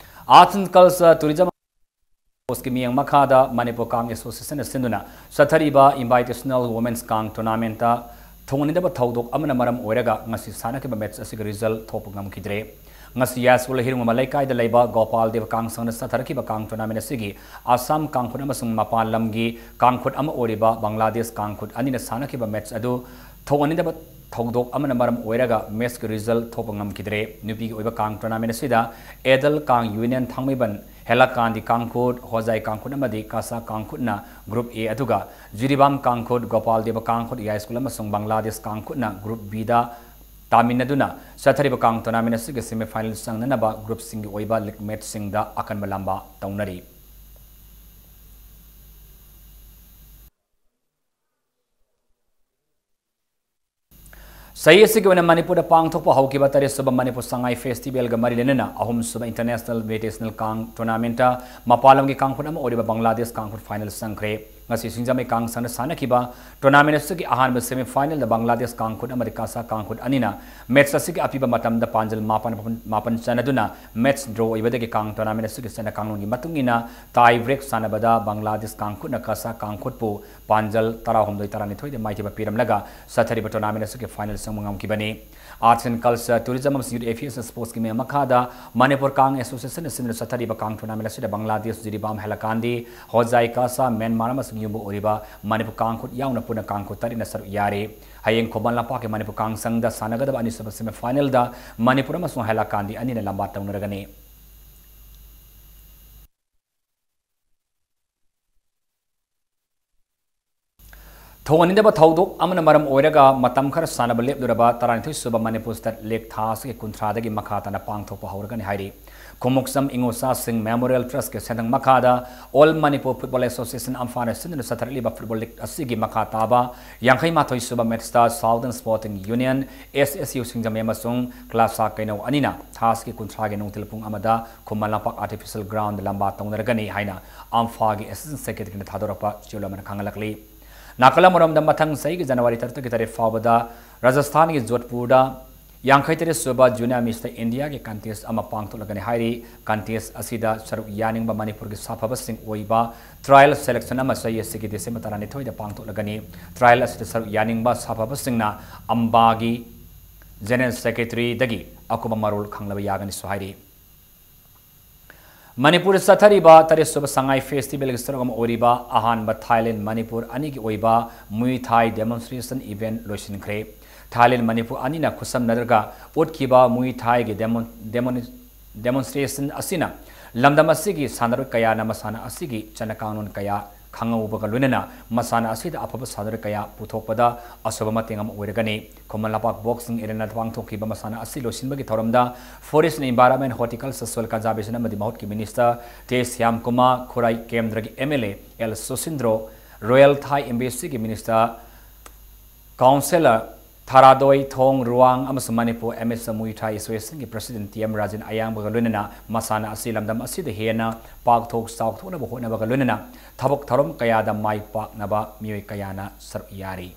Arts and Culture Tourism Sportsꯀꯤ ꯃꯤꯠꯌꯦꯡ ꯃꯈꯥꯗ ꯃꯅꯤꯄꯨꯔ ꯀꯥꯡ ꯑꯦꯁꯣꯁꯤꯌꯦꯁꯟꯅ ꯁꯤꯟꯗꯨꯅ ꯆꯠꯊꯔꯤꯕ Invitational Women's ꯀꯥꯡ Tournamentꯇ ꯊꯣꯡꯍꯟꯅꯤꯡꯗꯕ ꯊꯧꯗꯣꯛ ꯑꯃꯅ ꯃꯔꯝ ꯑꯣꯏꯔꯒ ꯉꯁꯤ ꯁꯥꯟꯅꯈꯤꯕ ꯃꯦꯠꯆ ꯑꯁꯤꯒꯤ ꯔꯤꯖꯜ ꯊꯣꯛꯄ ꯉꯝꯈꯤꯗ꯭ꯔꯦ꯫ ꯉꯁꯤ ꯌꯥꯏꯁ꯭ꯀꯨꯜ ꯍꯤꯔꯨꯉꯨꯃ ꯂꯩꯀꯥꯏꯗ ꯂꯩꯕ ꯒꯣꯄꯥꯜ ꯗꯦꯕ ꯀꯥꯡ ꯁꯪꯅ ꯆꯠꯊꯔꯛꯈꯤꯕ ꯀꯥꯡ tournament ꯑꯁꯤꯒꯤ ꯑꯁꯥꯝ ꯀꯥꯡꯈꯨꯠ ꯑꯃꯁꯨꯡ ꯃꯄꯥꯟ ꯂꯝꯒꯤ ꯀꯥꯡꯈꯨꯠ ꯑꯃ ꯑꯣꯏꯔꯤꯕ ꯕꯪꯒ꯭ꯂꯥꯗꯦꯁ ꯀꯥꯡꯈꯨꯠ ꯑꯅꯤꯅ ꯁꯥꯟꯅꯈꯤꯕ ꯃꯦꯠꯆ ꯑꯗꯨ ꯊꯣꯡꯍꯟꯅꯤꯡꯗꯕ ꯊꯧꯗꯣꯛ ꯑꯃꯅ ꯃꯔꯝ ꯑꯣꯏꯔꯒ ꯃꯦꯠꯆꯀꯤ ꯔꯤꯖꯜ ꯊꯣꯛꯄ ꯉꯝꯈꯤꯗ꯭ꯔꯦ꯫ ꯅꯨꯄꯤꯒꯤ ꯑꯣꯏꯕ ꯀꯥꯡ tournament ꯑꯁꯤꯗ ꯑꯦꯗꯜ ꯀꯥꯡ ꯌꯨꯅꯤꯌꯟ ꯊꯥꯡꯃꯩꯕꯟ, ꯍꯦꯂꯥꯀꯥꯟꯗꯤ ꯀꯥꯡꯈꯨꯠ, ꯍꯣꯖꯥꯏ ꯀꯥꯡꯈꯨꯠ ꯑꯃꯗꯤ ꯀꯥꯁꯥ ꯀꯥꯡꯈꯨꯠꯅ group A, ꯑꯗꯨꯒ ꯖꯤꯔꯤꯕꯥꯝ ꯀꯥꯡꯈꯨꯠ, ꯒꯣꯄꯥꯜ ꯗꯦꯕ ꯀꯥꯡꯈꯨꯠ, ꯌꯥꯏꯁ꯭ꯀꯨꯜ ꯑꯃꯁꯨꯡ ꯕꯪꯒ꯭ꯂꯥꯗꯦꯁ ꯀꯥꯡꯈꯨꯠꯅ group Bꯗ ꯇꯥꯃꯤꯟꯅꯗꯨꯅ ꯆꯠꯊꯔꯤꯕ ꯀꯥꯡ tournament ꯑꯁꯤꯒꯤ semi final ꯆꯪꯅꯅꯕ groupꯁꯤꯡꯒꯤ ꯑꯣꯏꯕ league matchꯁꯤꯡꯗ ꯑꯀꯟꯕ ꯂꯥꯝꯕ ꯇꯧꯅꯔꯤ꯫ ꯆꯍꯤ ꯑꯁꯤꯒꯤ ꯑꯣꯏꯅ ꯃꯅꯤꯄꯨꯔꯗ ꯄꯥꯡꯊꯣꯛꯄ ꯍꯧꯈꯤꯕ ꯇꯔꯦꯠ ꯁꯨꯕ ꯃꯅꯤꯄꯨꯔ ꯁꯉꯥꯏ festivalꯒ ꯃꯔꯤ ꯂꯩꯅꯅ ꯑꯍꯨꯝ ꯁꯨꯕ International Invitational ꯀꯥꯡ tournamentꯇ ꯃꯄꯥꯟ ꯂꯝꯒꯤ ꯀꯥꯡꯈꯨꯠ ꯑꯃ ꯑꯣꯏꯔꯤꯕ ꯕꯪꯒ꯭ꯂꯥꯗꯦꯁ ꯀꯥꯡꯈꯨꯠ final ꯆꯪꯈ꯭ꯔꯦ꯫ ꯉꯁꯤ ꯁꯤꯡꯖꯃꯩ ꯀꯥꯡ ꯁꯪꯗ ꯁꯥꯟꯅꯈꯤꯕ tournament ꯑꯁꯤꯒꯤ ꯑꯍꯥꯟꯕ semi finalꯗ ꯕꯪꯒ꯭ꯂꯥꯗꯦꯁ ꯀꯥꯡꯈꯨꯠ ꯑꯃꯗꯤ ꯀꯥꯁꯥ ꯀꯥꯡꯈꯨꯠ ꯑꯅꯤꯅ match ꯑꯁꯤꯒꯤ ꯑꯄꯤꯕ ꯃꯇꯝꯗ ꯄꯥꯟꯖꯜ ꯃꯥꯄꯟ, ꯃꯥꯄꯟ ꯆꯟꯅꯗꯨꯅ match draw ꯑꯣꯏꯕꯗꯒꯤ ꯀꯥꯡ tournament ꯑꯁꯤꯒꯤ ꯆꯠꯅ ꯀꯥꯡꯂꯣꯟꯒꯤ ꯃꯇꯨꯡ ꯏꯟꯅ tie break ꯁꯥꯟꯅꯕꯗ ꯕꯪꯒ꯭ꯂꯥꯗꯦꯁ ꯀꯥꯡꯈꯨꯠꯅ ꯀꯥꯁꯥ ꯀꯥꯡꯈꯨꯠꯄꯨ ꯄꯥꯟꯖꯜ ꯇꯔꯥꯍꯨꯝꯗꯣꯏ ꯇꯔꯥꯅꯤꯊꯣꯏꯗ ꯃꯥꯏꯊꯤꯕ ꯄꯤꯔꯝꯂꯒ ꯆꯠꯊꯔꯤꯕ tournament ꯑꯁꯤꯒꯤ final ꯆꯪꯕ ꯉꯝꯈꯤꯕꯅꯤ꯫ Arts and Culture, Tourism ꯑꯃꯁꯨꯡ Youth Affairs Sportsꯀꯤ ꯃꯤꯠꯌꯦꯡ ꯃꯈꯥꯗ ꯃꯅꯤꯄꯨꯔ ꯀꯥꯡ Associationꯅ ꯁꯤꯟꯗꯨꯅ ꯆꯠꯊꯔꯤꯕ ꯀꯥꯡ tournament ꯑꯁꯤꯗ ꯕꯪꯒ꯭ꯂꯥꯗꯦꯁ, ꯖꯤꯔꯤꯕꯥꯝ, ꯍꯦꯂꯥꯀꯥꯟꯗꯤ, ꯍꯣꯖꯥꯏ, ꯀꯥꯁꯥ, ꯃ꯭ꯌꯥꯟꯃꯥꯔ ꯑꯃꯁꯨꯡ ꯌꯨꯝꯕꯨ ꯑꯣꯏꯔꯤꯕ ꯃꯅꯤꯄꯨꯔ ꯀꯥꯡꯈꯨꯠ ꯌꯥꯎꯅ ꯄꯨꯟꯅ ꯀꯥꯡꯈꯨꯠ ꯇꯔꯦꯠꯅ ꯁꯔꯨꯛ ꯌꯥꯔꯤ꯫ ꯍꯌꯦꯡ ꯈꯨꯃꯟ ꯂꯝꯄꯥꯛꯀꯤ ꯃꯅꯤꯄꯨꯔ ꯀꯥꯡ ꯁꯪꯗ ꯁꯥꯟꯅꯒꯗꯕ ꯑꯅꯤꯁꯨꯕ semi finalꯗ ꯃꯅꯤꯄꯨꯔ ꯑꯃꯁꯨꯡ ꯍꯦꯂꯥꯀꯥꯟꯗꯤ ꯑꯅꯤꯅ ꯂꯝꯕꯥ ꯇꯧꯅꯔꯒꯅꯤ꯫ ꯊꯣꯡꯍꯟꯅꯤꯡꯗꯕ ꯊꯧꯗꯣꯛ ꯑꯃꯅ ꯃꯔꯝ ꯑꯣꯏꯔꯒ ꯃꯇꯝ ꯈꯔ ꯁꯥꯟꯅꯕ ꯂꯦꯞꯂꯨꯔꯕ ꯇꯔꯥꯅꯤꯊꯣꯏ ꯁꯨꯕ ꯃꯅꯤꯄꯨꯔ ꯁ꯭ꯇꯦꯠ ꯂꯤꯒ ꯊꯥ ꯑꯁꯤꯒꯤ ꯀꯨꯟꯊ꯭ꯔꯥꯗꯒꯤ ꯃꯈꯥ ꯇꯥꯅ ꯄꯥꯡꯊꯣꯛꯄ ꯍꯧꯔꯒꯅꯤ ꯍꯥꯏꯔꯤ꯫ ꯈꯣꯡꯎꯞꯁꯝ ꯏꯉꯣꯆꯥꯁꯤꯡ ꯃꯦꯃꯣꯔꯤꯌꯦꯜ ꯇ꯭ꯔꯁꯀꯤ ꯁꯦꯟꯊꯪ ꯃꯈꯥꯗ All Manipur Football Association, ꯑꯝꯐꯥꯅ ꯁꯤꯟꯗꯨꯅ ꯆꯠꯊꯔꯛꯂꯤꯕ ꯐꯨꯠꯕꯣꯜ ꯂꯤꯒ ꯑꯁꯤꯒꯤ ꯃꯈꯥ ꯇꯥꯕ ꯌꯥꯡꯈꯩ ꯃꯥꯊꯣꯏ ꯁꯨꯕ ꯃꯦꯠꯁꯇ Southern Sporting Union, S S U, ꯁꯤꯡꯖꯃꯩ ꯑꯃꯁꯨꯡ ꯀ꯭ꯂꯥꯁꯥ ꯀꯩꯅꯧ ꯑꯅꯤꯅ ꯊꯥ ꯑꯁꯤꯒꯤ ꯀꯨꯟꯊ꯭ꯔꯥꯒꯤ ꯅꯨꯡꯊꯤꯜ ꯄꯨꯡ ꯑꯃꯗ ꯈꯨꯃꯟ ꯂꯝꯄꯥꯛ Artificial Ground ꯗ ꯂꯝꯕꯥ ꯇꯧꯅꯔꯒꯅꯤ ꯍꯥꯏꯅ ꯑꯝꯐꯥꯒꯤ Assistant Secretary ꯅ ꯊꯥꯗꯣꯔꯛꯄ ꯆꯦꯔꯣꯜ ꯑꯃꯅ ꯈꯪꯍꯜꯂꯛꯂꯤ꯫ ꯅꯥꯀꯜ ꯑꯃꯔꯣꯝꯗ, ꯃꯊꯪ ꯆꯍꯤꯒꯤ ꯖꯅꯋꯥꯔꯤ ꯇꯔꯨꯛꯇꯒꯤ ꯇꯔꯦꯠ ꯐꯥꯎꯕꯗ ꯔꯥꯖꯁꯊꯥꯟꯒꯤ ꯖꯣꯙꯄꯨꯔꯗ ꯌꯥꯡꯈꯩ ꯇꯔꯦꯠ ꯁꯨꯕ Junior Mister India ꯒꯤ contest ꯑꯃ ꯄꯥꯡꯊꯣꯛꯂꯒꯅꯤ ꯍꯥꯏꯔꯤ꯫ Contest ꯑꯁꯤꯗ ꯁꯔꯨꯛ ꯌꯥꯅꯤꯡꯕ ꯃꯅꯤꯄꯨꯔꯒꯤ ꯁꯥꯐꯕꯁꯤꯡ ꯑꯣꯏꯕ trial selection ꯑꯃ ꯆꯍꯤ ꯑꯁꯤꯒꯤ ꯗꯤꯁꯦꯝꯕꯔ ꯇꯔꯥꯅꯤꯊꯣꯏꯗ ꯄꯥꯡꯊꯣꯛꯂꯒꯅꯤ꯫ Trial ꯑꯁꯤꯗ ꯁꯔꯨꯛ ꯌꯥꯅꯤꯡꯕ ꯁꯥꯐꯕꯁꯤꯡꯅ ꯑꯝꯕꯥꯒꯤ General Secretary ꯗꯒꯤ ꯑꯀꯨꯞꯄ ꯃꯔꯣꯜ ꯈꯪꯂꯕ ꯌꯥꯒꯅꯤꯁꯨ ꯍꯥꯏꯔꯤ꯫ ꯃꯅꯤꯄꯨꯔꯗ ꯆꯠꯊꯔꯤꯕ ꯇꯔꯦꯠ ꯁꯨꯕ ꯁꯉꯥꯏ ꯐꯦꯁꯇꯤꯚꯦꯜꯒꯤ ꯁꯔꯨꯛ ꯑꯃ ꯑꯣꯏꯔꯤꯕ ꯑꯍꯥꯟꯕ ꯊꯥꯏꯂꯦꯟ ꯃꯅꯤꯄꯨꯔ ꯑꯅꯤꯒꯤ ꯑꯣꯏꯕ ꯃꯨꯏ ꯊꯥꯏ demonstration event ꯂꯣꯏꯁꯤꯟꯈ꯭ꯔꯦ꯫ ꯊꯥꯏꯂꯦꯟ ꯃꯅꯤꯄꯨꯔ ꯑꯅꯤꯅ ꯈꯨꯠꯁꯝꯅꯔꯒ ꯎꯠꯈꯤꯕ ꯃꯨꯏ ꯊꯥꯏꯒꯤ demon-, demon-, demonstration ꯑꯁꯤꯅ ꯂꯝꯗꯝ ꯑꯁꯤꯒꯤ ꯁꯥꯟꯅꯔꯣꯏ ꯀꯌꯥꯅ ꯃꯁꯥꯟꯅ ꯑꯁꯤꯒꯤ ꯆꯠꯅ ꯀꯥꯡꯂꯣꯟ ꯀꯌꯥ ꯈꯪꯍꯧꯕꯒ ꯂꯣꯏꯅꯅ ꯃꯁꯥꯟꯅ ꯑꯁꯤꯗ ꯑꯐꯕ ꯁꯥꯟꯅꯔꯣꯏ ꯀꯌꯥ ꯄꯨꯊꯣꯛꯄꯗ ꯑꯆꯧꯕ ꯃꯇꯦꯡ ꯑꯃ ꯑꯣꯏꯔꯒꯅꯤ꯫ ꯈꯨꯃꯟ ꯂꯝꯄꯥꯛ Boxing Arena ꯗ ꯄꯥꯡꯊꯣꯛꯈꯤꯕ ꯃꯁꯥꯟꯅ ꯑꯁꯤ ꯂꯣꯏꯁꯤꯟꯕꯒꯤ ꯊꯧꯔꯝꯗ Forest and Environment, Horticulture, Soil Conservation ꯑꯃꯗꯤ ꯃꯍꯨꯠꯀꯤ Minister ꯇꯦ ꯁ꯭ꯌꯥꯝ ꯀꯨꯃꯥꯔ, ꯈꯨꯔꯥꯏ ꯀꯦꯟꯗ꯭ꯔꯒꯤ M L A L Susindro, Royal Thai Embassy ꯒꯤ Minister, Councillor Tharadoi Thong Ruang ꯑꯃꯁꯨꯡ Manipur Amateur Muay Thai Association ꯒꯤ President ꯇꯤ ꯑꯦꯝ ꯔꯥꯖꯦꯟ ꯑꯌꯥꯡꯕꯒ ꯂꯣꯏꯅꯅ ꯃꯁꯥꯟꯅ ꯑꯁꯤ ꯂꯝꯗꯝ ꯑꯁꯤꯗ ꯍꯦꯟꯅ ꯄꯥꯛꯊꯣꯛ ꯆꯥꯎꯊꯣꯛꯅꯕ ꯍꯣꯠꯅꯕꯒ ꯂꯣꯏꯅꯅ ꯊꯕꯛ ꯊꯧꯔꯝ ꯀꯌꯥꯗ ꯃꯥꯏ ꯄꯥꯛꯅꯕ ꯃꯤꯑꯣꯏ ꯀꯌꯥꯅ ꯁꯔꯨꯛ ꯌꯥꯔꯤ꯫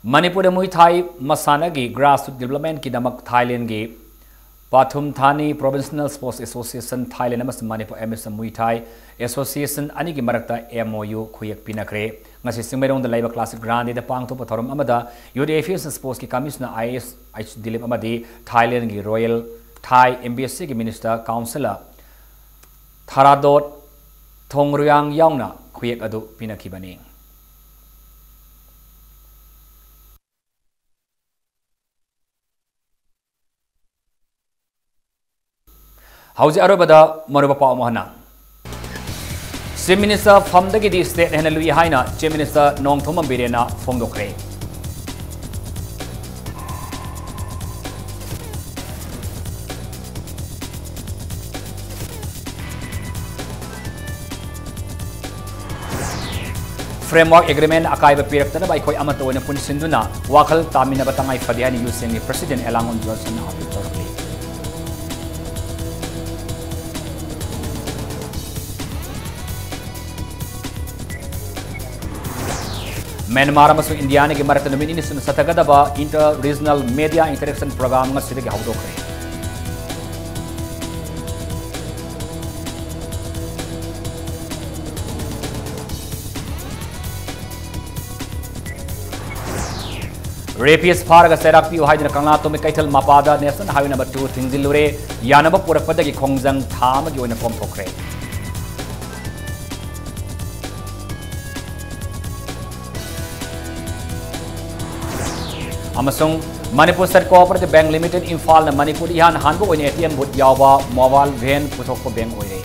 ꯃꯅꯤꯄꯨꯔꯗ ꯃꯨꯏ ꯊꯥꯏ ꯃꯁꯥꯟꯅꯒꯤ grassroots development ꯀꯤꯗꯃꯛ ꯊꯥꯏꯂꯦꯟꯒꯤ ꯄꯥꯊꯨꯝ ꯊꯥꯅꯤ Provincial Sports Association, ꯊꯥꯏꯂꯦꯟ ꯑꯃꯁꯨꯡ Manipur Amateur Muay Thai Association ꯑꯅꯤꯒꯤ ꯃꯔꯛꯇ M O U ꯈꯨꯌꯦꯛ ꯄꯤꯅꯈ꯭ꯔꯦ꯫ ꯉꯁꯤ ꯆꯤꯡꯃꯩꯔꯣꯡꯗ ꯂꯩꯕ Classic Grande ꯗ ꯄꯥꯡꯊꯣꯛꯄ ꯊꯧꯔꯝ ꯑꯃꯗ Youth Affairs and Sports ꯀꯤ Commissioner I A S H Dilip ꯑꯃꯗꯤ ꯊꯥꯏꯂꯦꯟꯒꯤ Royal Thai Embassy ꯒꯤ Minister, Councillor ꯊꯥꯔꯥꯗꯣꯠ ꯊꯣꯡꯔꯨꯌꯥꯡ ꯌꯥꯎꯅ ꯈꯨꯌꯦꯛ ꯑꯗꯨ ꯄꯤꯅꯈꯤꯕꯅꯤ꯫ ꯍꯧꯖꯤꯛ ꯑꯔꯣꯏꯕꯗ ꯃꯔꯨꯑꯣꯏꯕ ꯄꯥꯎ ꯑꯃꯨꯛ ꯍꯟꯅ꯫ Chief Minister ꯐꯝꯗꯒꯤꯗꯤ state ꯍꯦꯟꯅ ꯂꯨꯏ ꯍꯥꯏꯅ Chief Minister Nongthombam ꯕꯤꯔꯦꯟꯅ ꯐꯣꯡꯗꯣꯛꯈ꯭ꯔꯦ꯫ Framework Agreement ꯑꯀꯥꯏꯕ ꯄꯤꯔꯛꯇꯅꯕ ꯑꯩꯈꯣꯏ ꯑꯃꯠꯇ ꯑꯣꯏꯅ ꯄꯨꯟꯁꯤꯟꯗꯨꯅ ꯋꯥꯈꯜ ꯇꯥꯃꯤꯟꯅꯕ ꯇꯉꯥꯏ ꯐꯗꯦ ꯍꯥꯏꯅ ꯌꯨ ꯁꯤ ꯑꯦꯟꯒꯤ President ꯑꯦꯂꯥꯡꯕꯝ ꯖꯣꯟꯁꯟꯅ ꯑꯥꯄꯤꯜ ꯇꯧꯔꯛꯂꯤ꯫ ꯃ꯭ꯌꯥꯟꯃꯥꯔ ꯑꯃꯁꯨꯡ ꯏꯟꯗꯤꯌꯥꯒꯤ ꯃꯔꯛꯇ ꯅꯨꯃꯤꯠ ꯅꯤꯅꯤ ꯁꯨꯅ ꯆꯠꯊꯒꯗꯕ Inter Regional Media Interaction Program ꯉꯁꯤꯗꯒꯤ ꯍꯧꯗꯣꯛꯈ꯭ꯔꯦ꯫ Rapist ꯐꯥꯔꯒ ꯆꯩꯔꯥꯛ ꯄꯤꯌꯨ ꯍꯥꯏꯗꯨꯅ ꯀꯪꯂꯥꯇꯣꯝꯕꯤ ꯀꯩꯊꯦꯜ ꯃꯄꯥꯗ National Highway number two ꯊꯤꯡꯖꯤꯜꯂꯨꯔꯦ꯫ ꯌꯥꯅꯕ ꯄꯨꯔꯛꯄꯗꯒꯤ ꯈꯣꯡꯖꯪ ꯊꯥ ꯑꯃꯒꯤ ꯑꯣꯏꯅ ꯀꯣꯝꯊꯣꯛꯈ꯭ꯔꯦ꯫ ꯑꯃꯁꯨꯡ Manipur State Cooperative Bank Limited ꯏꯝꯐꯥꯜꯅ ꯃꯅꯤꯄꯨꯔꯗ ꯏꯍꯥꯟ ꯍꯥꯟꯕ ꯑꯣꯏꯅ A T M booth ꯌꯥꯎꯕ mobile van ꯄꯨꯊꯣꯛꯄ bank ꯑꯣꯏꯔꯦ꯫